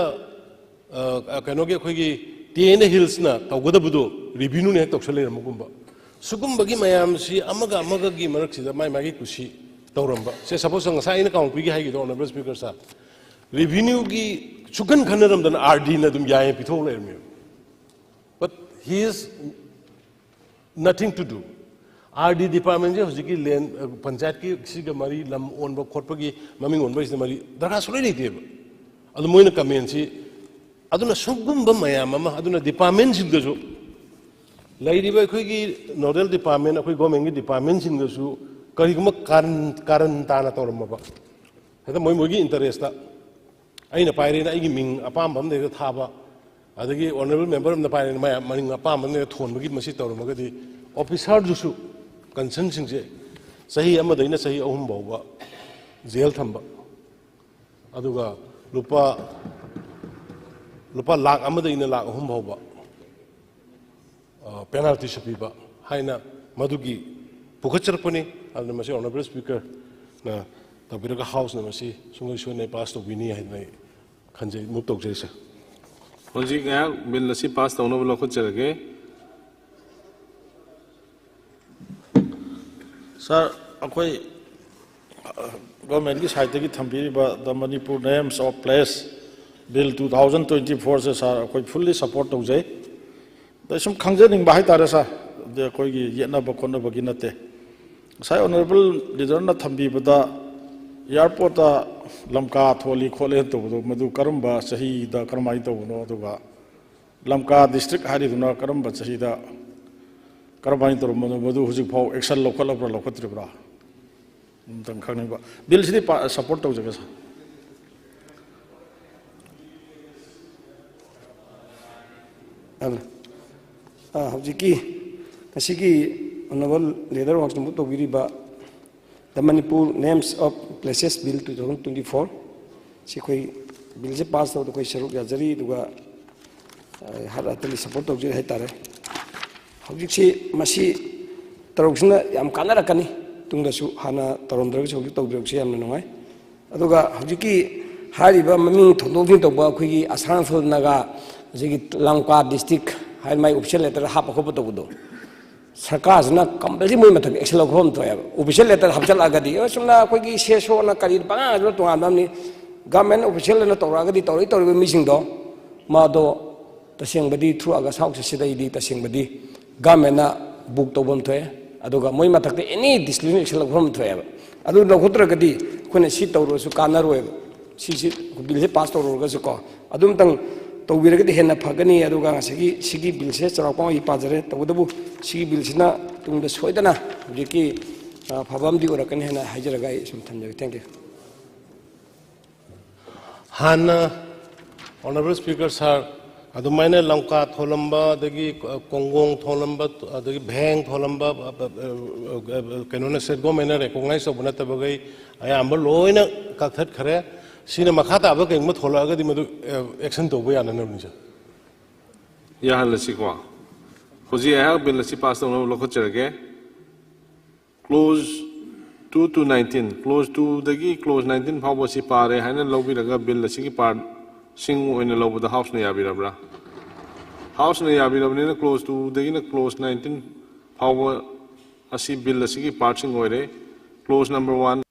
ꯑ, ꯀꯩꯅꯣꯒꯤ, ꯑꯩꯈꯣꯏꯒꯤ ꯇꯤ ꯑꯦꯟ ꯍꯤꯜꯁꯅ ꯇꯧꯒꯗꯕꯗꯣ ꯔꯦꯚꯤꯅ꯭ꯌꯨꯅ ꯍꯦꯛ ꯇꯧꯁꯜ ꯂꯩꯔꯝꯕꯒꯨꯝꯕ꯫ ꯁꯤꯒꯨꯝꯕꯒꯤ ꯃꯌꯥꯝꯁꯤ ꯑꯃꯒ ꯑꯃꯒꯒꯤ ꯃꯔꯛꯁꯤꯗ ꯃꯥꯏ ꯃꯥꯒꯤ ꯀꯨꯁꯤ ꯇꯧꯔꯝꯕ꯫ ꯁꯦ, ꯁꯄꯣꯁ ꯉꯁꯥꯏ ꯑꯩꯅ ꯀꯥꯡꯄꯣꯛꯄꯤꯒꯤ ꯍꯥꯏꯈꯤꯗꯣ, ꯑꯣꯅꯔꯦꯕꯜ ꯁ꯭ꯄꯤꯀꯔ ꯁꯥꯔ, ꯔꯦꯚꯤꯅ꯭ꯌꯨꯒꯤ ꯁꯨꯛꯈꯟ ꯈꯟꯅꯔꯝꯗꯅ ꯑꯥꯔ ꯗꯤꯅ ꯑꯗꯨꯝ ꯌꯥꯏ ꯄꯤꯊꯣꯛ ꯂꯩꯔꯝꯃꯦꯕ꯫ But he is nothing to do. R D ꯗꯤꯄꯥꯔꯠꯃꯦꯟꯁꯦ ꯍꯧꯖꯤꯛꯀꯤ ꯂꯦꯟ, ꯑ, ꯄꯟꯆꯥꯌꯠꯀꯤ ꯁꯤꯒ ꯃꯔꯤ, ꯂꯝ ꯑꯣꯟꯕ ꯈꯣꯠꯄꯒꯤ, ꯃꯃꯤꯡ ꯑꯣꯟꯕꯒꯤꯁꯤꯗ ꯃꯔꯤ ꯗꯔꯀꯥꯔ ꯁꯨꯡꯂꯩ ꯂꯩꯇꯦꯕ꯫ ꯑꯗꯨ ꯃꯣꯏꯅ ꯀꯃꯦꯟꯁꯤ, ꯑꯗꯨꯅ ꯁꯤꯒꯨꯝꯕ ꯃꯌꯥꯝ ꯑꯃ, ꯑꯗꯨꯅ ꯗꯤꯄꯥꯔꯠꯃꯦꯟꯁꯤꯡꯗꯁꯨ ꯂꯩꯔꯤꯕ ꯑꯩꯈꯣꯏꯒꯤ ꯅꯣꯗꯦꯜ ꯗꯤꯄꯥꯔꯠꯃꯦꯟ, ꯑꯩꯈꯣꯏ ꯒꯣꯔꯃꯦꯟꯒꯤ ꯗꯤꯄꯥꯔꯠꯃꯦꯟꯁꯤꯡꯗꯁꯨ ꯀꯔꯤꯒꯨꯝꯕ ꯀꯥꯔꯟ ꯀꯥꯔꯟ ꯇꯥꯅ ꯇꯧꯔꯝꯃꯕ, ꯍꯦꯛꯇ ꯃꯣꯏ ꯃꯣꯏꯒꯤ ꯏꯟꯇꯔꯦꯁꯇ ꯑꯩꯅ ꯄꯥꯏꯔꯦꯅ ꯑꯩꯒꯤ ꯃꯤꯡ ꯑꯄꯥꯝꯕ ꯑꯃꯗ ꯍꯦꯛꯇ ꯊꯥꯕ, ꯑꯗꯒꯤ ꯑꯣꯅꯔꯦꯕꯜ ꯃꯦꯝꯕꯔ ꯑꯃꯅ ꯄꯥꯏꯔꯦꯅ ꯃꯌꯥꯝ ꯃꯅꯤꯡ ꯑꯄꯥꯝꯕ ꯑꯃꯗ ꯍꯦꯛꯇ ꯊꯣꯟꯕꯒꯤ ꯃꯁꯤ ꯇꯧꯔꯝꯃꯒꯗꯤ, ꯑꯣꯐꯤꯁꯥꯔꯗꯨꯁꯨ ꯀꯟꯁꯔꯟꯁꯤꯡꯁꯦ ꯆꯍꯤ ꯑꯃꯗꯩꯅ ꯆꯍꯤ ꯑꯍꯨꯝ ꯐꯥꯎꯕ ꯖꯦꯜ ꯊꯝꯕ, ꯑꯗꯨꯒ ꯂꯨꯄꯥ ꯂꯨꯄꯥ ꯂꯥꯛ ꯑꯃꯗꯩꯅ ꯂꯥꯛ ꯑꯍꯨꯝ ꯐꯥꯎꯕ ꯄꯦꯅꯥꯜꯇꯤꯁꯨ ꯄꯤꯕ ꯍꯥꯏꯅ ꯃꯗꯨꯒꯤ ꯄꯨꯈꯠꯆꯔꯛꯄꯅꯤ꯫ ꯑꯗꯨꯅ ꯃꯁꯤ ꯑꯣꯅꯔꯦꯕꯜ ꯁ꯭ꯄꯤꯀꯔꯅ ꯇꯧꯕꯤꯔꯒ ꯍꯥꯎꯁꯅ ꯃꯁꯤ ꯁꯨꯡꯁꯣꯏ ꯁꯣꯏꯗꯅ ꯄꯥꯁ ꯇꯧꯕꯤꯅꯤ ꯍꯥꯏꯗꯅ ꯑꯩ ꯈꯟꯖꯩ, ꯃꯨꯚ ꯇꯧꯖꯔꯤ, ꯁꯥꯔ꯫ ꯍꯧꯖꯤꯛ ꯑꯩꯍꯥꯛ ꯕꯤꯜ ꯑꯁꯤ ꯄꯥꯁ ꯇꯧꯅꯕ ꯂꯧꯈꯠꯆꯔꯒꯦ꯫ ꯁꯥꯔ, ꯑꯩꯈꯣꯏ ꯒꯣꯔꯃꯦꯟꯒꯤ ꯁꯥꯏꯠꯇꯒꯤ ꯊꯝꯕꯤꯔꯤꯕ The Manipur Names of Place Bill two thousand twenty-fourꯁꯦ, ꯁꯥꯔ, ꯑꯩꯈꯣꯏ ꯐꯨꯜꯂꯤ ꯁꯄꯣꯔꯠ ꯇꯧꯖꯩ꯫ ꯑꯗ ꯁꯨꯝ ꯈꯪꯖꯅꯤꯡꯕ ꯍꯥꯏꯇꯥꯔꯦ, ꯁꯥꯔ, ꯑꯗ ꯑꯩꯈꯣꯏꯒꯤ ꯌꯦꯠꯅꯕ ꯈꯣꯠꯅꯕꯒꯤ ꯅꯠꯇꯦ꯫ ꯉꯁꯥꯏ ꯑꯣꯅꯔꯦꯕꯜ ꯂꯤꯗꯔꯅ ꯊꯝꯕꯤꯕꯗ ꯑꯦꯌꯥꯔꯄꯣꯔꯠꯇ ꯂꯝꯀꯥ ꯊꯣꯜꯂꯤ ꯈꯣꯠꯂꯤ ꯇꯧꯕꯗꯣ, ꯃꯗꯨ ꯀꯔꯝꯕ ꯆꯍꯤꯗ ꯀꯔꯝꯍꯥꯏꯅ ꯇꯧꯕꯅꯣ, ꯑꯗꯨꯒ ꯂꯝꯀꯥ ꯗꯤꯁꯇ꯭ꯔꯤꯛ ꯍꯥꯏꯔꯤꯗꯨꯅ ꯀꯔꯝꯕ ꯆꯍꯤꯗ ꯀꯔꯝꯍꯥꯏꯅ ꯇꯧꯔꯝꯕꯅꯣ, ꯃꯗꯨ ꯍꯧꯖꯤꯛꯐꯥꯎ ꯑꯦꯛꯁꯟ ꯂꯧꯈꯠꯂꯕ꯭ꯔꯥ ꯂꯧꯈꯠꯇ꯭ꯔꯤꯕ꯭ꯔꯥ? ꯑꯝꯇꯪ ꯈꯪꯅꯤꯡꯕ꯫ ꯕꯤꯜꯁꯤꯗꯤ ꯄꯥ-, ꯁꯄꯣꯔꯠ ꯇꯧꯖꯒꯦ, ꯁꯥꯔ꯫ ꯑꯗꯨ, ꯑ, ꯍꯧꯖꯤꯛꯀꯤ ꯉꯁꯤꯒꯤ ꯑꯣꯅꯔꯦꯕꯜ ꯂꯤꯗꯔ ꯋꯥꯛꯁꯤꯡꯕꯨ ꯇꯧꯕꯤꯔꯤꯕ The Manipur Names of Places Bill two thousand twenty-four, ꯁꯤ ꯑꯩꯈꯣꯏ ꯕꯤꯜꯁꯦ ꯄꯥꯁ ꯇꯧꯕꯗ ꯑꯩꯈꯣꯏ ꯁꯔꯨꯛ ꯌꯥꯖꯔꯤ, ꯑꯗꯨꯒ, ꯑ, ꯍꯥꯔꯠ ꯍꯥꯔꯠꯇꯂꯤ ꯁꯄꯣꯔꯠ ꯇꯧꯖꯔꯤ ꯍꯥꯏꯇꯥꯔꯦ꯫ ꯍꯧꯖꯤꯛꯁꯤ ꯃꯁꯤ ꯇꯧꯔꯛꯁꯤꯅ ꯌꯥꯝ ꯀꯥꯟꯅꯔꯛꯀꯅꯤ, ꯇꯨꯡꯗꯁꯨ ꯍꯥꯟꯅ ꯇꯧꯔꯝꯗ꯭ꯔꯒꯁꯨ ꯍꯧꯖꯤꯛ ꯇꯧꯕꯤꯔꯛꯁꯤ ꯌꯥꯝꯅ ꯅꯨꯡꯉꯥꯏ꯫ ꯑꯗꯨꯒ ꯍꯧꯖꯤꯛꯀꯤ ꯍꯥꯏꯔꯤꯕ ꯃꯃꯤꯡ ꯊꯣꯟꯗꯣꯛ ꯊꯣꯟꯖꯤꯟ ꯇꯧꯕ ꯑꯩꯈꯣꯏꯒꯤ ꯑꯁꯥꯟꯁꯣꯜ ꯅꯥꯒꯥ, ꯍꯧꯖꯤꯛꯀꯤ ꯂꯝꯀꯥ ꯗꯤꯁꯇ꯭ꯔꯤꯛ ꯍꯥꯏꯅ ꯃꯥꯒꯤ ꯑꯣꯐꯤꯁꯤꯌꯦꯜ ꯂꯦꯇꯔ ꯍꯥꯞꯄ ꯈꯣꯠꯄ ꯇꯧꯕꯗꯣ, ꯁꯔꯀꯥꯔꯁꯤꯅ ꯀꯝꯄꯜꯁꯔꯤ ꯃꯣꯏ ꯃꯊꯛꯇ ꯑꯦꯛꯁꯟ ꯂꯧꯈꯠꯐꯝ ꯊꯣꯛꯑꯦꯕ꯫ ꯑꯣꯐꯤꯁꯤꯌꯦꯜ ꯂꯦꯇꯔ ꯍꯥꯞꯆꯤꯜꯂꯛꯑꯒꯗꯤ, ꯑꯦ, ꯆꯨꯝꯅ ꯑꯩꯈꯣꯏꯒꯤ ꯁꯦꯁꯣꯅ ꯀꯔꯤ ꯄꯉꯥꯡ ꯍꯥꯏꯗꯨꯅ ꯇꯣꯉꯥꯟꯕ ꯑꯃꯅꯤ꯫ ꯒꯚꯔꯟꯃꯦꯟ ꯑꯣꯐꯤꯁꯤꯌꯦꯜ ꯑꯣꯏꯅ ꯇꯧꯔꯛꯑꯒꯗꯤ ꯇꯧꯔꯛꯏ ꯇꯧꯔꯤꯕ ꯃꯤꯁꯤꯡꯗꯣ, ꯃꯥꯗꯣ ꯇꯁꯦꯡꯕꯗꯤ through August ꯍꯥꯎꯁ ꯑꯁꯤꯗꯩꯗꯤ ꯇꯁꯦꯡꯕꯗꯤ ꯒꯚꯔꯟꯃꯦꯟꯅ ꯕꯨꯛ ꯇꯧꯐꯝ ꯊꯣꯛꯑꯦ, ꯑꯗꯨꯒ ꯃꯣꯏ ꯃꯊꯛꯇ ꯑꯦꯅꯤ ꯗꯤꯁꯤꯄ꯭ꯂꯤꯅꯔꯤ ꯑꯦꯛꯁꯟ ꯂꯧꯐꯝ ꯊꯣꯛꯑꯦꯕ꯫ ꯑꯗꯨ ꯂꯧꯈꯠꯇ꯭ꯔꯒꯗꯤ ꯑꯩꯈꯣꯏꯅ ꯁꯤ ꯇꯧꯔꯨꯔꯁꯨ ꯀꯥꯟꯅꯔꯣꯏꯕ꯫ ꯁꯤꯁꯤ ꯕꯤꯜꯁꯦ ꯄꯥꯁ ꯇꯧꯔꯨꯔꯒꯁꯨꯀꯣ, ꯑꯗꯨꯝꯇꯪ ꯇꯧꯕꯤꯔꯒꯗꯤ ꯍꯦꯟꯅ ꯐꯒꯅꯤ꯫ ꯑꯗꯨꯒ ꯉꯁꯤꯒꯤ ꯁꯤꯒꯤ ꯕꯤꯜꯁꯦ ꯆꯥꯎꯔꯥꯛꯄ ꯑꯃ ꯑꯩ ꯄꯥꯖꯔꯦ꯫ ꯇꯧꯕꯇꯕꯨ ꯁꯤꯒꯤ ꯕꯤꯜꯁꯤꯅ ꯇꯨꯡꯗ ꯁꯣꯏꯗꯅ ꯍꯧꯖꯤꯛꯀꯤ, ꯑ, ꯑꯐꯕ ꯑꯃꯗꯤ ꯑꯣꯏꯔꯛꯀꯅꯤ ꯍꯥꯏꯅ ꯍꯥꯏꯖꯔꯒ ꯑꯩ ꯁꯨꯝ ꯊꯝꯖꯔꯒꯦ꯫ Thank you꯫ ꯍꯥꯟꯅ Honourable Speaker Sir, ꯑꯗꯨꯃꯥꯏꯅ ꯂꯝꯀꯥ ꯊꯣꯜꯂꯝꯕ, ꯑꯗꯒꯤ ꯀꯣꯡꯒꯣꯡ ꯊꯣꯜꯂꯝꯕ, ꯑꯗꯒꯤ ꯚꯦꯡ ꯊꯣꯜꯂꯝꯕ, ꯑ, ꯑ, ꯑ, ꯑ, ꯀꯩꯅꯣꯅ, state government ꯅ recognize ꯇꯧꯕ ꯅꯠꯇꯕꯈꯩ ꯑꯌꯥꯝꯕ ꯂꯣꯏꯅ ꯀꯛꯊꯠꯈ꯭ꯔꯦ꯫ ꯁꯤꯅ ꯃꯈꯥ ꯇꯥꯕ ꯀꯩꯒꯨꯝꯕ ꯊꯣꯛꯂꯛꯑꯒꯗꯤ ꯃꯗꯨ, ꯑ, action ꯇꯧꯕ ꯌꯥꯅꯅꯕꯅꯤ, sir꯫ ꯌꯥꯍꯜꯂꯁꯤꯀꯣ꯫ ꯍꯧꯖꯤꯛ ꯑꯩꯍꯥꯛ ꯕꯤꯜ ꯑꯁꯤ ꯄꯥꯁ ꯇꯧꯅꯕ ꯂꯧꯈꯠꯆꯔꯒꯦ꯫ Clause two to nineteen, clause two ꯗꯒꯤ clause nineteen ꯐꯥꯎꯕ ꯑꯁꯤ ꯄꯥꯔꯦ ꯍꯥꯏꯅ ꯂꯧꯕꯤꯔꯒ ꯕꯤꯜ ꯑꯁꯤꯒꯤ ꯄꯥꯔꯠꯁꯤꯡ ꯑꯣꯏꯅ ꯂꯧꯕꯗ ꯍꯥꯎꯁꯅ ꯌꯥꯕꯤꯔꯕ꯭ꯔꯥ? ꯍꯥꯎꯁꯅ ꯌꯥꯕꯤꯔꯕꯅꯤꯅ clause two ꯗꯒꯤꯅ clause nineteen ꯐꯥꯎꯕ ꯑꯁꯤ ꯕꯤꯜ ꯑꯁꯤꯒꯤ ꯄꯥꯔꯠꯁꯤꯡ ꯑꯣꯏꯔꯦ꯫ Clause number one.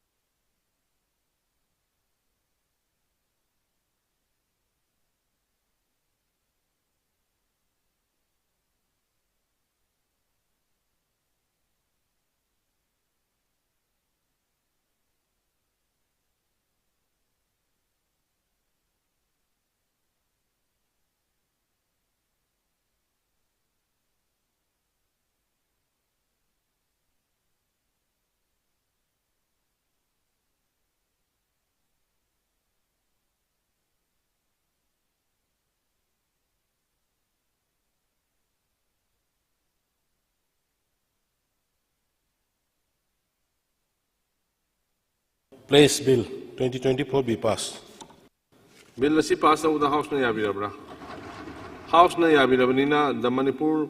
Place Bill twenty twenty-four be passed. Bill ꯑꯁꯤ ꯄꯥꯁ ꯇꯧꯕꯗ ꯍꯥꯎꯁꯅ ꯌꯥꯕꯤꯔꯕ꯭ꯔꯥ? ꯍꯥꯎꯁꯅ ꯌꯥꯕꯤꯔꯕꯅꯤꯅ, the Manipur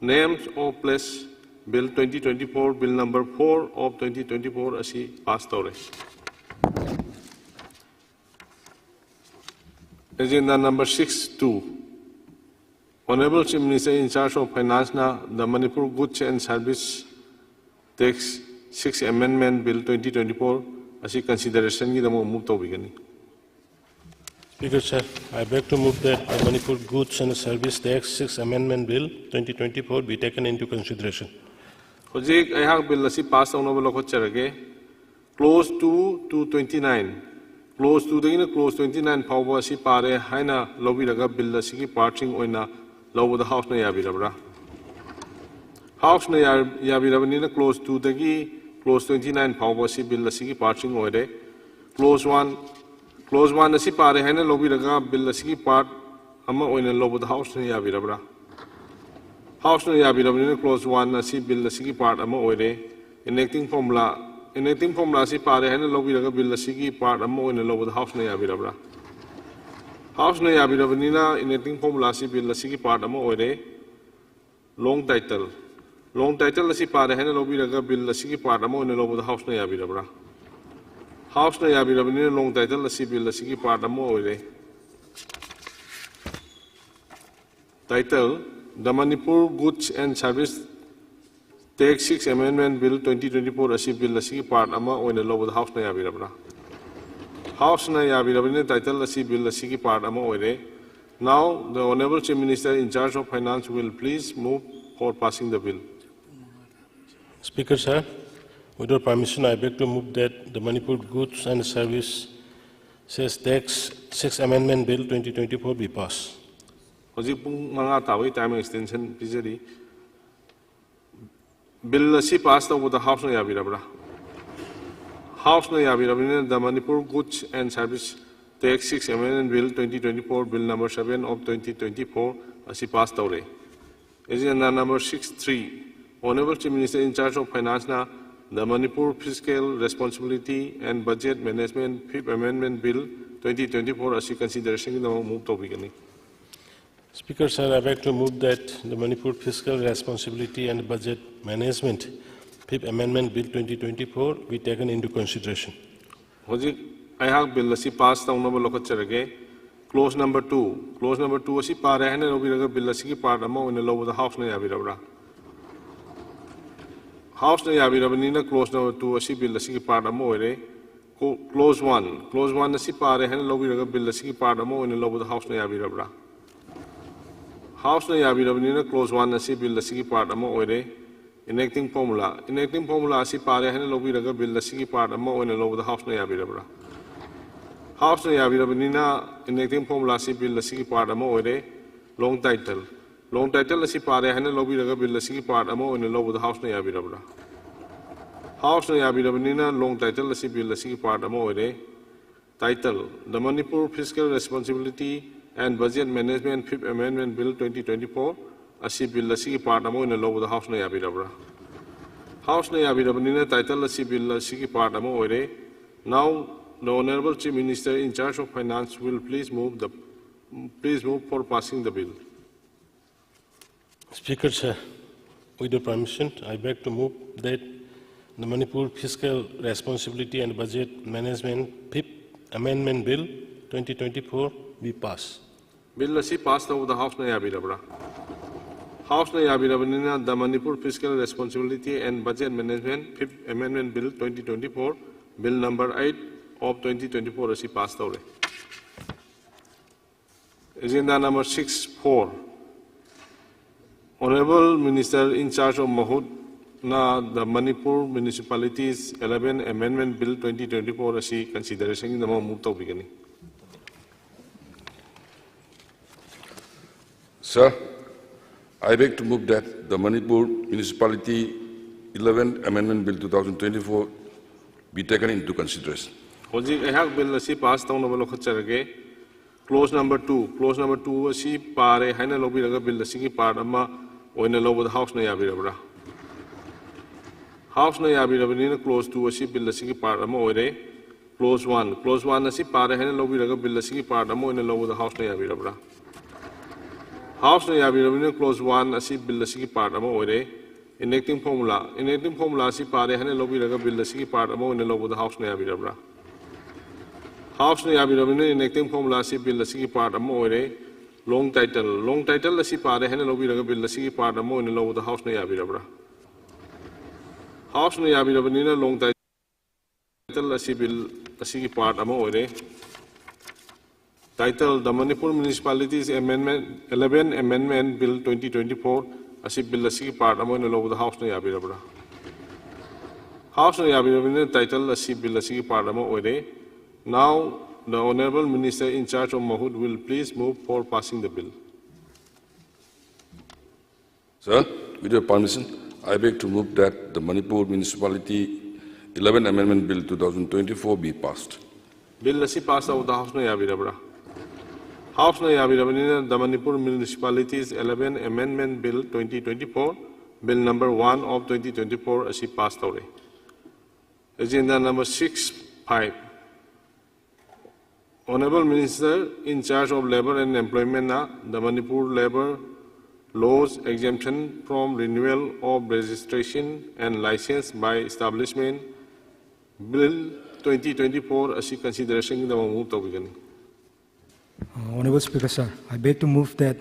Names of Place Bill twenty twenty-four, Bill number four of twenty twenty-four ꯑꯁꯤ ꯄꯥꯁ ꯇꯧꯔꯦ꯫ Agenda number six two. Honourable Chief Minister in charge of Finance ꯅ the Manipur Goods and Service Tax six Amendment Bill twenty twenty-four ꯑꯁꯤ consideration ꯒꯤꯗꯃꯛ move ꯇꯧꯕꯤꯒꯅꯤ꯫ Speaker, sir, I beg to move that the Manipur Goods and Service Tax six Amendment Bill twenty twenty-four be taken into consideration. ꯍꯧꯖꯤꯛ ꯑꯩꯍꯥꯛ bill ꯑꯁꯤ pass ꯇꯧꯅꯕ ꯂꯧꯈꯠꯆꯔꯒꯦ꯫ Clause two to twenty-nine. Clause two ꯗꯒꯤꯅ clause twenty nine ꯐꯥꯎꯕ ꯑꯁꯤ ꯄꯥꯔꯦ ꯍꯥꯏꯅ ꯂꯧꯕꯤꯔꯒ bill ꯑꯁꯤꯒꯤ partꯁꯤꯡ ꯑꯣꯏꯅ ꯂꯧꯕꯗ Houseꯅ ꯌꯥꯕꯤꯔꯕ꯭ꯔꯥ? Houseꯅ ꯌꯥ- ꯌꯥꯕꯤꯔꯕꯅꯤꯅ clause two ꯗꯒꯤ clause twenty nine ꯐꯥꯎꯕ ꯑꯁꯤ bill ꯑꯁꯤꯒꯤ partꯁꯤꯡ ꯑꯣꯏꯔꯦ꯫ Clause one, clause one ꯑꯁꯤ ꯄꯥꯔꯦ ꯍꯥꯏꯅ ꯂꯧꯕꯤꯔꯒ bill ꯑꯁꯤꯒꯤ part ꯑꯃ ꯑꯣꯏꯅ ꯂꯧꯕꯗ Houseꯅ ꯌꯥꯕꯤꯔꯕ꯭ꯔꯥ? Houseꯅ ꯌꯥꯕꯤꯔꯕꯅꯤꯅ clause one ꯑꯁꯤ bill ꯑꯁꯤꯒꯤ part ꯑꯃ ꯑꯣꯏꯔꯦ꯫ Enacting formula, enacting formula ꯑꯁꯤ ꯄꯥꯔꯦ ꯍꯥꯏꯅ ꯂꯧꯕꯤꯔꯒ bill ꯑꯁꯤꯒꯤ part ꯑꯃ ꯑꯣꯏꯅ ꯂꯧꯕꯗ Houseꯅ ꯌꯥꯕꯤꯔꯕ꯭ꯔꯥ? Houseꯅ ꯌꯥꯕꯤꯔꯕꯅꯤꯅ enacting formula ꯑꯁꯤ bill ꯑꯁꯤꯒꯤ part ꯑꯃ ꯑꯣꯏꯔꯦ꯫ Long title, long title ꯑꯁꯤ ꯄꯥꯔꯦ ꯍꯥꯏꯅ ꯂꯧꯕꯤꯔꯒ bill ꯑꯁꯤꯒꯤ part ꯑꯃ ꯑꯣꯏꯅ ꯂꯧꯕꯗ Houseꯅ ꯌꯥꯕꯤꯔꯕ꯭ꯔꯥ? Houseꯅ ꯌꯥꯕꯤꯔꯕꯅꯤꯅ long title ꯑꯁꯤ bill ꯑꯁꯤꯒꯤ part ꯑꯃ ꯑꯣꯏꯔꯦ꯫ Title, The Manipur Goods and Service Tax six Amendment Bill twenty twenty-four ꯑꯁꯤ bill ꯑꯁꯤꯒꯤ part ꯑꯃ ꯑꯣꯏꯅ ꯂꯧꯕꯗ Houseꯅ ꯌꯥꯕꯤꯔꯕ꯭ꯔꯥ? Houseꯅ ꯌꯥꯕꯤꯔꯕꯅꯤꯅ title ꯑꯁꯤ bill ꯑꯁꯤꯒꯤ part ꯑꯃ ꯑꯣꯏꯔꯦ꯫ Now, the Honorable Chief Minister in charge of Finance will please move for passing the bill. Speaker sir, with your permission, I beg to move that the Manipur Goods and Services Tax six Amendment Bill twenty twenty-four be passed. ꯍꯧꯖꯤꯛ ꯄꯨꯡ ꯃꯉꯥ ꯇꯥꯕꯒꯤ time extension ꯄꯤꯖꯔꯤ꯫ Bill ꯑꯁꯤ pass ꯇꯧꯕꯗ Houseꯅ ꯌꯥꯕꯤꯔꯕ꯭ꯔꯥ? Houseꯅ ꯌꯥꯕꯤꯔꯕꯅꯤꯅ the Manipur Goods and Service Tax six Amendment Bill twenty twenty-four, Bill number seven of twenty twenty-four ꯑꯁꯤ pass ꯇꯧꯔꯦ꯫ Agenda number six three, Honorable Chief Minister in charge of Financeꯅ the Manipur Fiscal Responsibility and Budget Management Fifth Amendment Bill twenty twenty-four ꯑꯁꯤ considerationꯒꯤꯗꯃꯛ move ꯇꯧꯕꯤꯒꯅꯤ꯫ Speaker sir, I beg to move that the Manipur Fiscal Responsibility and Budget Management Fifth Amendment Bill twenty twenty-four be taken into consideration. ꯍꯧꯖꯤꯛ ꯑꯩꯍꯥꯛ bill ꯑꯁꯤ pass ꯇꯧꯅꯕ ꯂꯧꯈꯠꯆꯔꯒꯦ꯫ Clause number two, clause number two ꯑꯁꯤ ꯄꯥꯔꯦ ꯍꯥꯏꯅ ꯂꯧꯕꯤꯔꯒ bill ꯑꯁꯤꯒꯤ part ꯑꯃ ꯑꯣꯏꯅ ꯂꯧꯕꯗ Houseꯅ ꯌꯥꯕꯤꯔꯕ꯭ꯔꯥ? Houseꯅ ꯌꯥꯕꯤꯔꯕꯅꯤꯅ clause number two ꯑꯁꯤ bill ꯑꯁꯤꯒꯤ part ꯑꯃ ꯑꯣꯏꯔꯦ꯫ Co- clause one, clause one ꯑꯁꯤ ꯄꯥꯔꯦ ꯍꯥꯏꯅ ꯂꯧꯕꯤꯔꯒ bill ꯑꯁꯤꯒꯤ part ꯑꯃ ꯑꯣꯏꯅ ꯂꯧꯕꯗ Houseꯅ ꯌꯥꯕꯤꯔꯕ꯭ꯔꯥ? Houseꯅ ꯌꯥꯕꯤꯔꯕꯅꯤꯅ clause one ꯑꯁꯤ bill ꯑꯁꯤꯒꯤ part ꯑꯃ ꯑꯣꯏꯔꯦ꯫ Enacting formula, enacting formula ꯑꯁꯤ ꯄꯥꯔꯦ ꯍꯥꯏꯅ ꯂꯧꯕꯤꯔꯒ bill ꯑꯁꯤꯒꯤ part ꯑꯃ ꯑꯣꯏꯅ ꯂꯧꯕꯗ Houseꯅ ꯌꯥꯕꯤꯔꯕ꯭ꯔꯥ? Houseꯅ ꯌꯥꯕꯤꯔꯕꯅꯤꯅ enacting formula ꯑꯁꯤ Bill ꯑꯁꯤꯒꯤ part ꯑꯃ ꯑꯣꯏꯔꯦ꯫ Long title, long title ꯑꯁꯤ ꯄꯥꯔꯦ ꯍꯥꯏꯅ ꯂꯧꯕꯤꯔꯒ Bill ꯑꯁꯤꯒꯤ part ꯑꯃ ꯑꯣꯏꯅ ꯂꯧꯕꯗ Houseꯅ ꯌꯥꯕꯤꯔꯕ꯭ꯔꯥ? Houseꯅ ꯌꯥꯕꯤꯔꯕꯅꯤꯅ long title ꯑꯁꯤ Bill ꯑꯁꯤꯒꯤ part ꯑꯃ ꯑꯣꯏꯔꯦ꯫ Title: The Manipur Fiscal Responsibility and Budget Management Fifth Amendment Bill twenty twenty-four ꯑꯁꯤ Bill ꯑꯁꯤꯒꯤ part ꯑꯃ ꯑꯣꯏꯅ ꯂꯧꯕꯗ Houseꯅ ꯌꯥꯕꯤꯔꯕ꯭ꯔꯥ? Houseꯅ ꯌꯥꯕꯤꯔꯕꯅꯤꯅ title ꯑꯁꯤ Bill ꯑꯁꯤꯒꯤ part ꯑꯃ ꯑꯣꯏꯔꯦ꯫ Now, the Honorable Chief Minister in charge of Finance will please move the, please move for passing the bill. Speaker, sir, with your permission, I beg to move that the Manipur Fiscal Responsibility and Budget Management Fifth Amendment Bill twenty twenty-four be passed. Bill ꯑꯁꯤ pass ꯇꯧꯕꯗ Houseꯅ ꯌꯥꯕꯤꯔꯕ꯭ꯔꯥ? Houseꯅ ꯌꯥꯕꯤꯔꯕꯅꯤꯅ the Manipur Fiscal Responsibility and Budget Management Fifth Amendment Bill twenty twenty-four, Bill number eight of twenty twenty-four ꯑꯁꯤ pass ꯇꯧꯔꯦ꯫ Agenda number six four. Honorable Minister in charge of ꯃꯍꯨꯠꯅ the Manipur Municipalities eleven Amendment Bill twenty twenty-four ꯑꯁꯤ considerationꯒꯤꯗꯃꯛ move ꯇꯧꯕꯤꯒꯅꯤ꯫ Sir, I beg to move that the Manipur Municipality eleven Amendment Bill two thousand twenty-four be taken into consideration. ꯍꯧꯖꯤꯛ ꯑꯩꯍꯥꯛ bill ꯑꯁꯤ pass ꯇꯧꯅꯕ ꯂꯧꯈꯠꯆꯔꯒꯦ꯫ Clause number two, clause number two ꯑꯁꯤ ꯄꯥꯔꯦ ꯍꯥꯏꯅ ꯂꯧꯕꯤꯔꯒ bill ꯑꯁꯤꯒꯤ part ꯑꯃ ꯑꯣꯏꯅ ꯂꯧꯕꯗ Houseꯅ ꯌꯥꯕꯤꯔꯕ꯭ꯔꯥ? Houseꯅ ꯌꯥꯕꯤꯔꯕꯅꯤꯅ clause two ꯑꯁꯤ bill ꯑꯁꯤꯒꯤ part ꯑꯃ ꯑꯣꯏꯔꯦ꯫ Clause one, clause one ꯑꯁꯤ ꯄꯥꯔꯦ ꯍꯥꯏꯅ ꯂꯧꯕꯤꯔꯒ bill ꯑꯁꯤꯒꯤ part ꯑꯃ ꯑꯣꯏꯅ ꯂꯧꯕꯗ Houseꯅ ꯌꯥꯕꯤꯔꯕ꯭ꯔꯥ? Houseꯅ ꯌꯥꯕꯤꯔꯕꯅꯤꯅ clause one ꯑꯁꯤ bill ꯑꯁꯤꯒꯤ part ꯑꯃ ꯑꯣꯏꯔꯦ꯫ Enacting formula, enacting formula ꯑꯁꯤ ꯄꯥꯔꯦ ꯍꯥꯏꯅ ꯂꯧꯕꯤꯔꯒ bill ꯑꯁꯤꯒꯤ part ꯑꯃ ꯑꯣꯏꯅ ꯂꯧꯕꯗ Houseꯅ ꯌꯥꯕꯤꯔꯕ꯭ꯔꯥ? Houseꯅ ꯌꯥꯕꯤꯔꯕꯅꯤꯅ enacting formula ꯑꯁꯤ bill ꯑꯁꯤꯒꯤ part ꯑꯃ ꯑꯣꯏꯔꯦ꯫ Long title, long title ꯑꯁꯤ ꯄꯥꯔꯦ ꯍꯥꯏꯅ ꯂꯧꯕꯤꯔꯒ bill ꯑꯁꯤꯒꯤ part ꯑꯃ ꯑꯣꯏꯅ ꯂꯧꯕꯗ Houseꯅ ꯌꯥꯕꯤꯔꯕ꯭ꯔꯥ? Houseꯅ ꯌꯥꯕꯤꯔꯕꯅꯤꯅ long title ꯑꯁꯤ bill ꯑꯁꯤꯒꯤ part ꯑꯃ ꯑꯣꯏꯔꯦ꯫ Title: The Manipur Municipalities Amendment, eleven Amendment Bill twenty twenty-four ꯑꯁꯤ bill ꯑꯁꯤꯒꯤ part ꯑꯃ ꯑꯣꯏꯅ ꯂꯧꯕꯗ Houseꯅ ꯌꯥꯕꯤꯔꯕ꯭ꯔꯥ? Houseꯅ ꯌꯥꯕꯤꯔꯕꯅꯤꯅ title ꯑꯁꯤ bill ꯑꯁꯤꯒꯤ part ꯑꯃ ꯑꯣꯏꯔꯦ꯫ Now, The Honorable Minister in charge of MoHUT will please move for passing the bill. Sir, with your permission, I beg to move that the Manipur Municipality eleven Amendment Bill two thousand twenty-four be passed. Bill ꯑꯁꯤ pass ꯇꯧꯕꯗ Houseꯅ ꯌꯥꯕꯤꯔꯕ꯭ꯔꯥ? Houseꯅ ꯌꯥꯕꯤꯔꯕꯅꯤꯅ, the Manipur Municipalities eleven Amendment Bill twenty twenty-four, Bill number one of twenty twenty-four ꯑꯁꯤ pass ꯇꯧꯔꯦ꯫ Agenda number six five. Honorable Minister in charge of Labour and Employmentꯅ the Manipur Labour Laws exemption from renewal of registration and license by establishment Bill twenty twenty-four ꯑꯁꯤ considerationꯒꯤꯗꯃꯛ move ꯇꯧꯕꯤꯒꯅꯤ꯫ Uh, Honorable Speaker, sir, I beg to move that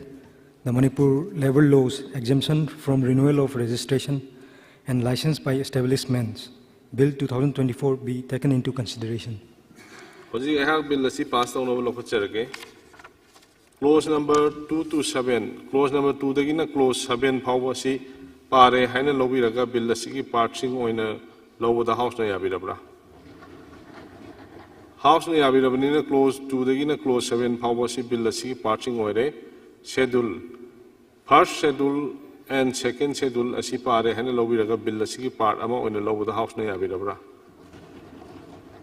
the Manipur Labour Laws exemption from renewal of registration and license by establishments Bill two thousand twenty-four be taken into consideration. ꯍꯧꯖꯤꯛ ꯑꯩꯍꯥꯛ bill ꯑꯁꯤ pass ꯇꯧꯅꯕ ꯂꯧꯈꯠꯆꯔꯒꯦ꯫ Clause number two to seven, clause number twoꯗꯒꯤꯅ clause seven ꯐꯥꯎꯕ ꯑꯁꯤ ꯄꯥꯔꯦ ꯍꯥꯏꯅ ꯂꯧꯕꯤꯔꯒ bill ꯑꯁꯤꯒꯤ partꯁꯤꯡ ꯑꯣꯏꯅ ꯂꯧꯕꯗ Houseꯅ ꯌꯥꯕꯤꯔꯕ꯭ꯔꯥ? Houseꯅ ꯌꯥꯕꯤꯔꯕꯅꯤꯅ, clause twoꯗꯒꯤꯅ clause seven ꯐꯥꯎꯕ ꯑꯁꯤ bill ꯑꯁꯤꯒꯤ partꯁꯤꯡ ꯑꯣꯏꯔꯦ꯫ Schedule, first schedule and second schedule ꯑꯁꯤ ꯄꯥꯔꯦ ꯍꯥꯏꯅ ꯂꯧꯕꯤꯔꯒ bill ꯑꯁꯤꯒꯤ part ꯑꯃ ꯑꯣꯏꯅ ꯂꯧꯕꯗ Houseꯅ ꯌꯥꯕꯤꯔꯕ꯭ꯔꯥ?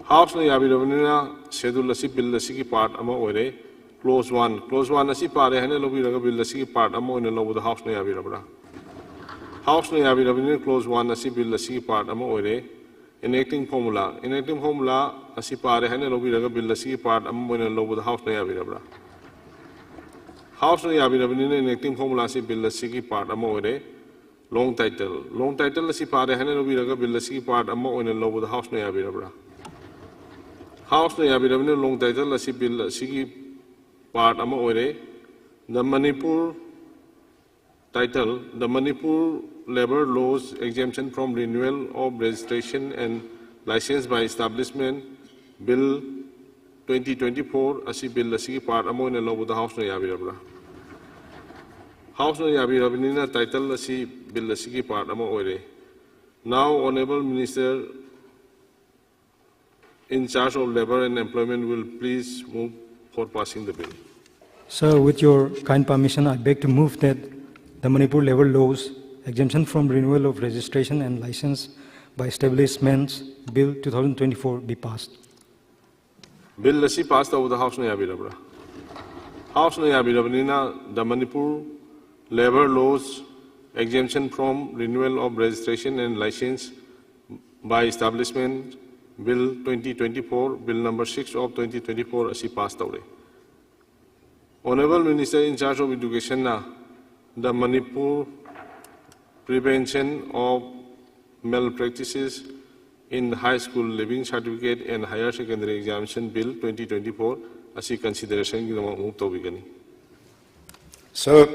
Houseꯅ ꯌꯥꯕꯤꯔꯕꯅꯤꯅ, schedule ꯑꯁꯤ bill ꯑꯁꯤꯒꯤ part ꯑꯃ ꯑꯣꯏꯔꯦ꯫ Clause one, clause one ꯑꯁꯤ ꯄꯥꯔꯦ ꯍꯥꯏꯅ ꯂꯧꯕꯤꯔꯒ bill ꯑꯁꯤꯒꯤ part ꯑꯃ ꯑꯣꯏꯅ ꯂꯧꯕꯗ Houseꯅ ꯌꯥꯕꯤꯔꯕ꯭ꯔꯥ? Houseꯅ ꯌꯥꯕꯤꯔꯕꯅꯤꯅ, clause one ꯑꯁꯤ bill ꯑꯁꯤꯒꯤ part ꯑꯃ ꯑꯣꯏꯔꯦ꯫ Enacting formula, enacting formula ꯑꯁꯤ ꯄꯥꯔꯦ ꯍꯥꯏꯅ ꯂꯧꯕꯤꯔꯒ bill ꯑꯁꯤꯒꯤ part ꯑꯃ ꯑꯣꯏꯅ ꯂꯧꯕꯗ Houseꯅ ꯌꯥꯕꯤꯔꯕ꯭ꯔꯥ? Houseꯅ ꯌꯥꯕꯤꯔꯕꯅꯤꯅ, enacting formula ꯑꯁꯤ bill ꯑꯁꯤꯒꯤ part ꯑꯃ ꯑꯣꯏꯔꯦ꯫ Long title, long title ꯑꯁꯤ ꯄꯥꯔꯦ ꯍꯥꯏꯅ ꯂꯧꯕꯤꯔꯒ bill ꯑꯁꯤꯒꯤ part ꯑꯃ ꯑꯣꯏꯅ ꯂꯧꯕꯗ Houseꯅ ꯌꯥꯕꯤꯔꯕ꯭ꯔꯥ? Houseꯅ ꯌꯥꯕꯤꯔꯕꯅꯤꯅ, long title ꯑꯁꯤ bill ꯑꯁꯤꯒꯤ part ꯑꯃ ꯑꯣꯏꯔꯦ꯫ The Manipur title, the Manipur Labour Laws exemption from renewal of registration and license by establishment Bill twenty twenty-four ꯑꯁꯤ bill ꯑꯁꯤꯒꯤ part ꯑꯃ ꯑꯣꯏꯅ ꯂꯧꯕꯗ Houseꯅ ꯌꯥꯕꯤꯔꯕ꯭ꯔꯥ? Houseꯅ ꯌꯥꯕꯤꯔꯕꯅꯤꯅ, title ꯑꯁꯤ bill ꯑꯁꯤꯒꯤ part ꯑꯃ ꯑꯣꯏꯔꯦ꯫ Now, Honorable Minister in charge of Labour and Employment will please move for passing the bill. Sir, with your kind permission, I beg to move that the Manipur Labour Laws Exemption from Renewal of Registration and License by Establishments Bill two thousand twenty-four be passed. Bill ꯑꯁꯤ pass ꯇꯧꯕꯗ Houseꯅ ꯌꯥꯕꯤꯔꯕ꯭ꯔꯥ? Houseꯅ ꯌꯥꯕꯤꯔꯕꯅꯤꯅ, the Manipur Labour Laws Exemption from Renewal of Registration and License by Establishment Bill twenty twenty-four, Bill number six of twenty twenty-four ꯑꯁꯤ pass ꯇꯧꯔꯦ꯫ Honourable Minister in charge of Educationꯅ the Manipur Prevention of Malpractices in High School Leaving Certificate and Higher Secondary Examination Bill twenty twenty-four ꯑꯁꯤ considerationꯒꯤꯗꯃꯛ move ꯇꯧꯕꯤꯒꯅꯤ꯫ Sir,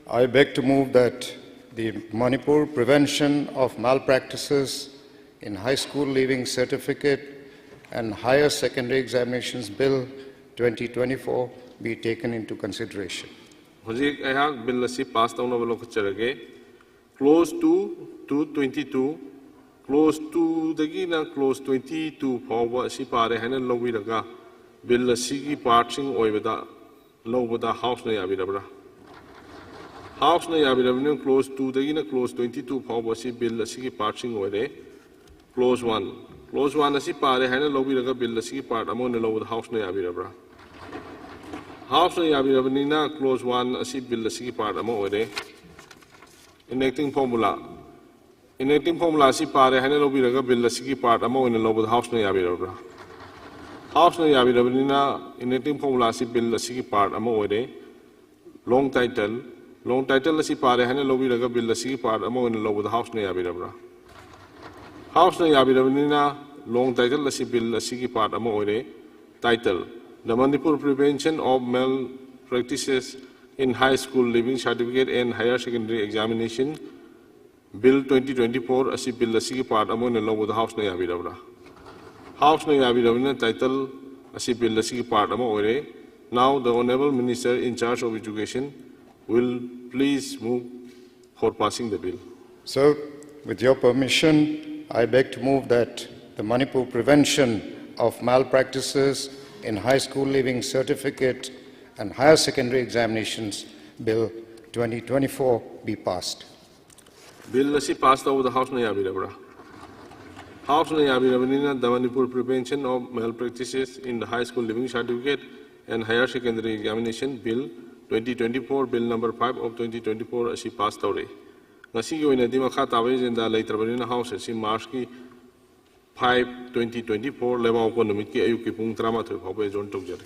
I beg to move that the Manipur Prevention of Malpractices in High School Leaving Certificate and Higher Secondary Examinations Bill twenty twenty-four be taken into consideration. ꯍꯧꯖꯤꯛ ꯑꯩꯍꯥꯛ bill ꯑꯁꯤ pass ꯇꯧꯅꯕ ꯂꯧꯈꯠꯆꯔꯒꯦ꯫ Clause two to twenty-two, clause twoꯗꯒꯤꯅ clause twenty-two ꯐꯥꯎꯕ ꯑꯁꯤ ꯄꯥꯔꯦ ꯍꯥꯏꯅ ꯂꯧꯕꯤꯔꯒ bill ꯑꯁꯤꯒꯤ partꯁꯤꯡ ꯑꯣꯏꯕꯗ ꯂꯧꯕꯗ Houseꯅ ꯌꯥꯕꯤꯔꯕ꯭ꯔꯥ? Houseꯅ ꯌꯥꯕꯤꯔꯕꯅꯤꯅ clause twoꯗꯒꯤꯅ clause twenty-two ꯐꯥꯎꯕ ꯑꯁꯤ bill ꯑꯁꯤꯒꯤ partꯁꯤꯡ ꯑꯣꯏꯔꯦ꯫ Clause one, clause one ꯑꯁꯤ ꯄꯥꯔꯦ ꯍꯥꯏꯅ ꯂꯧꯕꯤꯔꯒ bill ꯑꯁꯤꯒꯤ part ꯑꯃ ꯑꯣꯏꯅ ꯂꯧꯕꯗ Houseꯅ ꯌꯥꯕꯤꯔꯕ꯭ꯔꯥ? Houseꯅ ꯌꯥꯕꯤꯔꯕꯅꯤꯅ clause one ꯑꯁꯤ bill ꯑꯁꯤꯒꯤ part ꯑꯃ ꯑꯣꯏꯔꯦ꯫ Enacting formula, enacting formula ꯑꯁꯤ ꯄꯥꯔꯦ ꯍꯥꯏꯅ ꯂꯧꯕꯤꯔꯒ bill ꯑꯁꯤꯒꯤ part ꯑꯃ ꯑꯣꯏꯅ ꯂꯧꯕꯗ Houseꯅ ꯌꯥꯕꯤꯔꯕ꯭ꯔꯥ? Houseꯅ ꯌꯥꯕꯤꯔꯕꯅꯤꯅ enacting formula ꯑꯁꯤ bill ꯑꯁꯤꯒꯤ part ꯑꯃ ꯑꯣꯏꯔꯦ꯫ Long title, long title ꯑꯁꯤ ꯄꯥꯔꯦ ꯍꯥꯏꯅ ꯂꯧꯕꯤꯔꯒ bill ꯑꯁꯤꯒꯤ part ꯑꯃ ꯑꯣꯏꯅ ꯂꯧꯕꯗ Houseꯅ ꯌꯥꯕꯤꯔꯕ꯭ꯔꯥ? Houseꯅ ꯌꯥꯕꯤꯔꯕꯅꯤꯅ long title ꯑꯁꯤ bill ꯑꯁꯤꯒꯤ part ꯑꯃ ꯑꯣꯏꯔꯦ꯫ Title, The Manipur Prevention of Malpractices in High School Leaving Certificate and Higher Secondary Examination Bill twenty twenty-four ꯑꯁꯤ bill ꯑꯁꯤꯒꯤ part ꯑꯃ ꯑꯣꯏꯅ ꯂꯧꯕꯗ Houseꯅ ꯌꯥꯕꯤꯔꯕ꯭ꯔꯥ? Houseꯅ ꯌꯥꯕꯤꯔꯕꯅꯤꯅ title ꯑꯁꯤ bill ꯑꯁꯤꯒꯤ part ꯑꯃ ꯑꯣꯏꯔꯦ꯫ Now the Honourable Minister in charge of Education will please move for passing the bill. Sir, with your permission, I beg to move that the Manipur Prevention of Malpractices in High School Leaving Certificate and Higher Secondary Examinations Bill twenty twenty-four be passed. Bill ꯑꯁꯤ pass ꯇꯧꯕꯗ Houseꯅ ꯌꯥꯕꯤꯔꯕ꯭ꯔꯥ? Houseꯅ ꯌꯥꯕꯤꯔꯕꯅꯤꯅ, the Manipur Prevention of Malpractices in the High School Leaving Certificate and Higher Secondary Examination Bill twenty twenty-four, Bill number five of twenty twenty-four ꯑꯁꯤ pass ꯇꯧꯔꯦ꯫ ꯉꯁꯤꯒꯤ ꯑꯣꯏꯅꯗꯤ ꯃꯈꯥ ꯇꯥꯕ agenda ꯂꯩꯇ꯭ꯔꯕꯅꯤꯅ, House ꯑꯁꯤ Marchꯀꯤ five, twenty twenty-four ꯂꯩꯕꯥꯛꯄꯣꯛꯄ ꯅꯨꯃꯤꯠꯀꯤ ꯑꯌꯨꯛꯀꯤ ꯄꯨꯡ ꯇꯔꯥꯃꯥꯊꯣꯏ ꯐꯥꯎꯕ adjourn ꯇꯧꯖꯔꯤ꯫